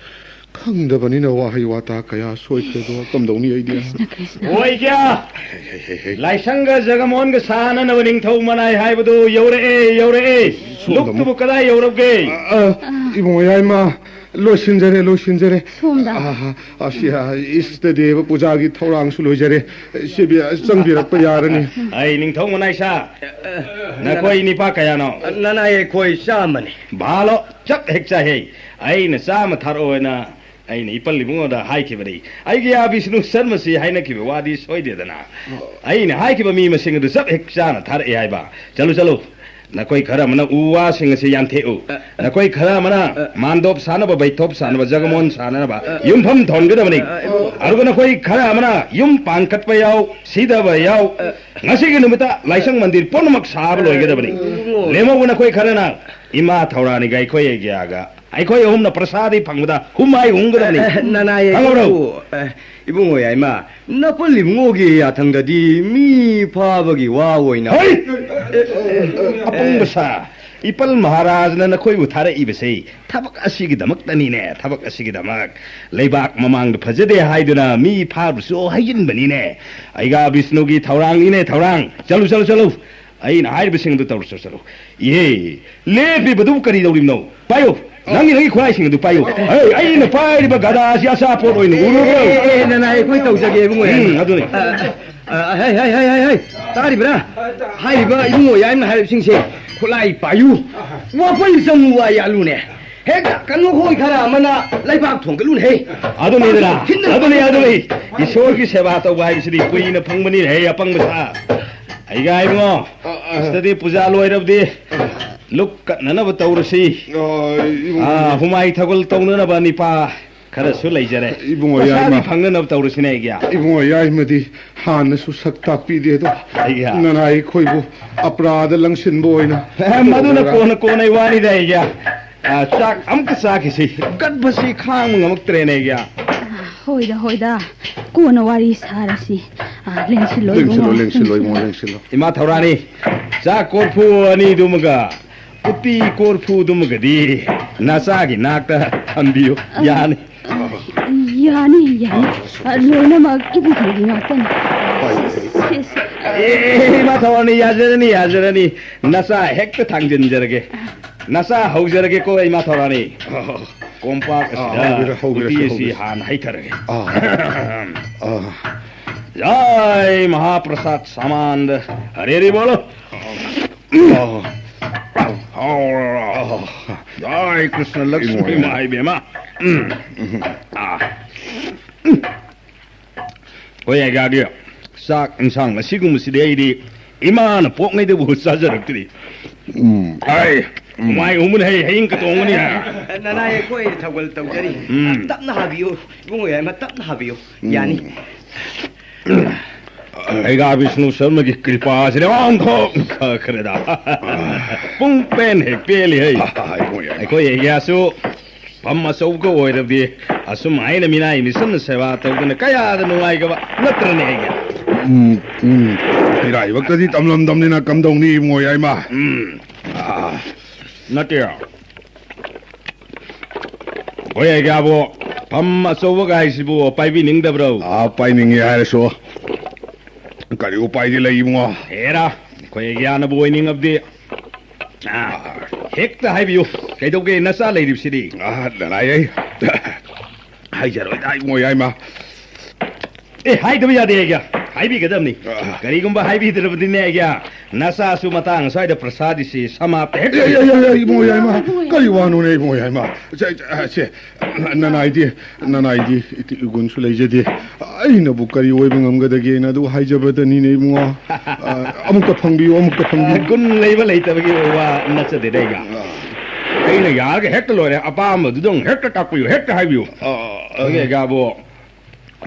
ꯈꯪꯗꯕꯅꯤꯅ ꯋꯥꯍꯩ ꯋꯥꯇꯥ ꯀꯌꯥ ꯁꯣꯏꯈ꯭ꯔꯦꯗꯣ, ꯀꯝꯗꯧꯅꯤ ꯑꯩꯗꯤ? ꯀ꯭ꯔꯤꯁꯅ, ꯀ꯭ꯔꯤꯁꯅ꯫ ꯑꯣꯏꯒ꯭ꯌꯥ! ꯍꯦ, ꯍꯦ, ꯍꯦ, ꯍꯦ꯫ ꯂꯥꯏꯁꯪꯒ ꯖꯒꯃꯣꯍꯟꯒ ꯁꯥꯅꯅꯕ ꯅꯤꯡꯊꯧ ꯃꯅꯥꯏ ꯍꯥꯏꯕꯗꯨ ꯌꯧꯔꯛꯑꯦ, ꯌꯧꯔꯛꯑꯦ꯫ ꯁꯣꯝꯗ ꯂꯨꯞꯇꯨꯕꯨ ꯑꯃꯨꯛ꯫ ꯀꯗꯥꯏ ꯌꯧꯔꯕꯒꯦ? ꯑ, ꯑ, ꯏꯕꯨꯡꯉꯣ ꯌꯥꯏꯃ, ꯂꯣꯏꯁꯤꯟꯖꯔꯦ, ꯂꯣꯏꯁꯤꯟꯖꯔꯦ꯫ ꯁꯣꯝꯗ꯫ ꯑ, ꯑ, ꯑꯁꯤ, ꯑ, ꯏꯁꯇ ꯗꯦꯕ ꯄꯨꯖꯥꯒꯤ ꯊꯧꯔꯥꯡꯁꯨ ꯂꯣꯏꯖꯔꯦ꯫ ꯁꯤꯕꯤ, ꯑ, ꯆꯪꯕꯤꯔꯛꯄ ꯌꯥꯔꯅꯤ꯫ ꯑꯩ ꯅꯤꯡꯊꯧ ꯃꯅꯥꯏ ꯁꯥ꯫ ꯅꯈꯣꯏ ꯅꯤꯄꯥ ꯀꯌꯥꯅꯣ? ꯅꯅꯥꯏ ꯑꯩꯈꯣꯏ ꯆꯥꯝꯃꯅꯤ꯫ ꯚꯥꯂꯣ, ꯆꯞ ꯍꯦꯛ ꯆꯥꯏꯍꯦ꯫ ꯑꯩꯅ ꯆꯥꯝꯃ ꯊꯥꯔꯛꯑꯣꯅ ꯑꯩꯅ ꯏꯄꯜ ꯏꯕꯨꯡꯉꯣꯗ ꯍꯥꯏꯈꯤꯕꯅꯤ꯫ ꯑꯩꯒꯤ ꯑꯥ ꯕꯤꯁꯅꯨ ꯁꯔꯃꯁꯤ ꯍꯥꯏꯅꯈꯤꯕ ꯋꯥꯗꯤ ꯁꯣꯏꯗꯦꯗꯅ꯫ ꯑꯩꯅ ꯍꯥꯏꯈꯤꯕ ꯃꯤ ꯃꯁꯤꯡ ꯑꯗꯨ ꯆꯞ ꯍꯦꯛ ꯆꯥꯅ ꯊꯥꯔꯛꯑꯦ ꯍꯥꯏꯕ꯫ ꯆꯠꯂꯨ, ꯆꯠꯂꯨ꯫ ꯅꯈꯣꯏ ꯈꯔ ꯑꯃꯅ ꯎ ꯋꯥꯁꯤꯡ ꯑꯁꯤ ꯌꯥꯟꯊꯦꯛꯎ꯫ ꯑ, ꯅꯈꯣꯏ ꯈꯔ ꯑꯃꯅ ꯑ, ꯃꯥꯟꯗꯣꯞ ꯁꯥꯅꯕ, ꯕꯩꯊꯣꯞ ꯁꯥꯅꯕ, ꯖꯒꯃꯣꯟ ꯁꯥꯅꯅꯕ ꯑ, ꯌꯨꯝꯐꯝ ꯊꯣꯟꯒꯗꯕꯅꯤ꯫ ꯑ, ꯑ, ꯑꯗꯨꯒ ꯅꯈꯣꯏ ꯈꯔ ꯑꯃꯅ ꯌꯨꯝ ꯄꯥꯟꯈꯠꯄ ꯌꯥꯎ, ꯁꯤꯗꯕ ꯌꯥꯎ, ꯑ, ꯉꯁꯤꯒꯤ ꯅꯨꯃꯤꯠꯇ ꯂꯥꯏꯁꯪ ꯃꯟꯗꯤꯔ ꯄꯨꯝꯅꯃꯛ ꯁꯥꯕ ꯂꯣꯏꯒꯗꯕꯅꯤ꯫ ꯑ, ꯂꯦꯝꯍꯧꯕ ꯅꯈꯣꯏ ꯈꯔꯅ ꯏꯃꯥ ꯊꯧꯔꯥꯅꯤꯒ ꯑꯩꯈꯣꯏ ꯑꯩꯒꯤꯌꯥꯒ ꯑꯩꯈꯣꯏ ꯑꯍꯨꯝꯅ ꯄ꯭ꯔꯁꯥꯗꯤ ꯐꯪꯕꯗ ꯍꯨꯃꯥꯏ ꯍꯨꯝꯒꯗꯕꯅꯤ꯫ ꯑ, ꯅꯅꯥꯏ ꯈꯪꯍꯧꯔꯣ꯫ ꯑꯩꯕꯨ, ꯑ, ꯏꯕꯨꯡꯉꯣ ꯌꯥꯏꯃ, ꯅꯄꯜ ꯏꯕꯨꯡꯉꯣꯒꯤ ꯌꯥꯊꯪꯗꯗꯤ ꯃꯤ ꯐꯥꯕꯒꯤ ꯋꯥ ꯑꯣꯏꯅ ꯍꯩ! ꯑꯄꯪꯕ ꯁꯥ, ꯏꯄꯜ ꯃꯍꯥꯔꯥꯖꯅ ꯅꯈꯣꯏꯕꯨ ꯊꯥꯔꯛꯏꯕꯁꯦ ꯊꯕꯛ ꯑꯁꯤꯒꯤꯗꯃꯛꯇꯅꯤꯅꯦ, ꯊꯕꯛ ꯑꯁꯤꯒꯤꯗꯃꯛ꯫ ꯂꯩꯕꯥꯛ ꯃꯃꯥꯡꯗ ꯐꯖꯗꯦ ꯍꯥꯏꯗꯨꯅ ꯃꯤ ꯐꯥꯔꯨꯁꯨ ꯍꯥꯏꯖꯤꯟꯕꯅꯤꯅꯦ꯫ ꯑꯩꯒꯥ ꯕꯤꯁꯅꯨꯒꯤ ꯊꯧꯔꯥꯡꯅꯤꯅꯦ, ꯊꯧꯔꯥꯡ꯫ ꯆꯠꯂꯨ, ꯆꯠꯂꯨ, ꯆꯠꯂꯨ꯫ ꯑꯩꯅ ꯍꯥꯏꯔꯤꯕꯁꯤꯡ ꯑꯗꯨ ꯇꯧꯔꯨ ꯆꯠꯂꯨ꯫ ꯏꯍꯦ, ꯂꯦꯞꯄꯤꯕꯗꯨꯕꯨ ꯀꯔꯤ ꯇꯧꯔꯤꯕꯅꯣ? ꯄꯥꯏꯌꯨ, ꯅꯪꯒꯤ, ꯅꯪꯒꯤ ꯈꯨꯠꯂꯥꯏꯁꯤꯡ ꯑꯗꯨ ꯄꯥꯏꯌꯨ꯫ ꯑꯦ, ꯑꯩꯅ ꯄꯥꯏꯔꯤꯕ ꯒꯗꯥꯁꯤ ꯑꯆꯥꯄꯣꯠ ꯑꯣꯏꯅ ꯎꯔꯨꯕ꯭ꯔꯣ? ꯑꯦ, ꯑꯦ, ꯑꯦ, ꯅꯅꯥꯏ, ꯑꯩꯈꯣꯏ ꯇꯧꯖꯒꯦ, ꯏꯕꯨꯡꯉꯣ꯫ ꯎꯝ, ꯑꯗꯨꯅꯤ꯫ ꯑ, ꯑ, ꯍꯩ, ꯍꯩ, ꯍꯩ, ꯍꯩ, ꯍꯩ, ꯇꯥꯔꯤꯕ꯭ꯔꯥ? ꯍꯥꯏꯔꯤꯕ ꯏꯕꯨꯡꯉꯣ ꯌꯥꯏꯃꯅ ꯍꯥꯏꯔꯤꯕꯁꯤꯡꯁꯦ, ꯈꯨꯠꯂꯥꯏ ꯄꯥꯏꯌꯨ, ꯋꯥꯄꯟ ꯆꯪꯉꯨ ꯋꯥ ꯌꯥꯜꯂꯨꯅꯦ꯫ ꯍꯦꯛꯇ ꯀꯩꯅꯣ ꯈꯣꯏ ꯈꯔ ꯑꯃꯅ ꯂꯩꯕꯥꯛ ꯊꯣꯡꯒꯠꯂꯨꯅꯦ, ꯍꯦ꯫ ꯑꯗꯨꯅꯤꯗꯅ, ꯊꯤꯟꯗꯅ ꯑꯗꯨꯅꯤ, ꯑꯗꯨꯅꯤ꯫ ꯏꯁꯣꯔꯒꯤ ꯁꯦꯕꯥ ꯇꯧꯕ ꯍꯥꯏꯕꯁꯤꯗꯤ ꯀꯨꯏꯅ ꯐꯪꯕꯅꯤ, ꯍꯦ, ꯑꯄꯪꯕ ꯁꯥ꯫ ꯑꯩꯒ ꯏꯕꯨꯡꯉꯣ, ꯑ, ꯑ꯫ ꯁꯤꯗꯗꯤ ꯄꯨꯖꯥ ꯂꯣꯏꯔꯕꯗꯤ ꯂꯨꯛ ꯀꯠꯅꯅꯕ ꯇꯧꯔꯁꯤ꯫ ꯑ, ꯏꯕꯨꯡꯉꯣ꯫ ꯑ, ꯍꯨꯃꯥꯏ ꯊꯒꯜ ꯇꯧꯅꯅꯕ ꯅꯤꯄꯥ ꯈꯔꯁꯨ ꯂꯩꯖꯔꯦ꯫ ꯏꯕꯨꯡꯉꯣ ꯃꯁꯥꯗꯤ ꯌꯥꯏꯃ꯫ ꯐꯪꯅꯅꯕ ꯇꯧꯔꯁꯤꯅꯦ ꯑꯩꯒꯤ꯫ ꯏꯕꯨꯡꯉꯣ ꯌꯥꯏꯃꯗꯤ ꯍꯥꯟꯅꯁꯨ ꯁꯛ ꯇꯥꯛꯄꯤꯗꯦ ꯑꯗꯣ꯫ ꯑꯩꯒꯤ꯫ ꯅꯅꯥꯏ ꯑꯩꯈꯣꯏꯕꯨ ꯑꯄ꯭ꯔꯥꯗ ꯂꯪꯁꯤꯟꯕ ꯑꯣꯏꯅ ꯑꯦ, ꯃꯗꯨꯅ ꯇꯧꯕ꯭ꯔꯥ? ꯀꯣꯟꯅ, ꯀꯣꯟꯅꯩ ꯋꯥꯅꯤꯗ ꯑꯩꯒꯤ꯫ ꯑ, ꯆꯥꯛ ꯑꯃꯨꯛꯇ ꯆꯥꯈꯤꯁꯤ꯫ ꯒꯠꯕꯁꯤ ꯈꯥꯡꯕ ꯉꯝꯃꯛꯇ꯭ꯔꯦꯅꯦ ꯑꯩꯒꯤ꯫ ꯑ, ꯍꯣꯏꯗ, ꯍꯣꯏꯗ꯫ ꯀꯣꯟꯅ ꯋꯥꯔꯤ ꯁꯥꯔꯁꯤ꯫ ꯑ, ꯂꯦꯡꯁꯤꯜꯂꯣ, ꯂꯦꯡꯁꯤꯜꯂꯣ, ꯏꯕꯨꯡꯉꯣ꯫ ꯂꯦꯡꯁꯤꯜꯂꯣ, ꯏꯕꯨꯡꯉꯣ, ꯂꯦꯡꯁꯤꯜꯂꯣ꯫ ꯏꯃꯥ ꯊꯧꯔꯥꯅꯤ, ꯆꯥꯛ ꯀꯣꯔꯐꯨ ꯑꯅꯤꯗꯨꯃꯒ ꯎꯇꯤ ꯀꯣꯔꯐꯨꯗꯨꯃꯒꯗꯤ ꯅꯆꯥꯒꯤ ꯅꯥꯛꯇ ꯊꯝꯕꯤꯌꯨ꯫ ꯑ, ꯌꯥꯅꯤ꯫ ꯑ, ꯌꯥꯅꯤ, ꯌꯥꯅꯤ꯫ ꯑ, ꯂꯣꯏꯅꯃꯛ ꯏꯕꯨꯡꯉꯣꯒꯤ ꯉꯥꯛꯇꯅꯤ꯫ ꯍꯣꯏ, ꯍꯣꯏ꯫ ꯁꯦ, ꯁꯦ꯫ ꯑꯦ, ꯏꯃꯥ ꯊꯧꯔꯥꯅꯤ, ꯌꯥꯖꯔꯅꯤ, ꯌꯥꯖꯔꯅꯤ꯫ ꯅꯆꯥ ꯍꯦꯛꯇ ꯊꯥꯡꯖꯤꯟꯖꯔꯒꯦ꯫ ꯅꯆꯥ ꯍꯧꯖꯔꯒꯦꯀꯣ, ꯏꯃꯥ ꯊꯧꯔꯥꯅꯤ꯫ ꯑ, ꯀꯣꯝꯄꯥꯛ ꯑ, ꯑꯁꯤꯗ ꯍꯧꯕꯤꯔꯣ, ꯍꯧꯕꯤꯔꯣ, ꯎꯇꯤ ꯑꯁꯤ ꯍꯧꯕꯤꯔꯣ꯫ ꯍꯥꯟꯅ ꯍꯩꯊꯔꯒꯦ꯫ ꯑ, ꯑ꯫ ꯖꯥꯏ ꯃꯍꯥꯄ꯭ꯔꯁꯥꯗ ꯁꯥꯃꯥꯟꯗ ꯍꯔꯦ ꯍꯔꯦ ꯕꯣꯂꯣ꯫ ꯑ꯫ ꯖꯥꯏ ꯀ꯭ꯔꯤꯁꯅ ꯂꯛꯁꯃꯤ ꯏꯃꯥ꯫ ꯏꯃꯥ ꯏꯕꯦꯝꯃ꯫ ꯎꯝ꯫ ꯎꯝ꯫ ꯑ꯫ ꯎꯝ꯫ ꯍꯣꯏ, ꯑꯩꯒꯥꯒꯤ ꯆꯥꯛ ꯏꯟꯁꯥꯡ ꯑꯁꯤꯒꯨꯝꯕꯁꯤꯗꯤ ꯑꯩꯗꯤ ꯏꯃꯥꯅ ꯄꯣꯛꯉꯩꯗꯕꯨ ꯆꯥꯖꯔꯛꯇ꯭ꯔꯤ꯫ ꯎꯝ꯫ ꯑꯩ ꯎꯝ꯫ ꯃꯥꯏ ꯎꯃꯨꯟ ꯍꯩ ꯍꯌꯤꯡ ꯀꯇꯣꯡꯕꯅꯤ꯫ ꯅꯅꯥꯏ ꯑꯩꯈꯣꯏ ꯊꯧꯒꯜ ꯇꯧꯖꯔꯤ꯫ ꯎꯝ꯫ ꯇꯞꯅ ꯍꯥꯕꯤꯌꯨ, ꯏꯕꯨꯡꯉꯣ ꯌꯥꯏꯃ, ꯇꯞꯅ ꯍꯥꯕꯤꯌꯨ꯫ ꯎꯝ꯫ ꯌꯥꯅꯤ꯫ ꯑꯩꯒꯥ ꯕꯤꯁꯅꯨ ꯁꯔꯃꯒꯤ ꯀ꯭ꯔꯤꯄꯥꯁꯤꯅ ꯑꯣꯟꯊꯣꯛ ꯐꯈ꯭ꯔꯦꯗ꯫ ꯄꯨꯡ ꯄꯦꯟ ꯍꯦꯛ ꯄꯦꯜꯂꯤ ꯍꯩ꯫ ꯑꯥ, ꯏꯕꯨꯡꯉꯣ ꯌꯥꯏꯃ꯫ ꯑꯩꯈꯣꯏ ꯑꯦꯔꯤꯌꯥꯁꯨ ꯐꯝ ꯑꯆꯧꯕꯒ ꯑꯣꯏꯔꯕꯗꯤ ꯑꯁꯨꯝ ꯍꯥꯏꯅ ꯃꯤꯅꯥꯏ ꯃꯤꯁꯝꯅ ꯁꯦꯕꯥ ꯇꯧꯗꯅ ꯀꯌꯥꯗ ꯅꯨꯡꯉꯥꯏꯒꯕ ꯅꯠꯇ꯭ꯔꯅꯦ ꯑꯩꯒꯤ? ꯎꯝ, ꯎꯝ꯫ ꯏꯔꯥꯏꯕꯛꯇꯗꯤ ꯇꯝꯂꯝꯗꯝꯅꯤꯅ ꯀꯝꯗꯧꯅꯤ ꯏꯕꯨꯡꯉꯣ ꯌꯥꯏꯃ? ꯎꯝ꯫ ꯑꯥ꯫ ꯅꯠꯇꯦ꯫ ꯍꯣꯏ, ꯑꯩꯒꯥꯕꯨ ꯐꯝ ꯑꯆꯧꯕꯒ ꯍꯥꯏꯁꯤꯕꯨ ꯄꯥꯏꯕꯤꯅꯤꯡꯗꯕ꯭ꯔꯣ? ꯑꯥ, ꯄꯥꯏꯅꯤꯡꯉꯦ ꯍꯥꯏꯔꯁꯨ ꯀꯔꯤ ꯎꯄꯥꯏꯗꯤ ꯂꯩ ꯏꯕꯨꯡꯉꯣ? ꯍꯦꯔꯥ, ꯑꯩꯈꯣꯏ ꯑꯩꯒ꯭ꯌꯥꯅꯕꯨ ꯑꯣꯏꯅꯤꯡꯉꯕꯗꯤ, ꯑꯥ, ꯍꯦꯛꯇ ꯍꯥꯏꯕꯤꯌꯨ꯫ ꯀꯩꯗꯧꯒꯦ ꯅꯆꯥ ꯂꯩꯔꯤꯕꯁꯤꯗꯤ? ꯑꯥ, ꯅꯅꯥꯏ, ꯑꯩ ꯍꯥꯏꯖꯔꯣꯏꯗ, ꯏꯕꯨꯡꯉꯣ ꯌꯥꯏꯃ꯫ ꯑꯦ, ꯍꯥꯏꯗꯕ ꯌꯥꯗꯦ, ꯑꯩꯒ꯭ꯌꯥ꯫ ꯍꯥꯏꯕꯤꯒꯗꯕꯅꯤ꯫ ꯑꯥ꯫ ꯀꯔꯤꯒꯨꯝꯕ ꯍꯥꯏꯕꯤꯗ꯭ꯔꯕꯗꯤꯅꯦ, ꯑꯩꯒ꯭ꯌꯥ, ꯅꯆꯥꯁꯨ ꯃꯇꯥꯡ ꯑꯁ꯭ꯋꯥꯏꯗ ꯄ꯭ꯔꯁꯥꯗꯤꯁꯤ ꯁꯃꯥꯞꯇ ꯍꯦꯛ ꯑꯦ, ꯑꯦ, ꯑꯦ, ꯑꯦ, ꯏꯕꯨꯡꯉꯣ ꯌꯥꯏꯃ, ꯀꯔꯤ ꯋꯥꯅꯣꯅꯦ, ꯏꯕꯨꯡꯉꯣ ꯌꯥꯏꯃ? ꯁꯦ, ꯁꯦ, ꯁꯦ, ꯅꯅꯥꯏꯗꯤ, ꯅꯅꯥꯏꯗꯤ ꯏꯇꯤ ꯏꯒꯨꯟꯁꯨ ꯂꯩꯖꯗꯦ꯫ ꯑꯩꯅꯕꯨ ꯀꯔꯤ ꯑꯣꯏꯕ ꯉꯝꯒꯗꯒꯦꯅ ꯑꯗꯨ ꯍꯥꯏꯖꯕꯗꯅꯤꯅꯦ, ꯏꯕꯨꯡꯉꯣ꯫ ꯑ, ꯑꯃꯨꯛꯇ ꯐꯪꯕꯤꯌꯨ, ꯑꯃꯨꯛꯇ ꯐꯪꯕꯤꯌꯨ꯫ ꯑ, ꯒꯨꯟ ꯂꯩꯕ ꯂꯩꯇꯕꯒꯤ ꯋꯥ ꯅꯠꯆꯗꯦꯗ, ꯑꯩꯒ꯫ ꯑ꯫ ꯑꯩꯅ ꯌꯥꯔꯒ ꯍꯦꯛꯇ ꯂꯣꯏꯔꯦ꯫ ꯑꯄꯥꯝꯕꯗꯨꯗꯪ ꯍꯦꯛꯇ ꯇꯥꯛꯄꯤꯌꯨ, ꯍꯦꯛꯇ ꯍꯥꯏꯕꯤꯌꯨ꯫ ꯑ, ꯑ꯫ ꯑꯩꯈꯣꯏꯒꯤ ꯑꯩꯒꯥꯕꯨ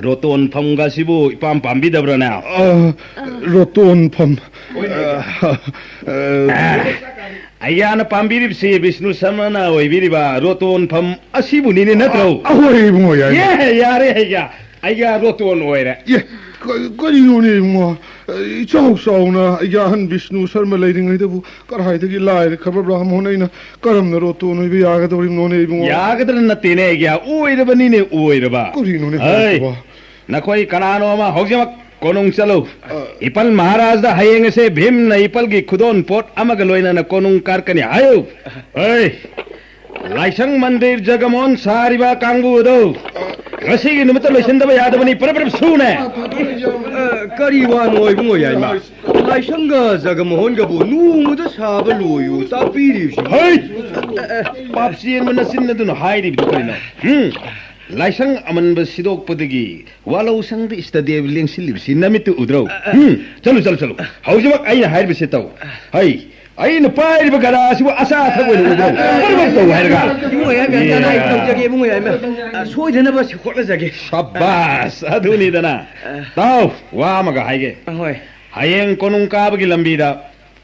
ꯔꯣꯇꯣꯟ ꯐꯝꯒꯁꯤꯕꯨ ꯏꯄꯥꯝ ꯄꯥꯝꯕꯤꯗꯕ꯭ꯔꯅꯦ? ꯑ, ꯔꯣꯇꯣꯟ ꯐꯝ꯫ ꯍꯣꯏꯅꯦ꯫ ꯑ, ꯑ, ꯑ, ꯑꯩꯒ꯭ꯌꯥꯅ ꯄꯥꯝꯕꯤꯔꯤꯕꯁꯤ ꯕꯤꯁꯅꯨ ꯁꯔꯃꯅ ꯑꯣꯏꯕꯤꯔꯤꯕ ꯔꯣꯇꯣꯟ ꯐꯝ ꯑꯁꯤꯕꯨꯅꯤꯅꯦ, ꯅꯠꯇ꯭ꯔꯣ? ꯑ, ꯑꯍꯣꯏ, ꯏꯕꯨꯡꯉꯣ, ꯌꯥꯏ꯫ ꯑꯦ, ꯌꯥꯔꯦ, ꯑꯩꯒ꯭ꯌꯥ꯫ ꯑꯩꯒ꯭ꯌꯥ ꯔꯣꯇꯣꯟ ꯑꯣꯏꯔꯦ꯫ ꯑꯦ, ꯀ-, ꯀꯔꯤꯅꯣꯅꯦ, ꯏꯕꯨꯡꯉꯣ? ꯏꯆꯥꯎ ꯆꯥꯎꯅ ꯑꯩꯒ꯭ꯌꯥ ꯑꯍꯟ ꯕꯤꯁꯅꯨ ꯁꯔꯃ ꯂꯩꯔꯤꯉꯩꯗꯕꯨ ꯀꯗꯥꯏꯗꯒꯤ ꯂꯥꯏꯔꯈ꯭ꯔꯕ ꯕ꯭ꯔꯥꯍꯃꯣꯟ ꯑꯩꯅ ꯀꯔꯝꯅ ꯔꯣꯇꯣꯟ ꯑꯣꯏꯕ ꯌꯥꯒꯗꯧꯔꯤꯕꯅꯣꯅꯦ, ꯏꯕꯨꯡꯉꯣ? ꯌꯥꯒꯗ꯭ꯔꯥ ꯅꯠꯇꯦꯅꯦ, ꯑꯩꯒ꯭ꯌꯥ, ꯑꯣꯏꯔꯕꯅꯤꯅꯦ, ꯑꯣꯏꯔꯕ꯫ ꯀꯔꯤꯅꯣꯅꯦ ꯍꯩ, ꯍꯥꯏꯔꯤꯁꯤꯕꯣ? ꯅꯈꯣꯏ ꯀꯅꯥꯅꯣ ꯑꯃ ꯍꯧꯖꯤꯛꯃꯛ ꯀꯣꯅꯨꯡ ꯆꯠꯂꯨ꯫ ꯑ꯫ ꯏꯄꯜ ꯃꯍꯥꯔꯥꯖꯗ ꯍꯌꯦꯡ ꯑꯁꯦ ꯚꯤꯝꯅ ꯏꯄꯜꯒꯤ ꯈꯨꯗꯣꯟ ꯄꯣꯠ ꯑꯃꯒ ꯂꯣꯏꯅꯅ ꯀꯣꯅꯨꯡ ꯀꯥꯔꯛꯀꯅꯤ ꯍꯥꯏꯌꯨ꯫ ꯍꯩ, ꯂꯥꯏꯁꯪ ꯃꯟꯗꯤꯔ ꯖꯒꯃꯣꯍꯟ ꯁꯥꯔꯤꯕ ꯀꯥꯡꯕꯨ ꯑꯗꯨ ꯉꯁꯤꯒꯤ ꯅꯨꯃꯤꯠꯇ ꯂꯣꯏꯁꯤꯟꯗꯕ ꯌꯥꯗꯕꯅꯤ꯫ ꯄꯔꯞ ꯄꯔꯞ ꯁꯨꯅꯦ꯫ ꯑ, ꯀꯔꯤ ꯋꯥꯅꯣ ꯏꯕꯨꯡꯉꯣ ꯌꯥꯏꯃ? ꯂꯥꯏꯁꯪꯒ ꯖꯒꯃꯣꯍꯟꯒꯕꯨ ꯅꯣꯡꯃꯗ ꯁꯥꯕ ꯂꯣꯏꯌꯨ ꯇꯥꯛꯄꯤꯔꯤꯕꯁꯤꯕꯨ? ꯍꯩ! ꯑ, ꯑ, ꯄꯥꯞ ꯆꯦꯟꯕ ꯅꯆꯤꯟ ꯑꯗꯨꯅ ꯍꯥꯏꯔꯤꯕꯗꯨ ꯀꯔꯤꯅꯣ? ꯍꯨꯝ? ꯂꯥꯏꯁꯪ ꯑꯃꯟꯕ ꯁꯤꯗꯣꯛꯄꯗꯒꯤ ꯋꯥꯂꯧꯁꯪꯗ ꯏꯁꯇꯗꯤꯑꯣ ꯂꯦꯡꯁꯤꯜꯂꯤꯕꯁꯤ ꯅꯃꯤꯠꯇꯨ ꯎꯗ꯭ꯔꯣ? ꯑ, ꯑ꯫ ꯍꯨꯝ? ꯆꯠꯂꯨ, ꯆꯠꯂꯨ, ꯆꯠꯂꯨ꯫ ꯍꯧꯖꯤꯛꯃꯛ ꯑꯩꯅ ꯍꯥꯏꯔꯤꯕꯁꯦ ꯇꯧ꯫ ꯍꯩ! ꯑꯩꯅ ꯄꯥꯏꯔꯤꯕ ꯒꯗꯥ ꯑꯁꯤꯕꯨ ꯑꯆꯥ ꯑꯊꯛ ꯑꯣꯏꯅ ꯎꯕ꯭ꯔꯣ? ꯀꯔꯝꯍꯥꯏꯅ ꯇꯧ ꯍꯥꯏꯔꯒ? ꯏꯕꯨꯡꯉꯣ ꯌꯥꯏꯃ, ꯏꯌꯥ꯫ ꯅꯅꯥꯏ ꯇꯧꯖꯒꯦ, ꯏꯕꯨꯡꯉꯣ ꯌꯥꯏꯃ꯫ ꯑ, ꯁꯣꯏꯗꯅꯕ ꯁꯤ ꯍꯣꯠꯅꯖꯒꯦ꯫ ꯁꯕꯥꯁ! ꯑꯗꯨꯅꯤꯗꯅ꯫ ꯑ꯫ ꯇꯥꯎ, ꯋꯥ ꯑꯃꯒ ꯍꯥꯏꯒꯦ꯫ ꯑ, ꯍꯣꯏ꯫ ꯍꯌꯦꯡ ꯀꯣꯅꯨꯡ ꯀꯥꯕꯒꯤ ꯂꯝꯕꯤꯗ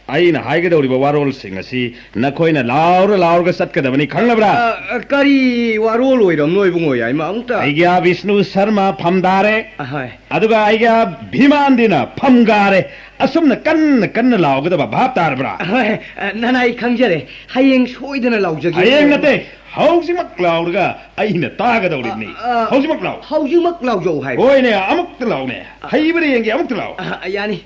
ꯑꯩꯅ ꯍꯥꯏꯒꯗꯧꯔꯤꯕ ꯋꯥꯔꯣꯜꯁꯤꯡ ꯑꯁꯤ ꯅꯈꯣꯏꯅ ꯂꯥꯎꯔ ꯂꯥꯎꯔꯒ ꯆꯠꯀꯗꯕꯅꯤ, ꯈꯪꯂꯕ꯭ꯔꯥ? ꯑ, ꯑ, ꯀꯔꯤ ꯋꯥꯔꯣꯜ ꯑꯣꯏꯔꯝꯅꯣ, ꯏꯕꯨꯡꯉꯣ ꯌꯥꯏꯃ? ꯑꯃꯨꯛꯇ ꯑꯩꯒ꯭ꯌꯥ ꯕꯤꯁꯅꯨ ꯁꯔꯃ ꯐꯝꯗꯥꯔꯦ꯫ ꯑꯍꯣꯏ꯫ ꯑꯗꯨꯒ ꯑꯩꯒ꯭ꯌꯥ ꯚꯤꯃꯥꯟꯗꯤꯅ ꯐꯝꯒꯥꯔꯦ꯫ ꯑꯁꯨꯝꯅ ꯀꯟꯅ ꯀꯟꯅ ꯂꯥꯎꯒꯗꯕ, ꯚꯥꯞ ꯇꯥꯔꯕ꯭ꯔꯥ? ꯍꯣꯏ, ꯑ, ꯅꯅꯥꯏ ꯈꯪꯖꯔꯦ꯫ ꯍꯌꯦꯡ ꯁꯣꯏꯗꯅ ꯂꯥꯎꯖꯒꯦ꯫ ꯍꯌꯦꯡ ꯅꯠꯇꯦ, ꯍꯧꯖꯤꯛꯃꯛ ꯂꯥꯎꯔꯒ ꯑꯩꯅ ꯇꯥꯒꯗꯧꯔꯤꯕꯅꯤ꯫ ꯑ, ꯑ, ꯍꯧꯖꯤꯛꯃꯛ ꯂꯥꯎ꯫ ꯍꯧꯖꯤꯛꯃꯛ ꯂꯥꯎꯖꯧ ꯍꯥꯏꯕ? ꯍꯣꯏꯅꯦ, ꯑꯃꯨꯛꯇ ꯂꯥꯎꯅꯦ꯫ ꯑ, ꯍꯩꯕ꯭ꯔꯥ ꯌꯦꯡꯒꯦ, ꯑꯃꯨꯛꯇ ꯂꯥꯎ꯫ ꯑ, ꯌꯥꯅꯤ꯫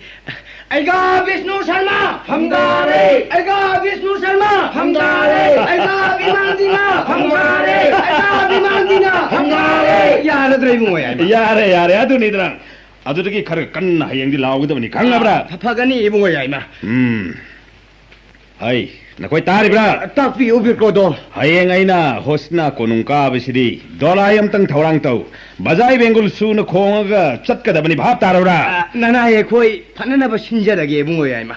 ꯑꯩꯒꯥ ꯕꯤꯁꯅꯨ ꯁꯔꯃ ꯐꯝꯗꯥꯔꯦ꯫ ꯑꯩꯒꯥ ꯕꯤꯁꯅꯨ ꯁꯔꯃ ꯐꯝꯗꯥꯔꯦ꯫ ꯑꯩꯒꯥ ꯕꯤꯃꯥꯟ ꯗꯤꯅ ꯐꯝꯗꯥꯔꯦ꯫ ꯑꯩꯒꯥ ꯕꯤꯃꯥꯟ ꯗꯤꯅ ꯐꯝꯗꯥꯔꯦ꯫ ꯌꯥꯔꯗ꯭ꯔꯥ ꯏꯕꯨꯡꯉꯣ ꯌꯥꯏꯃ? ꯌꯥꯔꯦ, ꯌꯥꯔꯦ, ꯑꯗꯨꯅꯤꯗꯅ꯫ ꯑꯗꯨꯗꯒꯤ ꯈꯔ ꯀꯟꯅ ꯍꯌꯦꯡꯗꯤ ꯂꯥꯎꯒꯗꯕꯅꯤ, ꯈꯪꯉꯕ꯭ꯔꯥ? ꯐ-, ꯐꯒꯅꯤ ꯏꯕꯨꯡꯉꯣ ꯌꯥꯏꯃ꯫ ꯎꯝ꯫ ꯍꯩ, ꯅꯈꯣꯏ ꯇꯥꯔꯤꯕ꯭ꯔꯥ? ꯇꯥꯛꯄꯤꯌꯨ ꯕꯤꯔꯀꯣꯗꯣ꯫ ꯍꯌꯦꯡ ꯑꯩꯅ ꯍꯣꯁꯅꯥ ꯀꯣꯅꯨꯡ ꯀꯥꯕꯁꯤꯗꯤ ꯗꯣꯂꯥꯏ ꯑꯃꯇꯪ ꯊꯧꯔꯥꯡ ꯇꯧ꯫ ꯕꯖꯥꯏ ꯕꯦꯡꯒꯨꯜ ꯁꯨꯅ ꯈꯣꯡꯉꯒ ꯆꯠꯀꯗꯕꯅꯤ, ꯚꯥꯞ ꯇꯥꯔꯕ꯭ꯔꯥ? ꯑ, ꯅꯅꯥꯏ ꯑꯩꯈꯣꯏ ꯐꯅꯅꯕ ꯁꯤꯟꯖꯔꯒꯦ ꯏꯕꯨꯡꯉꯣ ꯌꯥꯏꯃ꯫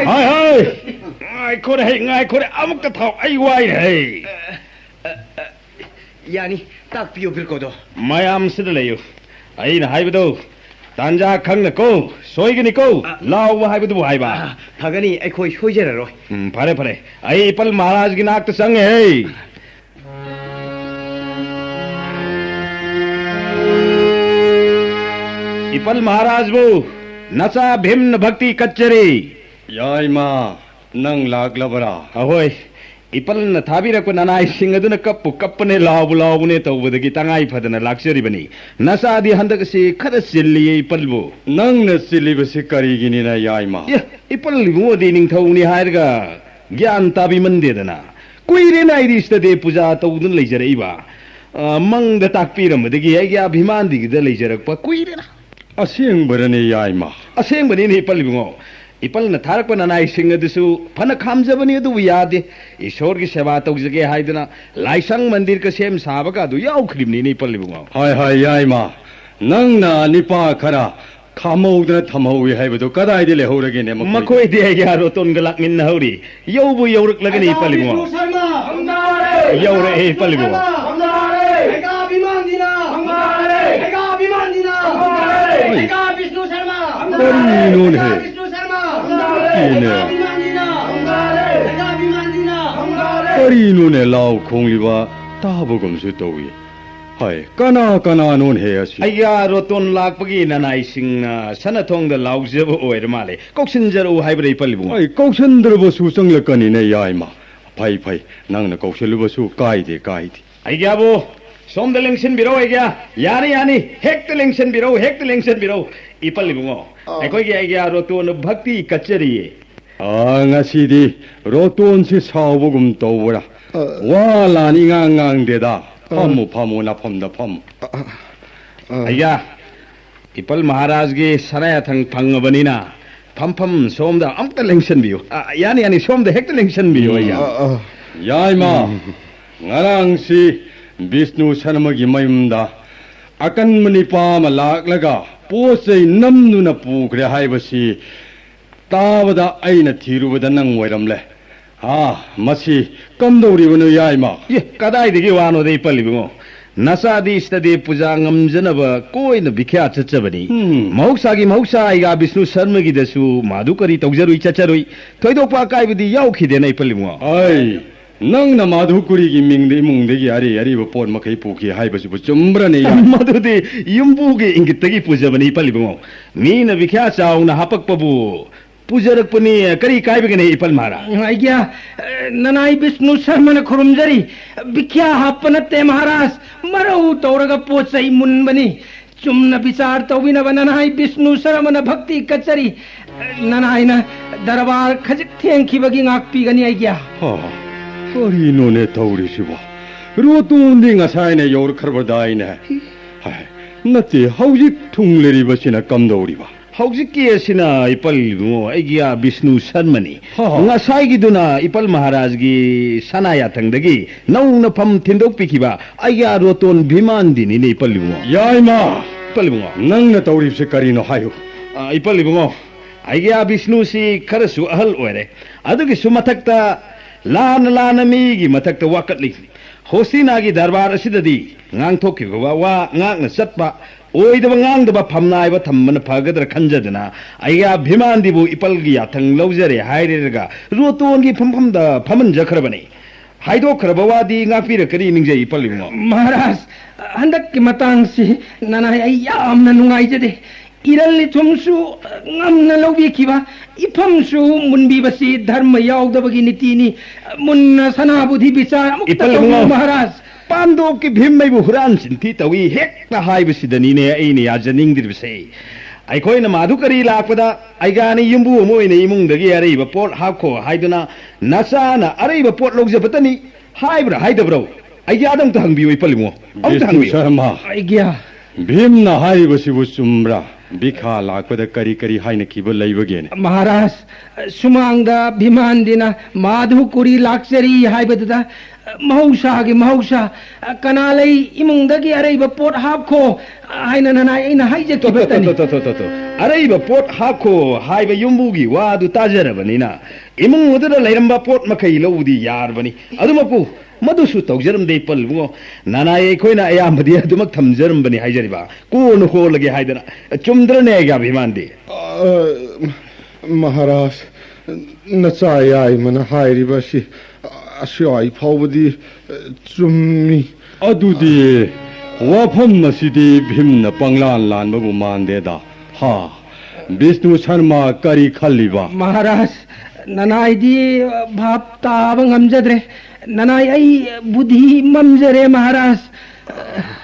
ꯍꯥꯏ, ꯍꯥꯏ꯫ ꯉꯥꯏꯈꯣꯅꯦ, ꯍꯩ, ꯉꯥꯏꯈꯣꯅꯦ, ꯑꯃꯨꯛꯇ ꯊꯥꯎ, ꯑꯩ ꯋꯥꯏꯅꯦ, ꯍꯩ꯫ ꯌꯥꯅꯤ, ꯇꯥꯛꯄꯤꯌꯨ, ꯕꯤꯔꯀꯣꯗꯣ꯫ ꯃꯌꯥꯝ ꯁꯤꯗ ꯂꯩꯌꯨ꯫ ꯑꯩꯅ ꯍꯥꯏꯕꯗꯣ ꯇꯥꯟꯖꯥ ꯈꯪꯅꯀꯣ, ꯁꯣꯏꯒꯅꯤꯀꯣ, ꯑ, ꯂꯥꯎꯕ ꯍꯥꯏꯕꯗꯨꯕꯨ ꯍꯥꯏꯕ꯫ ꯑ, ꯐꯒꯅꯤ, ꯑꯩꯈꯣꯏ ꯁꯣꯏꯖꯔꯔꯣꯏ꯫ ꯎꯝ, ꯐꯔꯦ, ꯐꯔꯦ꯫ ꯑꯩ ꯏꯄꯜ ꯃꯍꯥꯔꯥꯖꯒꯤ ꯅꯥꯛꯇ ꯆꯪꯉꯦ, ꯍꯩ꯫ ꯏꯄꯜ ꯃꯍꯥꯔꯥꯖꯕꯨ ꯅꯆꯥ ꯚꯤꯝꯅ ꯚꯛꯇꯤ ꯀꯠꯆꯔꯤ꯫ ꯌꯥꯏꯃ, ꯅꯪ ꯂꯥꯛꯂꯕꯔꯥ? ꯑꯍꯣꯏ, ꯏꯄꯜꯅ ꯊꯥꯕꯤꯔꯛꯄ ꯅꯅꯥꯏꯁꯤꯡ ꯑꯗꯨꯅ ꯀꯞꯄꯨ ꯀꯞꯄꯅꯦ, ꯂꯥꯎꯕꯨ ꯂꯥꯎꯕꯅꯦ ꯇꯧꯕꯗꯒꯤ ꯇꯉꯥꯏ ꯐꯗꯅ ꯂꯥꯛꯆꯔꯤꯕꯅꯤ꯫ ꯅꯆꯥꯗꯤ ꯍꯟꯗꯛ ꯑꯁꯤ ꯈꯔ ꯆꯤꯜꯂꯤꯌꯦ, ꯏꯄꯜꯕꯨ꯫ ꯅꯪꯅ ꯆꯤꯜꯂꯤꯕꯁꯤ ꯀꯔꯤꯒꯤꯅꯤꯅ, ꯌꯥꯏꯃ? ꯑꯦ, ꯏꯄꯜ ꯏꯕꯨꯡꯉꯣꯗꯤ ꯅꯤꯡꯊꯧꯅꯤ ꯍꯥꯏꯔꯒ ꯒ꯭ꯌꯥꯟ ꯇꯥꯕꯤꯃꯟꯗꯦꯗꯅ꯫ ꯀꯨꯏꯔꯦꯅ ꯑꯩꯗꯤ ꯏꯁꯇꯗꯦ ꯄꯨꯖꯥ ꯇꯧꯗꯨꯅ ꯂꯩꯖꯔꯛꯏꯕ꯫ ꯑ, ꯃꯪꯗ ꯇꯥꯛꯄꯤꯔꯝꯕꯗꯒꯤ ꯑꯩꯒꯤ ꯑꯚꯤꯃꯥꯟꯗꯤꯒꯤꯗ ꯂꯩꯖꯔꯛꯄ ꯀꯨꯏꯔꯦꯅ꯫ ꯑꯁꯦꯡꯕꯔꯅꯦ, ꯌꯥꯏꯃ? ꯑꯁꯦꯡꯕꯅꯤꯅꯦ, ꯏꯄꯜ ꯏꯕꯨꯡꯉꯣ꯫ ꯏꯄꯜꯅ ꯊꯥꯔꯛꯄ ꯅꯅꯥꯏꯁꯤꯡ ꯑꯗꯨꯁꯨ ꯐꯅ ꯈꯥꯝꯖꯕꯅꯤ, ꯑꯗꯨꯕꯨ ꯌꯥꯗꯦ꯫ ꯏꯁꯣꯔꯒꯤ ꯁꯦꯕꯥ ꯇꯧꯖꯒꯦ ꯍꯥꯏꯗꯨꯅ ꯂꯥꯏꯁꯪ ꯃꯟꯗꯤꯔꯒ ꯁꯦꯝ ꯁꯥꯕꯒ ꯑꯗꯨ ꯌꯥꯎꯈ꯭ꯔꯤꯕꯅꯤꯅꯦ, ꯏꯄꯜ ꯏꯕꯨꯡꯉꯣ꯫ ꯍꯥꯏ, ꯍꯥꯏ, ꯌꯥꯏꯃ, ꯅꯪꯅ ꯅꯤꯄꯥ ꯈꯔ ꯈꯥꯝꯍꯧꯗꯅ ꯊꯝꯍꯧꯏ ꯍꯥꯏꯕꯗꯨ ꯀꯗꯥꯏꯗ ꯂꯩꯍꯧꯔꯒꯦꯅꯦ ꯃꯈꯣꯏꯗꯤ? ꯃꯈꯣꯏꯗꯤ ꯑꯩꯒꯤ ꯔꯣꯇꯣꯟꯒ ꯂꯥꯛꯃꯤꯟꯅꯍꯧꯔꯤ꯫ ꯌꯧꯕꯨ ꯌꯧꯔꯛꯂꯒꯅꯤ, ꯏꯄꯜ ꯏꯕꯨꯡꯉꯣ꯫ ꯕꯤꯁꯅꯨ ꯁꯔꯃ ꯐꯝꯗꯥꯔꯦ! ꯌꯧꯔꯛꯑꯦ, ꯄꯜꯂꯤꯕꯨ꯫ ꯍꯣꯏ꯫ ꯀꯔꯤꯅꯣꯅꯦꯍꯦ? ꯀꯔꯤꯅꯣꯅꯦ ꯂꯥꯎ ꯈꯣꯡꯂꯤꯕ? ꯇꯥꯕꯒꯨꯝꯁꯨ ꯇꯧꯏ꯫ ꯍꯥꯏ, ꯀꯅꯥ ꯀꯅꯥꯅꯣꯅꯦꯍꯦ ꯑꯁꯤ? ꯑꯩꯒ ꯔꯣꯇꯣꯟ ꯂꯥꯛꯄꯒꯤ ꯅꯅꯥꯏꯁꯤꯡꯅ ꯁꯅꯥꯊꯣꯡꯗ ꯂꯥꯎꯖꯕ ꯑꯣꯏꯔ ꯃꯥꯜꯂꯦ꯫ ꯀꯧꯁꯤꯟꯖꯔꯛꯎ ꯍꯥꯏꯕ꯭ꯔꯥ, ꯏꯄꯜ ꯏꯕꯨꯡꯉꯣ? ꯑꯩ ꯀꯧꯁꯤꯟꯗ꯭ꯔꯕꯁꯨ ꯆꯪꯂꯛꯀꯅꯤꯅꯦ, ꯌꯥꯏꯃ꯫ ꯐꯩ, ꯐꯩ, ꯅꯪꯅ ꯀꯧꯁꯤꯜꯂꯨꯕꯁꯨ ꯀꯥꯏꯗꯦ, ꯀꯥꯏꯗꯦ꯫ ꯑꯩꯒ꯭ꯌꯥꯕꯨ ꯁꯣꯝꯗ ꯂꯦꯡꯁꯤꯟꯕꯤꯔꯣ, ꯑꯩꯒ꯭ꯌꯥ꯫ ꯌꯥꯅꯤ, ꯌꯥꯅꯤ, ꯍꯦꯛꯇ ꯂꯦꯡꯁꯤꯟꯕꯤꯔꯣ, ꯍꯦꯛꯇ ꯂꯦꯡꯁꯤꯟꯕꯤꯔꯣ꯫ ꯏꯄꯜ ꯏꯕꯨꯡꯉꯣ, ꯑꯥ꯫ ꯑꯩꯈꯣꯏꯒꯤ ꯑꯩꯒ꯭ꯌꯥ ꯔꯣꯇꯣꯟ ꯚꯛꯇꯤ ꯀꯠꯆꯔꯤꯌꯦ꯫ ꯑꯥ, ꯉꯁꯤꯗꯤ ꯔꯣꯇꯣꯟꯁꯤ ꯁꯥꯎꯕꯒꯨꯝ ꯇꯧꯕ꯭ꯔꯥ? ꯑꯥ꯫ ꯋꯥ ꯂꯥꯟ ꯏꯉꯥꯡ ꯉꯥꯡꯗꯦꯗ꯫ ꯑꯥ꯫ ꯐꯝꯃꯨ, ꯐꯝꯃꯨ, ꯅꯐꯝꯗ ꯐꯝꯃꯨ꯫ ꯑꯥ, ꯑꯥ꯫ ꯑꯩꯒ꯭ꯌꯥ, ꯏꯄꯜ ꯃꯍꯥꯔꯥꯖꯒꯤ ꯁꯅꯥ ꯌꯥꯊꯪ ꯐꯪꯉꯕꯅꯤꯅ ꯐꯝꯐꯝ ꯁꯣꯝꯗ ꯑꯝꯇ ꯂꯦꯡꯁꯟꯕꯤꯌꯨ꯫ ꯑ, ꯌꯥꯅꯤ, ꯌꯥꯅꯤ, ꯁꯣꯝꯗ ꯍꯦꯛꯇ ꯂꯦꯡꯁꯟꯕꯤꯌꯨ, ꯎꯝ, ꯑꯩꯒ꯭ꯌꯥ꯫ ꯑ, ꯑ꯫ ꯌꯥꯏꯃ, ꯎꯝ꯫ ꯉꯔꯥꯡꯁꯤ ꯕꯤꯁꯅꯨ ꯁꯔꯃꯒꯤ ꯃꯌꯨꯝꯗ ꯑꯀꯟꯕ ꯅꯤꯄꯥ ꯑꯃ ꯂꯥꯛꯂꯒ ꯄꯣꯠ ꯆꯩ ꯅꯝꯗꯨꯅ ꯄꯨꯈ꯭ꯔꯦ ꯍꯥꯏꯕꯁꯤ ꯇꯥꯕꯗ ꯑꯩꯅ ꯊꯤꯔꯨꯕꯗ ꯅꯪ ꯑꯣꯏꯔꯝꯂꯦ꯫ ꯑꯥ, ꯃꯁꯤ ꯀꯝꯗꯧꯔꯤꯕꯅꯣ, ꯌꯥꯏꯃ? ꯑꯦ, ꯀꯗꯥꯏꯗꯒꯤ ꯋꯥꯅꯣꯗ, ꯏꯄꯜ ꯏꯕꯨꯡꯉꯣ? ꯅꯆꯥꯗꯤ ꯏꯁꯇꯗꯤ ꯄꯨꯖꯥ ꯉꯝꯖꯅꯕ ꯀꯣꯏꯅ ꯚꯤꯈ꯭ꯌꯥ ꯆꯠꯆꯕꯅꯤ꯫ ꯎꯝ꯫ ꯃꯍꯧꯁꯥꯒꯤ ꯃꯍꯧꯁꯥ, ꯑꯩꯒ꯭ꯌꯥ ꯕꯤꯁꯅꯨ ꯁꯔꯃꯒꯤꯗꯁꯨ ꯃꯥꯗꯨ ꯀꯔꯤ ꯇꯧꯖꯔꯨꯏ ꯆꯠꯆꯔꯨꯏ꯫ ꯊꯣꯏꯗꯣꯛꯄ ꯑꯀꯥꯏꯕꯗꯤ ꯌꯥꯎꯈꯤꯗꯦꯅ, ꯏꯄꯜ ꯏꯕꯨꯡꯉꯣ꯫ ꯑꯩ, ꯅꯪꯅ ꯃꯥꯗꯨ ꯀꯨꯔꯤꯒꯤ ꯃꯤꯡꯗ ꯏꯃꯨꯡꯗꯒꯤ ꯑꯔꯩ ꯑꯔꯩꯕ ꯄꯣꯠ ꯃꯈꯩ ꯄꯨꯈꯤ ꯍꯥꯏꯕꯁꯤꯕꯨ ꯆꯨꯝꯕ꯭ꯔꯅꯦ, ꯌꯥꯏꯃ? ꯃꯗꯨꯗꯤ ꯌꯨꯝꯕꯨꯒꯤ ꯏꯪꯒꯤꯠꯇꯒꯤ ꯄꯨꯖꯕꯅꯤ, ꯏꯄꯜ ꯏꯕꯨꯡꯉꯣ꯫ ꯃꯤꯅ ꯚꯤꯈ꯭ꯌꯥ ꯆꯥꯎꯅ ꯍꯥꯄꯛꯄꯕꯨ ꯄꯨꯖꯔꯛꯄꯅꯤ, ꯀꯔꯤ ꯀꯥꯏꯕꯒꯦꯅꯦ, ꯏꯄꯜ ꯃꯍꯥꯔꯥꯖ? ꯑꯩꯒ꯭ꯌꯥ, ꯑ, ꯅꯅꯥꯏ ꯕꯤꯁꯅꯨ ꯁꯔꯃꯅ ꯈꯨꯔꯨꯝꯖꯔꯤ꯫ ꯚꯤꯈ꯭ꯌꯥ ꯍꯥꯞꯄ ꯅꯠꯇꯦ ꯃꯍꯥꯔꯥꯖ, ꯃꯔꯧ ꯇꯧꯔꯒ ꯄꯣꯠ ꯆꯩ ꯃꯨꯟꯕꯅꯤ꯫ ꯆꯨꯝꯅ ꯕꯤꯆꯥꯔ ꯇꯧꯕꯤꯅꯕ ꯅꯅꯥꯏ ꯕꯤꯁꯅꯨ ꯁꯔꯃꯅ ꯚꯛꯇꯤ ꯀꯠꯆꯔꯤ꯫ ꯅꯅꯥꯏꯅ ꯗꯔꯕꯥꯔ ꯈꯖꯤꯛ ꯊꯦꯡꯈꯤꯕꯒꯤ ꯉꯥꯛꯄꯤꯒꯅꯤ, ꯑꯩꯒ꯭ꯌꯥ꯫ ꯍꯥ, ꯀꯔꯤꯅꯣꯅꯦ ꯇꯧꯔꯤꯁꯤꯕꯣ? ꯔꯣꯇꯣꯟꯗꯤ ꯉꯁꯥꯏꯅ ꯌꯧꯔꯛꯈ꯭ꯔꯕꯗꯥꯏꯅꯦ? ꯍꯥꯏ, ꯅꯠꯇꯦ, ꯍꯧꯖꯤꯛ ꯊꯨꯡꯂꯔꯤꯕꯁꯤꯅ ꯀꯝꯗꯧꯔꯤꯕ? ꯍꯧꯖꯤꯛꯀꯤ ꯑꯁꯤꯅ, ꯏꯄꯜ ꯏꯕꯨꯡꯉꯣ, ꯑꯩꯒꯤ ꯑꯥ ꯕꯤꯁꯅꯨ ꯁꯔꯃꯅꯤ꯫ ꯍꯥ ꯍꯥ꯫ ꯉꯁꯥꯏꯒꯤꯗꯨꯅ ꯏꯄꯜ ꯃꯍꯥꯔꯥꯖꯒꯤ ꯁꯅꯥ ꯌꯥꯊꯪꯗꯒꯤ ꯅꯧꯅ ꯐꯝ ꯊꯤꯟꯗꯣꯛꯄꯤꯈꯤꯕ ꯑꯩꯒꯤ ꯑꯥ ꯔꯣꯇꯣꯟ ꯚꯤꯃꯥꯟꯗꯤꯅꯤꯅꯦ, ꯏꯄꯜ ꯏꯕꯨꯡꯉꯣ꯫ ꯌꯥꯏꯃ! ꯏꯄꯜ ꯏꯕꯨꯡꯉꯣ꯫ ꯅꯪꯅ ꯇꯧꯔꯤꯕꯁꯤ ꯀꯔꯤꯅꯣ ꯍꯥꯏꯌꯨ꯫ ꯑꯥ, ꯏꯄꯜ ꯏꯕꯨꯡꯉꯣ, ꯑꯩꯒꯤ ꯑꯥ ꯕꯤꯁꯅꯨꯁꯤ ꯈꯔꯁꯨ ꯑꯍꯜ ꯑꯣꯏꯔꯦ꯫ ꯑꯗꯨꯒꯤꯁꯨ ꯃꯊꯛꯇ ꯂꯥꯟꯅ ꯂꯥꯟꯅ ꯃꯤꯒꯤ ꯃꯊꯛꯇ ꯋꯥꯀꯠꯂꯤ꯫ ꯍꯣꯁꯤꯅꯥꯒꯤ ꯗꯔꯕꯥꯔ ꯑꯁꯤꯗꯗꯤ ꯉꯥꯡꯊꯣꯛꯈꯤꯕ ꯋꯥ ꯉꯥꯛꯅ ꯆꯠꯄ, ꯑꯣꯏꯗꯕ ꯉꯥꯡꯗꯕ ꯐꯝꯅꯥꯏꯕ ꯊꯝꯕꯅ ꯐꯒꯗ꯭ꯔꯥ ꯈꯟꯖꯗꯨꯅ ꯑꯩꯒ ꯚꯤꯃꯥꯟꯗꯤꯕꯨ ꯏꯄꯜꯒꯤ ꯌꯥꯊꯪ ꯂꯧꯖꯔꯦ ꯍꯥꯏꯔꯦꯔꯒ ꯔꯣꯇꯣꯟꯒꯤ ꯐꯝꯐꯝꯗ ꯐꯝꯍꯟꯖꯈ꯭ꯔꯕꯅꯤ꯫ ꯍꯥꯏꯗꯣꯛꯈ꯭ꯔꯕ ꯋꯥꯗꯤ ꯉꯥꯛꯄꯤꯔꯛꯀꯅꯤ ꯅꯤꯡꯖꯩ ꯏꯄꯜ ꯏꯕꯨꯡꯉꯣ꯫ ꯃꯍꯥꯔꯥꯖ, ꯍꯟꯗꯛꯀꯤ ꯃꯇꯥꯡꯁꯤ ꯅꯅꯥꯏ ꯑꯩ ꯌꯥꯝꯅ ꯅꯨꯡꯉꯥꯏꯖꯗꯦ꯫ ꯏꯔꯜ ꯏꯊꯨꯝꯁꯨ ꯉꯝꯅ ꯂꯧꯕꯤꯈꯤꯕ, ꯏꯐꯝꯁꯨ ꯃꯨꯟꯕꯤꯕꯁꯤ ꯙꯔꯃ ꯌꯥꯎꯗꯕꯒꯤ ꯅꯤꯇꯤꯅꯤ꯫ ꯃꯨꯟꯅ ꯁꯅꯥꯕꯨꯙꯤ ꯕꯤꯆꯥꯔ ꯑꯃꯨꯛꯇ ꯏꯄꯜ ꯇꯧꯕꯤꯌꯨ, ꯏꯕꯨꯡꯉꯣ꯫ ꯃꯍꯥꯔꯥꯖ꯫ ꯄꯥꯟꯗꯣꯞꯀꯤ ꯚꯤꯝ ꯑꯩꯕꯨ ꯍꯨꯔꯥꯟ ꯆꯤꯟꯊꯤ ꯇꯧꯏ ꯍꯦꯛꯇ ꯍꯥꯏꯕꯁꯤꯗꯅꯤꯅꯦ ꯑꯩꯅ ꯌꯥꯖꯅꯤꯡꯗ꯭ꯔꯤꯕꯁꯦ꯫ ꯑꯩꯈꯣꯏꯅ ꯃꯥꯗꯨ ꯀꯔꯤ ꯂꯥꯛꯄꯗ ꯑꯩꯒꯥꯅꯤ ꯌꯨꯝꯕꯨ ꯑꯃ ꯑꯣꯏꯅ ꯏꯃꯨꯡꯗꯒꯤ ꯑꯔꯩꯕ ꯄꯣꯠ ꯍꯥꯞꯈꯣ ꯍꯥꯏꯗꯨꯅ ꯅꯆꯥꯅ ꯑꯔꯩꯕ ꯄꯣꯠ ꯂꯧꯖꯕꯇꯅꯤ ꯍꯥꯏꯕ꯭ꯔꯥ ꯍꯥꯏꯗꯕ꯭ꯔꯣ? ꯑꯩꯒꯤ ꯑꯗꯨꯝꯇ ꯍꯪꯕꯤꯌꯨ ꯏꯄꯜ ꯏꯕꯨꯡꯉꯣ, ꯑꯃꯨꯛꯇ ꯕꯤꯁꯅꯨ ꯍꯪꯕꯤꯌꯨ꯫ ꯁꯔꯃ, ꯑꯩꯒ꯭ꯌꯥ꯫ ꯚꯤꯝꯅ ꯍꯥꯏꯔꯤꯕꯁꯤꯕꯨ ꯆꯨꯝꯕ꯭ꯔꯥ? ꯕꯤꯈꯥ ꯂꯥꯛꯄꯗ ꯀꯔꯤ ꯀꯔꯤ ꯍꯥꯏꯅꯈꯤꯕ ꯂꯩꯕꯒꯦꯅꯦ? ꯃꯍꯥꯔꯥꯖ, ꯁꯨꯃꯥꯡꯗ ꯚꯤꯃꯥꯟꯗꯤꯅ ꯃꯥꯙꯨ ꯀꯨꯔꯤ ꯂꯥꯛꯆꯔꯤ ꯍꯥꯏꯕꯗꯨꯗ, ꯃꯍꯧꯁꯥꯒꯤ ꯃꯍꯧꯁꯥ, ꯀꯅꯥ ꯂꯩ ꯏꯃꯨꯡꯗꯒꯤ ꯑꯔꯩꯕ ꯄꯣꯠ ꯍꯥꯞꯈꯣ ꯍꯥꯏꯅ ꯅꯅꯥꯏ ꯑꯩꯅ ꯍꯥꯏꯖꯈꯤꯕꯇꯅꯤ꯫ ꯇꯣ, ꯇꯣ, ꯇꯣ, ꯇꯣ, ꯇꯣ, ꯇꯣ꯫ ꯑꯔꯩꯕ ꯄꯣꯠ ꯍꯥꯞꯈꯣ ꯍꯥꯏꯕ ꯌꯨꯝꯕꯨꯒꯤ ꯋꯥꯗꯨ ꯇꯥꯖꯔꯕꯅꯤꯅ ꯏꯃꯨꯡ ꯑꯗꯨꯗ ꯂꯩꯔꯝꯕ ꯄꯣꯠ ꯃꯈꯩ ꯂꯧꯕꯗꯤ ꯌꯥꯔꯕꯅꯤ꯫ ꯑꯗꯨꯃꯛꯄꯨ ꯃꯗꯨꯁꯨ ꯇꯧꯖꯔꯝꯗꯦ ꯏꯄꯜ ꯏꯕꯨꯡꯉꯣ꯫ ꯅꯅꯥꯏ ꯑꯩꯈꯣꯏꯅ ꯑꯌꯥꯝꯕꯗꯤ ꯑꯗꯨꯃꯛ ꯊꯝꯖꯔꯝꯕꯅꯤ ꯍꯥꯏꯖꯔꯤꯕ꯫ ꯀꯣꯟꯅ ꯍꯣꯜꯂꯒꯦ ꯍꯥꯏꯗꯅ꯫ ꯆꯨꯝꯗ꯭ꯔꯅꯦ ꯑꯩꯒꯤ ꯑꯚꯤꯃꯥꯟꯗꯤ? ꯑ, ꯃꯍꯥꯔꯥꯖ, ꯅꯆꯥ ꯌꯥꯏꯃꯅ ꯍꯥꯏꯔꯤꯕ ꯑꯁꯤ ꯑꯁ꯭ꯋꯥꯏ ꯐꯥꯎꯕꯗꯤ, ꯑ, ꯆꯨꯝꯃꯤ꯫ ꯑꯗꯨꯗꯤ ꯋꯥꯐꯝ ꯑꯁꯤꯗꯤ ꯚꯤꯝꯅ ꯄꯪꯂꯥꯟ ꯂꯥꯟꯕꯕꯨ ꯃꯥꯟꯗꯦꯗ꯫ ꯍꯥ, ꯕꯤꯁꯅꯨ ꯁꯔꯃ ꯀꯔꯤ ꯈꯜꯂꯤꯕ? ꯃꯍꯥꯔꯥꯖ, ꯅꯅꯥꯏꯗꯤ ꯚꯥꯞ ꯇꯥꯕ ꯉꯝꯖꯗ꯭ꯔꯦ꯫ ꯅꯅꯥꯏ ꯑꯩ ꯕꯨꯙꯤ ꯃꯝꯖꯔꯦ, ꯃꯍꯥꯔꯥꯖ꯫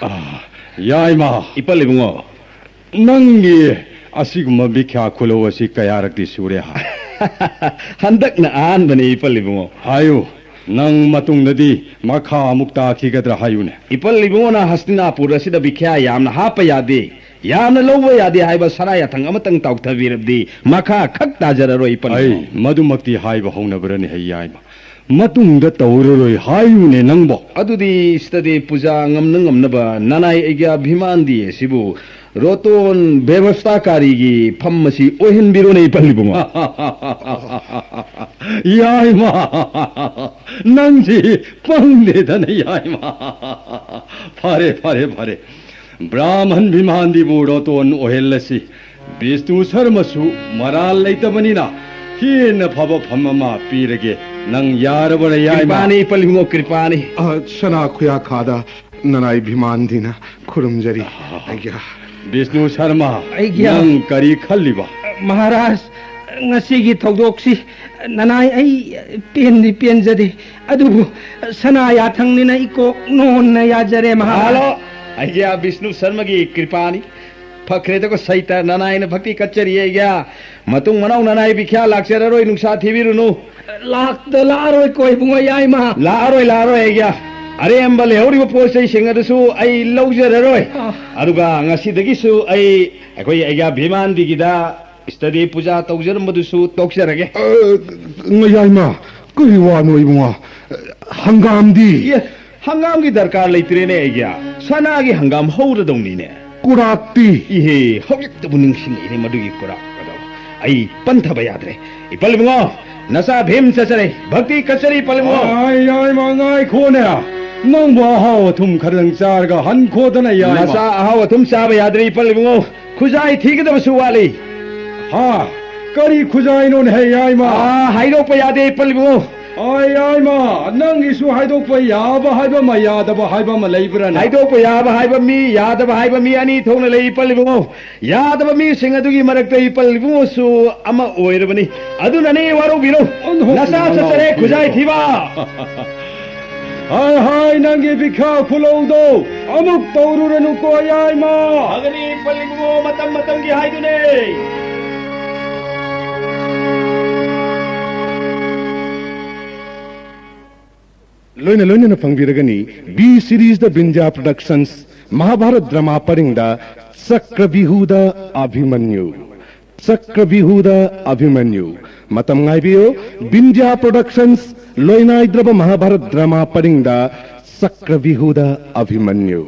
ꯑ, ꯌꯥꯏꯃ꯫ ꯏꯄꯜ ꯏꯕꯨꯡꯉꯣ꯫ ꯅꯪꯒꯤ ꯑꯁꯤꯒꯨꯝꯕ ꯕꯤꯈ꯭ꯌꯥ ꯈꯨꯂꯧ ꯑꯁꯤ ꯀꯌꯥꯔꯛꯇꯤ ꯁꯨꯔꯦ ꯍꯥ? ꯍꯟꯗꯛꯅ ꯑꯍꯥꯟꯕꯅꯤ ꯏꯄꯜ ꯏꯕꯨꯡꯉꯣ꯫ ꯍꯥꯏꯌꯨ, ꯅꯪ ꯃꯇꯨꯡꯗꯗꯤ ꯃꯈꯥ ꯑꯃꯨꯛ ꯇꯥꯈꯤꯒꯗ꯭ꯔꯥ ꯍꯥꯏꯌꯨꯅꯦ꯫ ꯏꯄꯜ ꯏꯕꯨꯡꯉꯣꯅ ꯍꯁꯇꯤꯅꯥꯄꯨꯔ ꯑꯁꯤꯗ ꯕꯤꯈ꯭ꯌꯥ ꯌꯥꯝꯅ ꯍꯥꯞꯄ ꯌꯥꯗꯦ, ꯌꯥꯝꯅ ꯂꯧꯕ ꯌꯥꯗꯦ ꯍꯥꯏꯕ ꯁꯔꯥ ꯌꯥꯊꯪ ꯑꯃꯇꯪ ꯇꯥꯎꯊꯕꯤꯔꯕꯗꯤ ꯃꯈꯥ ꯈꯛ ꯇꯥꯖꯔꯔꯣꯏ ꯏꯄꯜ ꯏꯕꯨꯡꯉꯣ꯫ ꯑꯩ ꯃꯗꯨꯃꯛꯇꯤ ꯍꯥꯏꯕ ꯍꯧꯅꯕ꯭ꯔꯅꯦ ꯍꯩ ꯌꯥꯏꯃ? ꯃꯇꯨꯡꯗ ꯇꯧꯔꯔꯣꯏ ꯍꯥꯏꯌꯨꯅꯦ ꯅꯪꯕꯣ꯫ ꯑꯗꯨꯗꯤ ꯁꯤꯗꯗꯤ ꯄꯨꯖꯥ ꯉꯝꯅ ꯉꯝꯅꯕ ꯅꯅꯥꯏ ꯑꯩꯒ꯭ꯌꯥ ꯚꯤꯃꯥꯟꯗꯤ ꯑꯁꯤꯕꯨ ꯔꯣꯇꯣꯟ ꯕꯦꯕꯁꯊꯥꯀꯥꯔꯤꯒꯤ ꯐꯝ ꯑꯁꯤ ꯑꯣꯏꯍꯟꯕꯤꯔꯣꯅꯦ, ꯏꯄꯜ ꯏꯕꯨꯡꯉꯣ꯫ ꯌꯥꯏꯃ, ꯅꯪꯁꯤ ꯄꯪꯗꯦꯗꯅ, ꯌꯥꯏꯃ꯫ ꯐꯔꯦ, ꯐꯔꯦ, ꯐꯔꯦ꯫ ꯕ꯭ꯔꯥꯍꯃꯟ ꯚꯤꯃꯥꯟꯗꯤꯕꯨ ꯔꯣꯇꯣꯟ ꯑꯣꯏꯍꯜꯂꯁꯤ꯫ ꯕꯤꯁꯅꯨ ꯁꯔꯃꯁꯨ ꯃꯔꯥꯜ ꯂꯩꯇꯕꯅꯤꯅ ꯍꯦꯟꯅ ꯐꯕ ꯐꯝ ꯑꯃ ꯄꯤꯔꯒꯦ꯫ ꯅꯪ ꯌꯥꯔꯕꯔ, ꯌꯥꯏꯃ? ꯀ꯭ꯔꯤꯄꯥꯅꯤ, ꯏꯄꯜ ꯏꯕꯨꯡꯉꯣ, ꯀ꯭ꯔꯤꯄꯥꯅꯤ꯫ ꯑ, ꯁꯅꯥ ꯈꯨꯌꯥꯈꯥꯗ ꯅꯅꯥꯏ ꯚꯤꯃꯥꯟꯗꯤꯅ ꯈꯨꯔꯨꯝꯖꯔꯤ꯫ ꯑꯩꯒꯤ ꯕꯤꯁꯅꯨ ꯁꯔꯃ, ꯑꯩꯒꯤ ꯅꯪ ꯀꯔꯤ ꯈꯜꯂꯤꯕ? ꯃꯍꯥꯔꯥꯖ, ꯉꯁꯤꯒꯤ ꯊꯧꯗꯣꯛꯁꯤ ꯅꯅꯥꯏ ꯑꯩ ꯄꯦꯟꯗꯤ ꯄꯦꯟꯖꯗꯦ, ꯑꯗꯨꯕꯨ ꯁꯅꯥ ꯌꯥꯊꯪꯅꯤꯅ ꯏꯀꯣꯛ ꯅꯣꯟꯅ ꯌꯥꯖꯔꯦ, ꯃꯍꯥꯔꯥꯖ꯫ ꯍꯜꯂꯣ, ꯑꯩꯒꯤ ꯕꯤꯁꯅꯨ ꯁꯔꯃꯒꯤ ꯀ꯭ꯔꯤꯄꯥꯅꯤ꯫ ꯐꯈ꯭ꯔꯦꯗꯀꯣ ꯁꯩꯇ, ꯅꯅꯥꯏꯅ ꯚꯛꯇꯤ ꯀꯠꯆꯔꯤ ꯑꯩꯒꯤ꯫ ꯃꯇꯨꯡ ꯃꯅꯥꯎ ꯅꯅꯥꯏ ꯕꯤꯈ꯭ꯌꯥ ꯂꯥꯛꯆꯔꯔꯣꯏ, ꯅꯨꯡꯁꯥ ꯊꯤꯕꯤꯔꯨꯅꯨ꯫ ꯂꯥꯛꯇ ꯂꯥꯛꯑꯔꯣꯏꯀꯣ ꯏꯕꯨꯡꯉꯣ, ꯌꯥꯏꯃ꯫ ꯂꯥꯛꯑꯔꯣꯏ, ꯂꯥꯛꯑꯔꯣꯏ ꯑꯩꯒꯤ꯫ ꯑꯔꯦꯝꯕ ꯂꯩꯍꯧꯔꯤꯕ ꯄꯣꯠ ꯆꯩꯁꯤꯡ ꯑꯗꯨꯁꯨ ꯑꯩ ꯂꯧꯖꯔꯔꯣꯏ꯫ ꯑꯥ꯫ ꯑꯗꯨꯒ ꯉꯁꯤꯗꯒꯤꯁꯨ ꯑꯩ, ꯑꯩꯈꯣꯏ ꯑꯩꯒꯤ ꯚꯤꯃꯥꯟꯗꯤꯒꯤꯗ ꯏꯁꯇꯗꯤ ꯄꯨꯖꯥ ꯇꯧꯖꯔꯝꯕꯗꯨꯁꯨ ꯇꯣꯛꯆꯔꯒꯦ꯫ ꯑ, ꯌꯥꯏꯃ, ꯀꯔꯤ ꯋꯥꯅꯣ ꯏꯕꯨꯡꯉꯣ? ꯍꯪꯒꯥꯝꯗꯤ? ꯏꯌꯦ, ꯍꯪꯒꯥꯝꯒꯤ ꯗꯔꯀꯥꯔ ꯂꯩꯇ꯭ꯔꯦꯅꯦ ꯑꯩꯒꯤ꯫ ꯁꯅꯥꯒꯤ ꯍꯪꯒꯥꯝ ꯍꯧꯔꯗꯧꯅꯤꯅꯦ꯫ ꯀꯨꯔꯥꯛꯇꯤ? ꯏꯍꯦ, ꯍꯧꯖꯤꯛꯇꯕꯨ ꯅꯤꯡꯁꯤꯡꯉꯛꯏꯅꯦ ꯃꯗꯨꯒꯤ ꯀꯨꯔꯥꯛ ꯑꯗꯣ꯫ ꯑꯩ ꯄꯟꯊꯕ ꯌꯥꯗ꯭ꯔꯦ꯫ ꯏꯄꯜ ꯏꯕꯨꯡꯉꯣ, ꯅꯆꯥ ꯚꯤꯝ ꯆꯠꯆꯔꯦ꯫ ꯚꯛꯇꯤ ꯀꯠꯆꯔꯤ, ꯏꯄꯜ ꯏꯕꯨꯡꯉꯣ꯫ ꯑꯥꯏ, ꯌꯥꯏꯃ, ꯉꯥꯏꯈꯣꯅꯦ꯫ ꯅꯪꯕꯨ ꯑꯍꯥꯎ ꯑꯊꯨꯝ ꯈꯔꯗꯪ ꯆꯥꯔꯒ ꯍꯟꯈꯣꯗꯅ, ꯌꯥꯏꯃ꯫ ꯅꯆꯥ ꯑꯍꯥꯎ ꯑꯊꯨꯝ ꯆꯥꯕ ꯌꯥꯗ꯭ꯔꯦ, ꯏꯄꯜ ꯏꯕꯨꯡꯉꯣ꯫ ꯈꯨꯖꯥꯏ ꯊꯤꯒꯗꯕꯁꯨ ꯋꯥꯠꯂꯤ꯫ ꯍꯥ? ꯀꯔꯤ ꯈꯨꯖꯥꯏꯅꯣꯅꯦ, ꯍꯦ, ꯌꯥꯏꯃ? ꯑꯥ, ꯍꯥꯏꯗꯣꯛꯄ ꯌꯥꯗꯦ, ꯏꯄꯜ ꯏꯕꯨꯡꯉꯣ꯫ ꯑꯥ, ꯌꯥꯏꯃ, ꯅꯪꯒꯤꯁꯨ ꯍꯥꯏꯗꯣꯛꯄ ꯌꯥꯕ ꯍꯥꯏꯕ ꯑꯃ, ꯌꯥꯗꯕ ꯍꯥꯏꯕ ꯑꯃ ꯂꯩꯕ꯭ꯔꯥꯅꯦ? ꯍꯥꯏꯗꯣꯛꯄ ꯌꯥꯕ ꯍꯥꯏꯕ ꯃꯤ, ꯌꯥꯗꯕ ꯍꯥꯏꯕ ꯃꯤ ꯑꯅꯤ ꯊꯣꯛꯅ ꯂꯩ, ꯏꯄꯜ ꯏꯕꯨꯡꯉꯣ꯫ ꯌꯥꯗꯕ ꯃꯤꯁꯤꯡ ꯑꯗꯨꯒꯤ ꯃꯔꯛꯇ ꯏꯄꯜ ꯏꯕꯨꯡꯉꯣꯁꯨ ꯑꯃ ꯑꯣꯏꯔꯕꯅꯤ꯫ ꯑꯗꯨꯅꯅꯦ, ꯋꯥꯔꯧꯕꯤꯔꯣ꯫ ꯑꯣꯟꯊꯣꯛ ꯅꯆꯥ ꯆꯠꯆꯔꯦ, ꯈꯨꯖꯥꯏ ꯊꯤꯕ꯫ ꯍꯥꯏ ꯍꯥꯏ, ꯅꯪꯒꯤ ꯕꯤꯈ꯭ꯌꯥ ꯈꯨꯂꯧꯗꯣ ꯑꯃꯨꯛ ꯇꯧꯔꯨꯔꯅꯨꯀꯣ, ꯌꯥꯏꯃ꯫ ꯐꯒꯅꯤ, ꯏꯄꯜ ꯏꯕꯨꯡꯉꯣ, ꯃꯇꯝ ꯃꯇꯝꯒꯤ ꯍꯥꯏꯗꯨꯅꯦ꯫ ꯂꯣꯏꯅ ꯂꯣꯏꯅꯅ ꯐꯪꯕꯤꯔꯒꯅꯤ B series ꯗ ꯕꯤꯟꯗ꯭ꯌꯥ Productions ꯃꯍꯥꯚꯥꯔꯠ ꯗ꯭ꯔꯃꯥ ꯄꯔꯤꯡꯗ ꯆꯀ꯭ꯔꯕꯤꯍꯨꯗ ꯑꯚꯤꯃꯟꯌꯨ꯫ ꯆꯀ꯭ꯔꯕꯤꯍꯨꯗ ꯑꯚꯤꯃꯟꯌꯨ꯫ ꯃꯇꯝ ꯉꯥꯏꯕꯤꯌꯨ, ꯕꯤꯟꯗ꯭ꯌꯥ Productions ꯂꯣꯏꯅꯥꯏꯗ꯭ꯔꯕ ꯃꯍꯥꯚꯥꯔꯠ ꯗ꯭ꯔꯃꯥ ꯄꯔꯤꯡꯗ ꯆꯀ꯭ꯔꯕꯤꯍꯨꯗ ꯑꯚꯤꯃꯟꯌꯨ꯫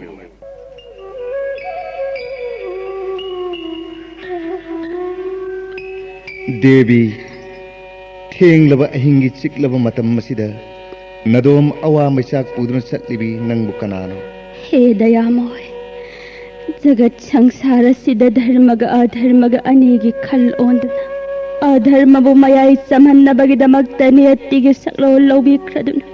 ꯗꯦꯕꯤ, ꯊꯦꯡꯂꯕ ꯑꯍꯤꯡꯒꯤ ꯆꯤꯛꯂꯕ ꯃꯇꯝ ꯑꯁꯤꯗ ꯅꯗꯣꯝ ꯑꯋꯥ ꯃꯩꯆꯥꯛ ꯄꯨꯗꯨꯅ ꯆꯠꯂꯤꯕꯤ ꯅꯪꯕꯨ ꯀꯅꯥꯅꯣ? ꯍꯦ ꯗꯌꯥꯃꯣꯏ, ꯖꯒꯠ ꯁꯪꯁꯥꯔ ꯑꯁꯤꯗ ꯙꯔꯃꯒ ꯑꯙꯔꯃꯒ ꯑꯅꯤꯒꯤ ꯈꯜ ꯑꯣꯟꯗꯨꯅ, ꯑꯙꯔꯃꯕꯨ ꯃꯌꯥꯏ ꯆꯝꯍꯟꯅꯕꯒꯤꯗꯃꯛꯇ ꯅꯤꯌꯠꯇꯤꯒꯤ ꯁꯛꯂꯣꯟ ꯂꯧꯕꯤꯈ꯭ꯔꯗꯨꯅ,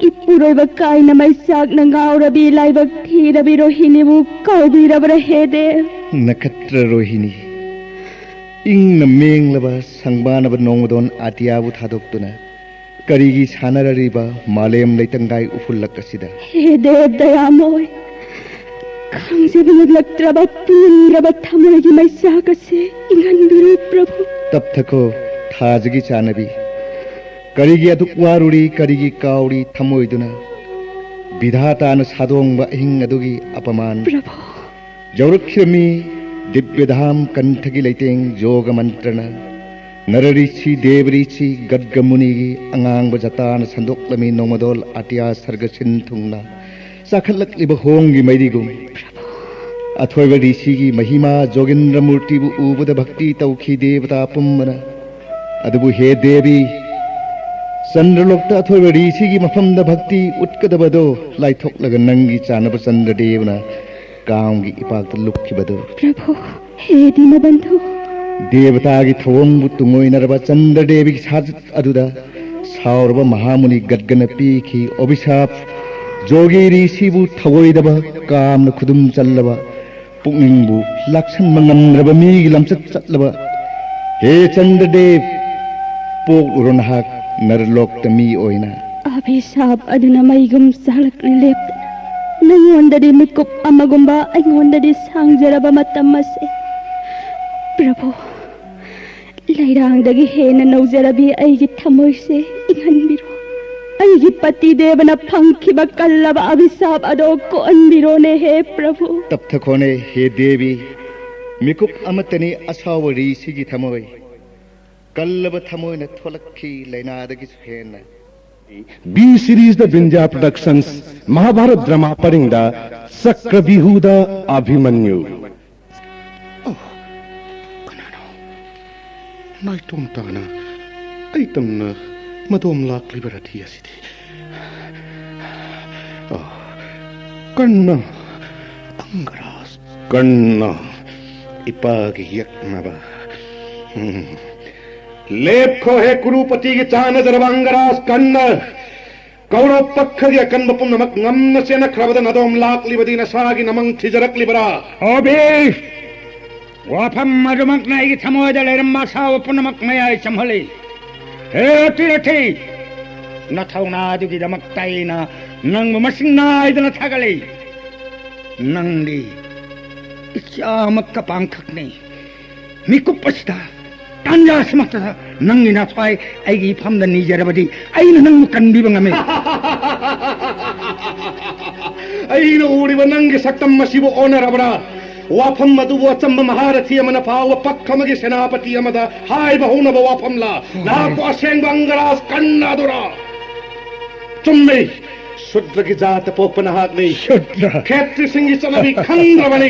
ꯏꯄꯨꯔꯣꯏꯕ ꯀꯥꯏꯅ ꯃꯩꯆꯥꯛꯅ ꯉꯥꯎꯔꯕꯤ ꯂꯥꯏꯕꯛ ꯊꯤꯔꯕꯤ ꯔꯣꯍꯤꯅꯤꯕꯨ ꯀꯥꯎꯕꯤꯔꯕ꯭ꯔꯥ ꯍꯦ ꯗꯦꯕ? ꯅꯈꯠꯇ꯭ꯔ ꯔꯣꯍꯤꯅꯤ, ꯏꯪꯅ ꯃꯦꯡꯂꯕ ꯁꯪꯕꯥꯅꯕ ꯅꯣꯡꯃꯗꯣꯟ ꯑꯇꯤꯌꯥꯕꯨ ꯊꯥꯗꯣꯛꯇꯨꯅ ꯀꯔꯤꯒꯤ ꯁꯥꯟꯅꯔꯤꯕ ꯃꯥꯂꯦꯝ ꯂꯩꯇꯪꯒꯥꯏ ꯎꯐꯨꯜꯂꯛ ꯑꯁꯤꯗ? ꯍꯦ ꯗꯦꯕ ꯗꯌꯥꯃꯣꯏ, ꯈꯥꯡꯖꯕ ꯉꯝꯂꯛꯇ꯭ꯔꯕ ꯄꯨꯝꯂꯕ ꯊꯃꯣꯏꯒꯤ ꯃꯩꯆꯥꯛ ꯑꯁꯤ ꯏꯪꯍꯟꯕꯤꯔꯨ ꯄ꯭ꯔꯚꯨ꯫ ꯇꯞꯊꯈꯣ, ꯊꯥꯖꯒꯤ ꯆꯥꯟꯅꯕꯤ꯫ ꯀꯔꯤꯒꯤ ꯑꯗꯨꯛ ꯋꯥꯔꯨꯔꯤ, ꯀꯔꯤꯒꯤ ꯀꯥꯎꯔꯤ ꯊꯃꯣꯏꯗꯨꯅ? ꯕꯤꯙꯥꯇꯥꯅ ꯁꯥꯗꯣꯡꯕ ꯑꯍꯤꯡ ꯑꯗꯨꯒꯤ ꯑꯄꯃꯥꯟ꯫ ꯄ꯭ꯔꯚꯨ꯫ ꯌꯧꯔꯛꯈꯤꯔꯝꯃꯤ ꯗꯤꯕ꯭ꯌꯙꯥꯝ ꯀꯟꯊꯒꯤ ꯂꯩꯇꯦꯡ ꯌꯣꯒ ꯃꯟꯇ꯭ꯔꯅ꯫ ꯅꯔꯔꯤꯁꯤ ꯗꯦꯕꯔꯤꯁꯤ ꯒꯗꯒ ꯃꯨꯅꯤꯒꯤ ꯑꯉꯥꯡꯕ ꯖꯇꯥꯅ ꯁꯟꯗꯣꯛꯂꯝꯃꯤ ꯅꯣꯡꯃꯗꯣꯜ ꯑꯇꯤꯌꯥ ꯁꯔꯒ ꯁꯤꯟ ꯊꯨꯡꯅ ꯆꯥꯈꯠꯂꯛꯂꯤꯕ ꯍꯣꯡꯒꯤ ꯃꯩꯔꯤꯒꯨꯝ꯫ ꯑꯊꯣꯏꯕ ꯔꯤꯁꯤꯒꯤ ꯃꯍꯤꯃꯥ ꯖꯣꯒꯤꯟꯗ꯭ꯔ ꯃꯨꯔꯇꯤꯕꯨ ꯎꯕꯗ ꯚꯛꯇꯤ ꯇꯧꯈꯤ ꯗꯦꯕꯇꯥ ꯄꯨꯝꯕꯅ꯫ ꯑꯗꯨꯕꯨ ꯍꯦ ꯗꯦꯕꯤ, ꯆꯟꯗ꯭ꯔꯂꯣꯛꯇ ꯑꯊꯣꯏꯕ ꯔꯤꯁꯤꯒꯤ ꯃꯐꯝꯗ ꯚꯛꯇꯤ ꯎꯠꯀꯗꯕꯗꯣ ꯂꯥꯏꯊꯣꯛꯂꯒ ꯅꯪꯒꯤ ꯆꯥꯅꯕ ꯆꯟꯗ꯭ꯔꯗꯦꯕꯅ ꯀꯥꯝꯒꯤ ꯏꯄꯥꯛꯇ ꯂꯨꯞꯈꯤꯕꯗꯨ꯫ ꯄ꯭ꯔꯚꯨ, ꯍꯦ ꯗꯤꯅꯕꯟꯙꯨ꯫ ꯗꯦꯕꯇꯥꯒꯤ ꯊꯧꯑꯣꯡꯕꯨ ꯇꯨꯡꯑꯣꯏꯅꯔꯕ ꯆꯟꯗ꯭ꯔꯗꯦꯕꯤꯒꯤ ꯁꯥꯖꯠ ꯑꯗꯨꯗ ꯁꯥꯎꯔꯕ ꯃꯍꯥꯃꯨꯅꯤ ꯒꯠꯒꯅ ꯄꯤꯈꯤ ꯑꯣꯕꯤꯁꯥꯞ꯫ ꯖꯣꯒꯤ ꯔꯤꯁꯤꯕꯨ ꯊꯧꯑꯣꯏꯗꯕ ꯀꯥꯝꯅ ꯈꯨꯗꯨꯝ ꯆꯜꯂꯕ, ꯄꯨꯛꯅꯤꯡꯕꯨ ꯂꯥꯛꯁꯟꯕ ꯉꯝꯗ꯭ꯔꯕ ꯃꯤꯒꯤ ꯂꯝꯆꯠ ꯆꯠꯂꯕ꯫ ꯍꯦ ꯆꯟꯗ꯭ꯔꯗꯦꯕ, ꯄꯣꯛꯂꯨꯔꯣ ꯅꯍꯥꯛ ꯅꯔꯂꯣꯛꯇ ꯃꯤ ꯑꯣꯏꯅ꯫ ꯑꯚꯤꯁꯥꯞ ꯑꯗꯨꯅ ꯃꯩꯒꯨꯝ ꯆꯥꯂꯛꯅ ꯂꯦꯞꯇꯅ ꯅꯪꯉꯣꯟꯗꯗꯤ ꯃꯤꯀꯨꯞ ꯑꯃꯒꯨꯝꯕ, ꯑꯩꯉꯣꯟꯗꯗꯤ ꯁꯥꯡꯖꯔꯕ ꯃꯇꯝ ꯑꯁꯦ꯫ ꯄ꯭ꯔꯚꯨ, ꯂꯩꯔꯥꯡꯗꯒꯤ ꯍꯦꯟꯅ ꯅꯧꯖꯔꯕꯤ ꯑꯩꯒꯤ ꯊꯃꯣꯏꯁꯦ ꯏꯪꯍꯟꯕꯤꯔꯣ꯫ ꯑꯩꯒꯤ ꯄꯇꯤ ꯗꯦꯕꯅ ꯐꯪꯈꯤꯕ ꯀꯜꯂꯕ ꯑꯚꯤꯁꯥꯞ ꯑꯗꯣ ꯀꯣꯛꯍꯟꯕꯤꯔꯣꯅꯦ ꯍꯦ ꯄ꯭ꯔꯚꯨ꯫ ꯇꯞꯊꯈꯣꯅꯦ ꯍꯦ ꯗꯦꯕꯤ, ꯃꯤꯀꯨꯞ ꯑꯃꯠꯇꯅꯤ ꯑꯁꯥꯎꯕ ꯔꯤꯁꯤꯒꯤ ꯊꯃꯣꯏ꯫ ꯀꯜꯂꯕ ꯊꯃꯣꯏꯅ ꯊꯣꯛꯂꯛꯈꯤ ꯂꯥꯏꯅꯥꯗꯒꯤꯁꯨ ꯍꯦꯟꯅ꯫ B series The Vindhya Productions, Mahabharat drama ꯄꯔꯤꯡꯗ ꯆꯀ꯭ꯔꯕꯤꯍꯨꯗ ꯑꯚꯤꯃꯟꯌꯨ꯫ ꯑꯣ, ꯀꯅꯥꯅꯣ? ꯅꯥꯏꯇꯣꯝ ꯇꯥꯅ ꯑꯩꯇꯪꯅ ꯃꯗꯣꯝ ꯂꯥꯛꯂꯤꯕ ꯔꯊꯤ ꯑꯁꯤꯗꯤ꯫ ꯑꯣ, ꯀꯟꯅ, ꯑꯪꯒꯔꯥꯖ, ꯀꯟꯅ, ꯏꯄꯥꯒꯤ ꯌꯦꯛꯅꯕ꯫ ꯎꯝ꯫ ꯂꯦꯞꯈꯣ ꯍꯦ ꯀꯨꯔꯨꯄꯇꯤꯒꯤ ꯆꯥꯅꯖꯔꯕ ꯑꯪꯒꯔꯥꯖ, ꯀꯟꯅ꯫ ꯀꯧꯔꯕ ꯄꯛꯈꯒꯤ ꯑꯀꯟꯕ ꯄꯨꯝꯅꯃꯛ ꯉꯝꯅ ꯆꯦꯟꯅꯈ꯭ꯔꯕꯗ ꯅꯗꯣꯝ ꯂꯥꯛꯂꯤꯕꯗꯤ ꯅꯁꯥꯒꯤ ꯅꯃꯪ ꯊꯤꯖꯔꯛꯂꯤꯕꯔꯥ? ꯑꯣꯕꯤ! ꯋꯥꯐꯝ ꯑꯗꯨꯃꯛꯅ ꯑꯩꯒꯤ ꯊꯃꯣꯏꯗ ꯂꯩꯔꯝꯕ ꯑꯁꯥꯎꯕ ꯄꯨꯝꯅꯃꯛ ꯃꯌꯥꯏ ꯆꯝꯍꯜꯂꯤ꯫ ꯍꯦ ꯇꯤꯔꯊꯤ! ꯅꯊꯧꯅꯥ ꯑꯗꯨꯒꯤꯗꯃꯛꯇ ꯑꯩꯅ ꯅꯪꯕꯨ ꯃꯁꯤꯡ ꯅꯥꯏꯗꯅ ꯊꯥꯒꯠꯂꯤ꯫ ꯅꯪꯗꯤ ꯏꯆꯥꯃꯛꯀ ꯄꯥꯡꯈꯛꯅꯤ꯫ ꯃꯤꯀꯨꯞ ꯑꯁꯤꯗ, ꯇꯥꯟꯖꯥ ꯑꯁꯤꯃꯛꯇꯗ ꯅꯪꯒꯤ ꯅꯊ꯭ꯋꯥꯏ ꯑꯩꯒꯤ ꯏꯐꯝꯗ ꯅꯤꯖꯔꯕꯗꯤ ꯑꯩꯅ ꯅꯪꯕꯨ ꯀꯟꯕꯤꯕ ꯉꯝꯃꯤ꯫ ꯑꯩꯅ ꯎꯔꯤꯕ ꯅꯪꯒꯤ ꯁꯛꯇꯝ ꯑꯁꯤꯕꯨ ꯑꯣꯟꯅꯔꯕ꯭ꯔꯥ? ꯋꯥꯐꯝ ꯑꯗꯨꯕꯨ ꯑꯆꯝꯕ ꯃꯍꯥꯔꯊꯤ ꯑꯃꯅ ꯐꯥꯎꯕ ꯄꯛ ꯑꯃꯒꯤ ꯁꯦꯅꯥꯄꯇꯤ ꯑꯃꯗ ꯍꯥꯏꯕ ꯍꯧꯅꯕ ꯋꯥꯐꯝꯂꯥ? ꯅꯍꯥꯛꯄꯨ ꯑꯁꯦꯡꯕ ꯑꯪꯒꯔꯥꯖ ꯀꯟꯅ ꯑꯗꯨꯔꯥ? ꯆꯨꯝꯃꯤ, ꯁꯨꯗ꯭ꯔꯒꯤ ꯖꯥꯠꯇ ꯄꯣꯛꯄ ꯅꯍꯥꯛꯅꯤ꯫ ꯁꯨꯗ꯭ꯔ꯫ ꯈꯦꯇ꯭ꯔꯤꯁꯤꯡꯒꯤ ꯆꯠꯅꯕꯤ ꯈꯪꯗ꯭ꯔꯕꯅꯤ꯫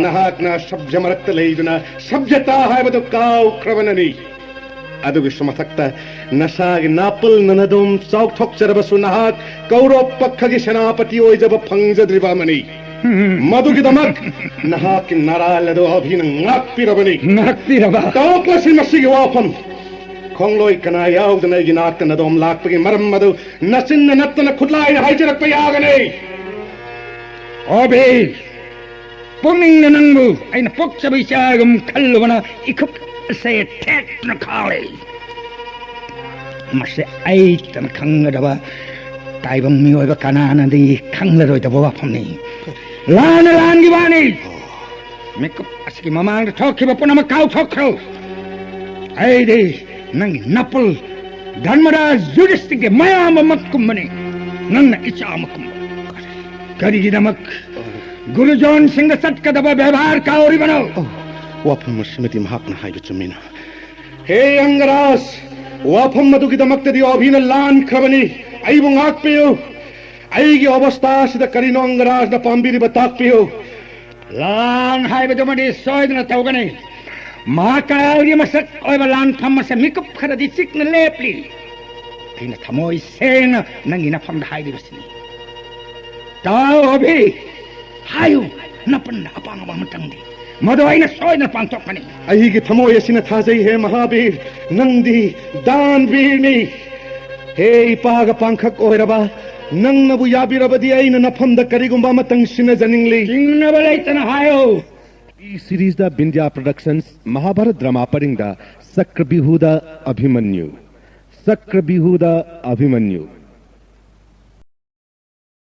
ꯅꯍꯥꯛꯅ ꯁꯚ꯭ꯌ ꯃꯔꯛꯇ ꯂꯩꯗꯨꯅ ꯁꯚ꯭ꯌꯇꯥ ꯍꯥꯏꯕꯗꯨ ꯀꯥꯎꯈ꯭ꯔꯕꯅꯅꯤ꯫ ꯑꯗꯨꯒꯤꯁꯨ ꯃꯊꯛꯇ ꯅꯁꯥꯒꯤ ꯅꯥꯄꯜꯅ ꯅꯗꯣꯝ ꯆꯥꯎꯊꯣꯛꯆꯔꯕꯁꯨ ꯅꯍꯥꯛ ꯀꯧꯔꯕ ꯄꯛꯈꯒꯤ ꯁꯦꯅꯥꯄꯇꯤ ꯑꯣꯏꯖꯕ ꯐꯪꯖꯗ꯭ꯔꯤꯕ ꯑꯃꯅꯤ꯫ ꯃꯗꯨꯒꯤꯗꯃꯛ ꯅꯍꯥꯛꯀꯤ ꯅꯔꯥꯜ ꯑꯗꯨ ꯑꯚꯤꯅ ꯉꯥꯛꯄꯤꯔꯕꯅꯤ꯫ ꯉꯥꯛꯄꯤꯔꯕ? ꯇꯧꯔꯛꯂꯁꯤ ꯃꯁꯤꯒꯤ ꯋꯥꯐꯝ꯫ ꯈꯣꯡꯂꯣꯏ ꯀꯅꯥ ꯌꯥꯎꯗꯅ ꯑꯩꯒꯤ ꯅꯥꯛꯇ ꯅꯗꯣꯝ ꯂꯥꯛꯄꯒꯤ ꯃꯔꯝ ꯑꯗꯨ ꯅꯆꯤꯟꯅ ꯅꯠꯇꯅ ꯈꯨꯠꯂꯥꯏꯅ ꯍꯥꯏꯖꯔꯛꯄ ꯌꯥꯒꯅꯤ꯫ ꯑꯣꯕꯤ! ꯄꯨꯛꯅꯤꯡꯅ ꯅꯪꯕꯨ ꯑꯩꯅ ꯄꯣꯛꯆꯕ ꯏꯆꯥꯒꯨꯝ ꯈꯜꯂꯨꯕꯅ ꯏꯈꯨꯠ ꯑꯁꯦ ꯊꯦꯛꯇꯨꯅ ꯈꯥꯎꯔꯦ꯫ ꯃꯁꯤ ꯑꯩꯇꯅ ꯈꯪꯒꯗꯕ ꯇꯥꯏꯕꯪ ꯃꯤꯑꯣꯏꯕ ꯀꯅꯥꯅꯗꯤ ꯈꯪꯂꯔꯣꯏꯗꯕ ꯋꯥꯐꯝꯅꯤ꯫ ꯂꯥꯟꯅ ꯂꯥꯟꯒꯤ ꯋꯥꯅꯤ꯫ ꯃꯤꯀꯨꯞ ꯑꯁꯤꯒꯤ ꯃꯃꯥꯡꯗ ꯊꯣꯛꯈꯤꯕ ꯄꯨꯝꯅꯃꯛ ꯀꯥꯎꯊꯣꯛꯈ꯭ꯔꯣ꯫ ꯑꯩꯗꯤ ꯅꯪꯒꯤ ꯅꯄꯨꯜ ꯙꯔꯃꯔꯥꯖ ꯌꯨꯙꯤꯁꯊꯤꯔꯒꯤ ꯃꯌꯥꯝꯕꯃꯛ ꯀꯨꯝꯕꯅꯤ꯫ ꯅꯪꯅ ꯏꯆꯥ ꯑꯃ ꯀꯨꯝꯕ꯫ ꯀꯔꯤꯒꯤꯗꯃꯛ ꯒꯨꯔꯨꯖꯣꯟꯁꯤꯡꯗ ꯆꯠꯀꯗꯕ ꯕꯦꯕꯥꯔ ꯀꯥꯎꯔꯤꯕꯅꯣ? ꯑꯣ, ꯋꯥꯐꯝ ꯑꯁꯤꯃꯗꯤ ꯃꯍꯥꯛꯅ ꯍꯥꯏꯕ ꯆꯨꯝꯃꯤꯅ꯫ ꯍꯦ ꯑꯪꯒꯔꯥꯖ, ꯋꯥꯐꯝ ꯑꯗꯨꯒꯤꯗꯃꯛꯇꯗꯤ ꯑꯣꯚꯤꯅ ꯂꯥꯟꯈ꯭ꯔꯕꯅꯤ꯫ ꯑꯩꯕꯨ ꯉꯥꯛꯄꯤꯌꯨ꯫ ꯑꯩꯒꯤ ꯑꯣꯕꯁꯊꯥ ꯑꯁꯤꯗ ꯀꯔꯤꯅꯣ ꯑꯪꯒꯔꯥꯖꯅ ꯄꯥꯝꯕꯤꯔꯤꯕ ꯇꯥꯛꯄꯤꯌꯨ꯫ ꯂꯥꯟ ꯍꯥꯏꯕꯗꯨꯃꯗꯤ ꯁꯣꯏꯗꯅ ꯇꯧꯒꯅꯤ꯫ ꯃꯍꯥꯀꯥꯜꯒꯤ ꯃꯁꯛ ꯑꯣꯏꯕ ꯂꯥꯟꯐꯝ ꯑꯁꯦ ꯃꯤꯀꯨꯞ ꯈꯔꯗꯤ ꯆꯤꯛꯅ ꯂꯦꯞꯂꯤ꯫ ꯑꯩꯅ ꯊꯃꯣꯏ ꯁꯦꯡꯅ ꯅꯪꯒꯤ ꯅꯐꯝꯗ ꯍꯥꯏꯔꯤꯕꯁꯤꯅꯤ꯫ ꯇꯥꯎ ꯑꯚꯤ, ꯍꯥꯏꯌꯨ, ꯅꯄꯟꯗ ꯑꯄꯥꯝꯕ ꯑꯃꯇꯪꯗꯤ, ꯃꯗꯨ ꯑꯩꯅ ꯁꯣꯏꯗꯅ ꯄꯥꯡꯊꯣꯛꯀꯅꯤ꯫ ꯑꯩꯒꯤ ꯊꯃꯣꯏ ꯑꯁꯤꯅ ꯊꯥꯖꯩ, ꯍꯦ ꯃꯍꯥꯕꯤꯔ, ꯅꯪꯗꯤ ꯗꯥꯟꯕꯤꯔꯅꯤ꯫ ꯍꯦ ꯏꯄꯥꯒ ꯄꯥꯡꯈꯛ ꯑꯣꯏꯔꯕ, ꯅꯪꯅꯕꯨ ꯌꯥꯕꯤꯔꯕꯗꯤ ꯑꯩꯅ ꯅꯐꯝꯗ ꯀꯔꯤꯒꯨꯝꯕ ꯑꯃꯇꯪ ꯁꯤꯟꯅꯖꯅꯤꯡꯂꯤ꯫ ꯆꯤꯡꯅꯕ ꯂꯩꯇꯅ ꯍꯥꯏꯌꯨ꯫ ꯁꯤꯔꯤꯖꯗ ꯕꯤꯟꯗ꯭ꯌꯥ ꯄ꯭ꯔꯗꯛꯁꯟꯁ ꯃꯍꯥꯚꯥꯔꯠ ꯗ꯭ꯔꯃꯥ ꯄꯔꯤꯡꯗ ꯆꯀ꯭ꯔꯕꯤꯍꯨꯗ ꯑꯚꯤꯃꯟꯌꯨ꯫ ꯆꯀ꯭ꯔꯕꯤꯍꯨꯗ ꯑꯚꯤꯃꯟꯌꯨ꯫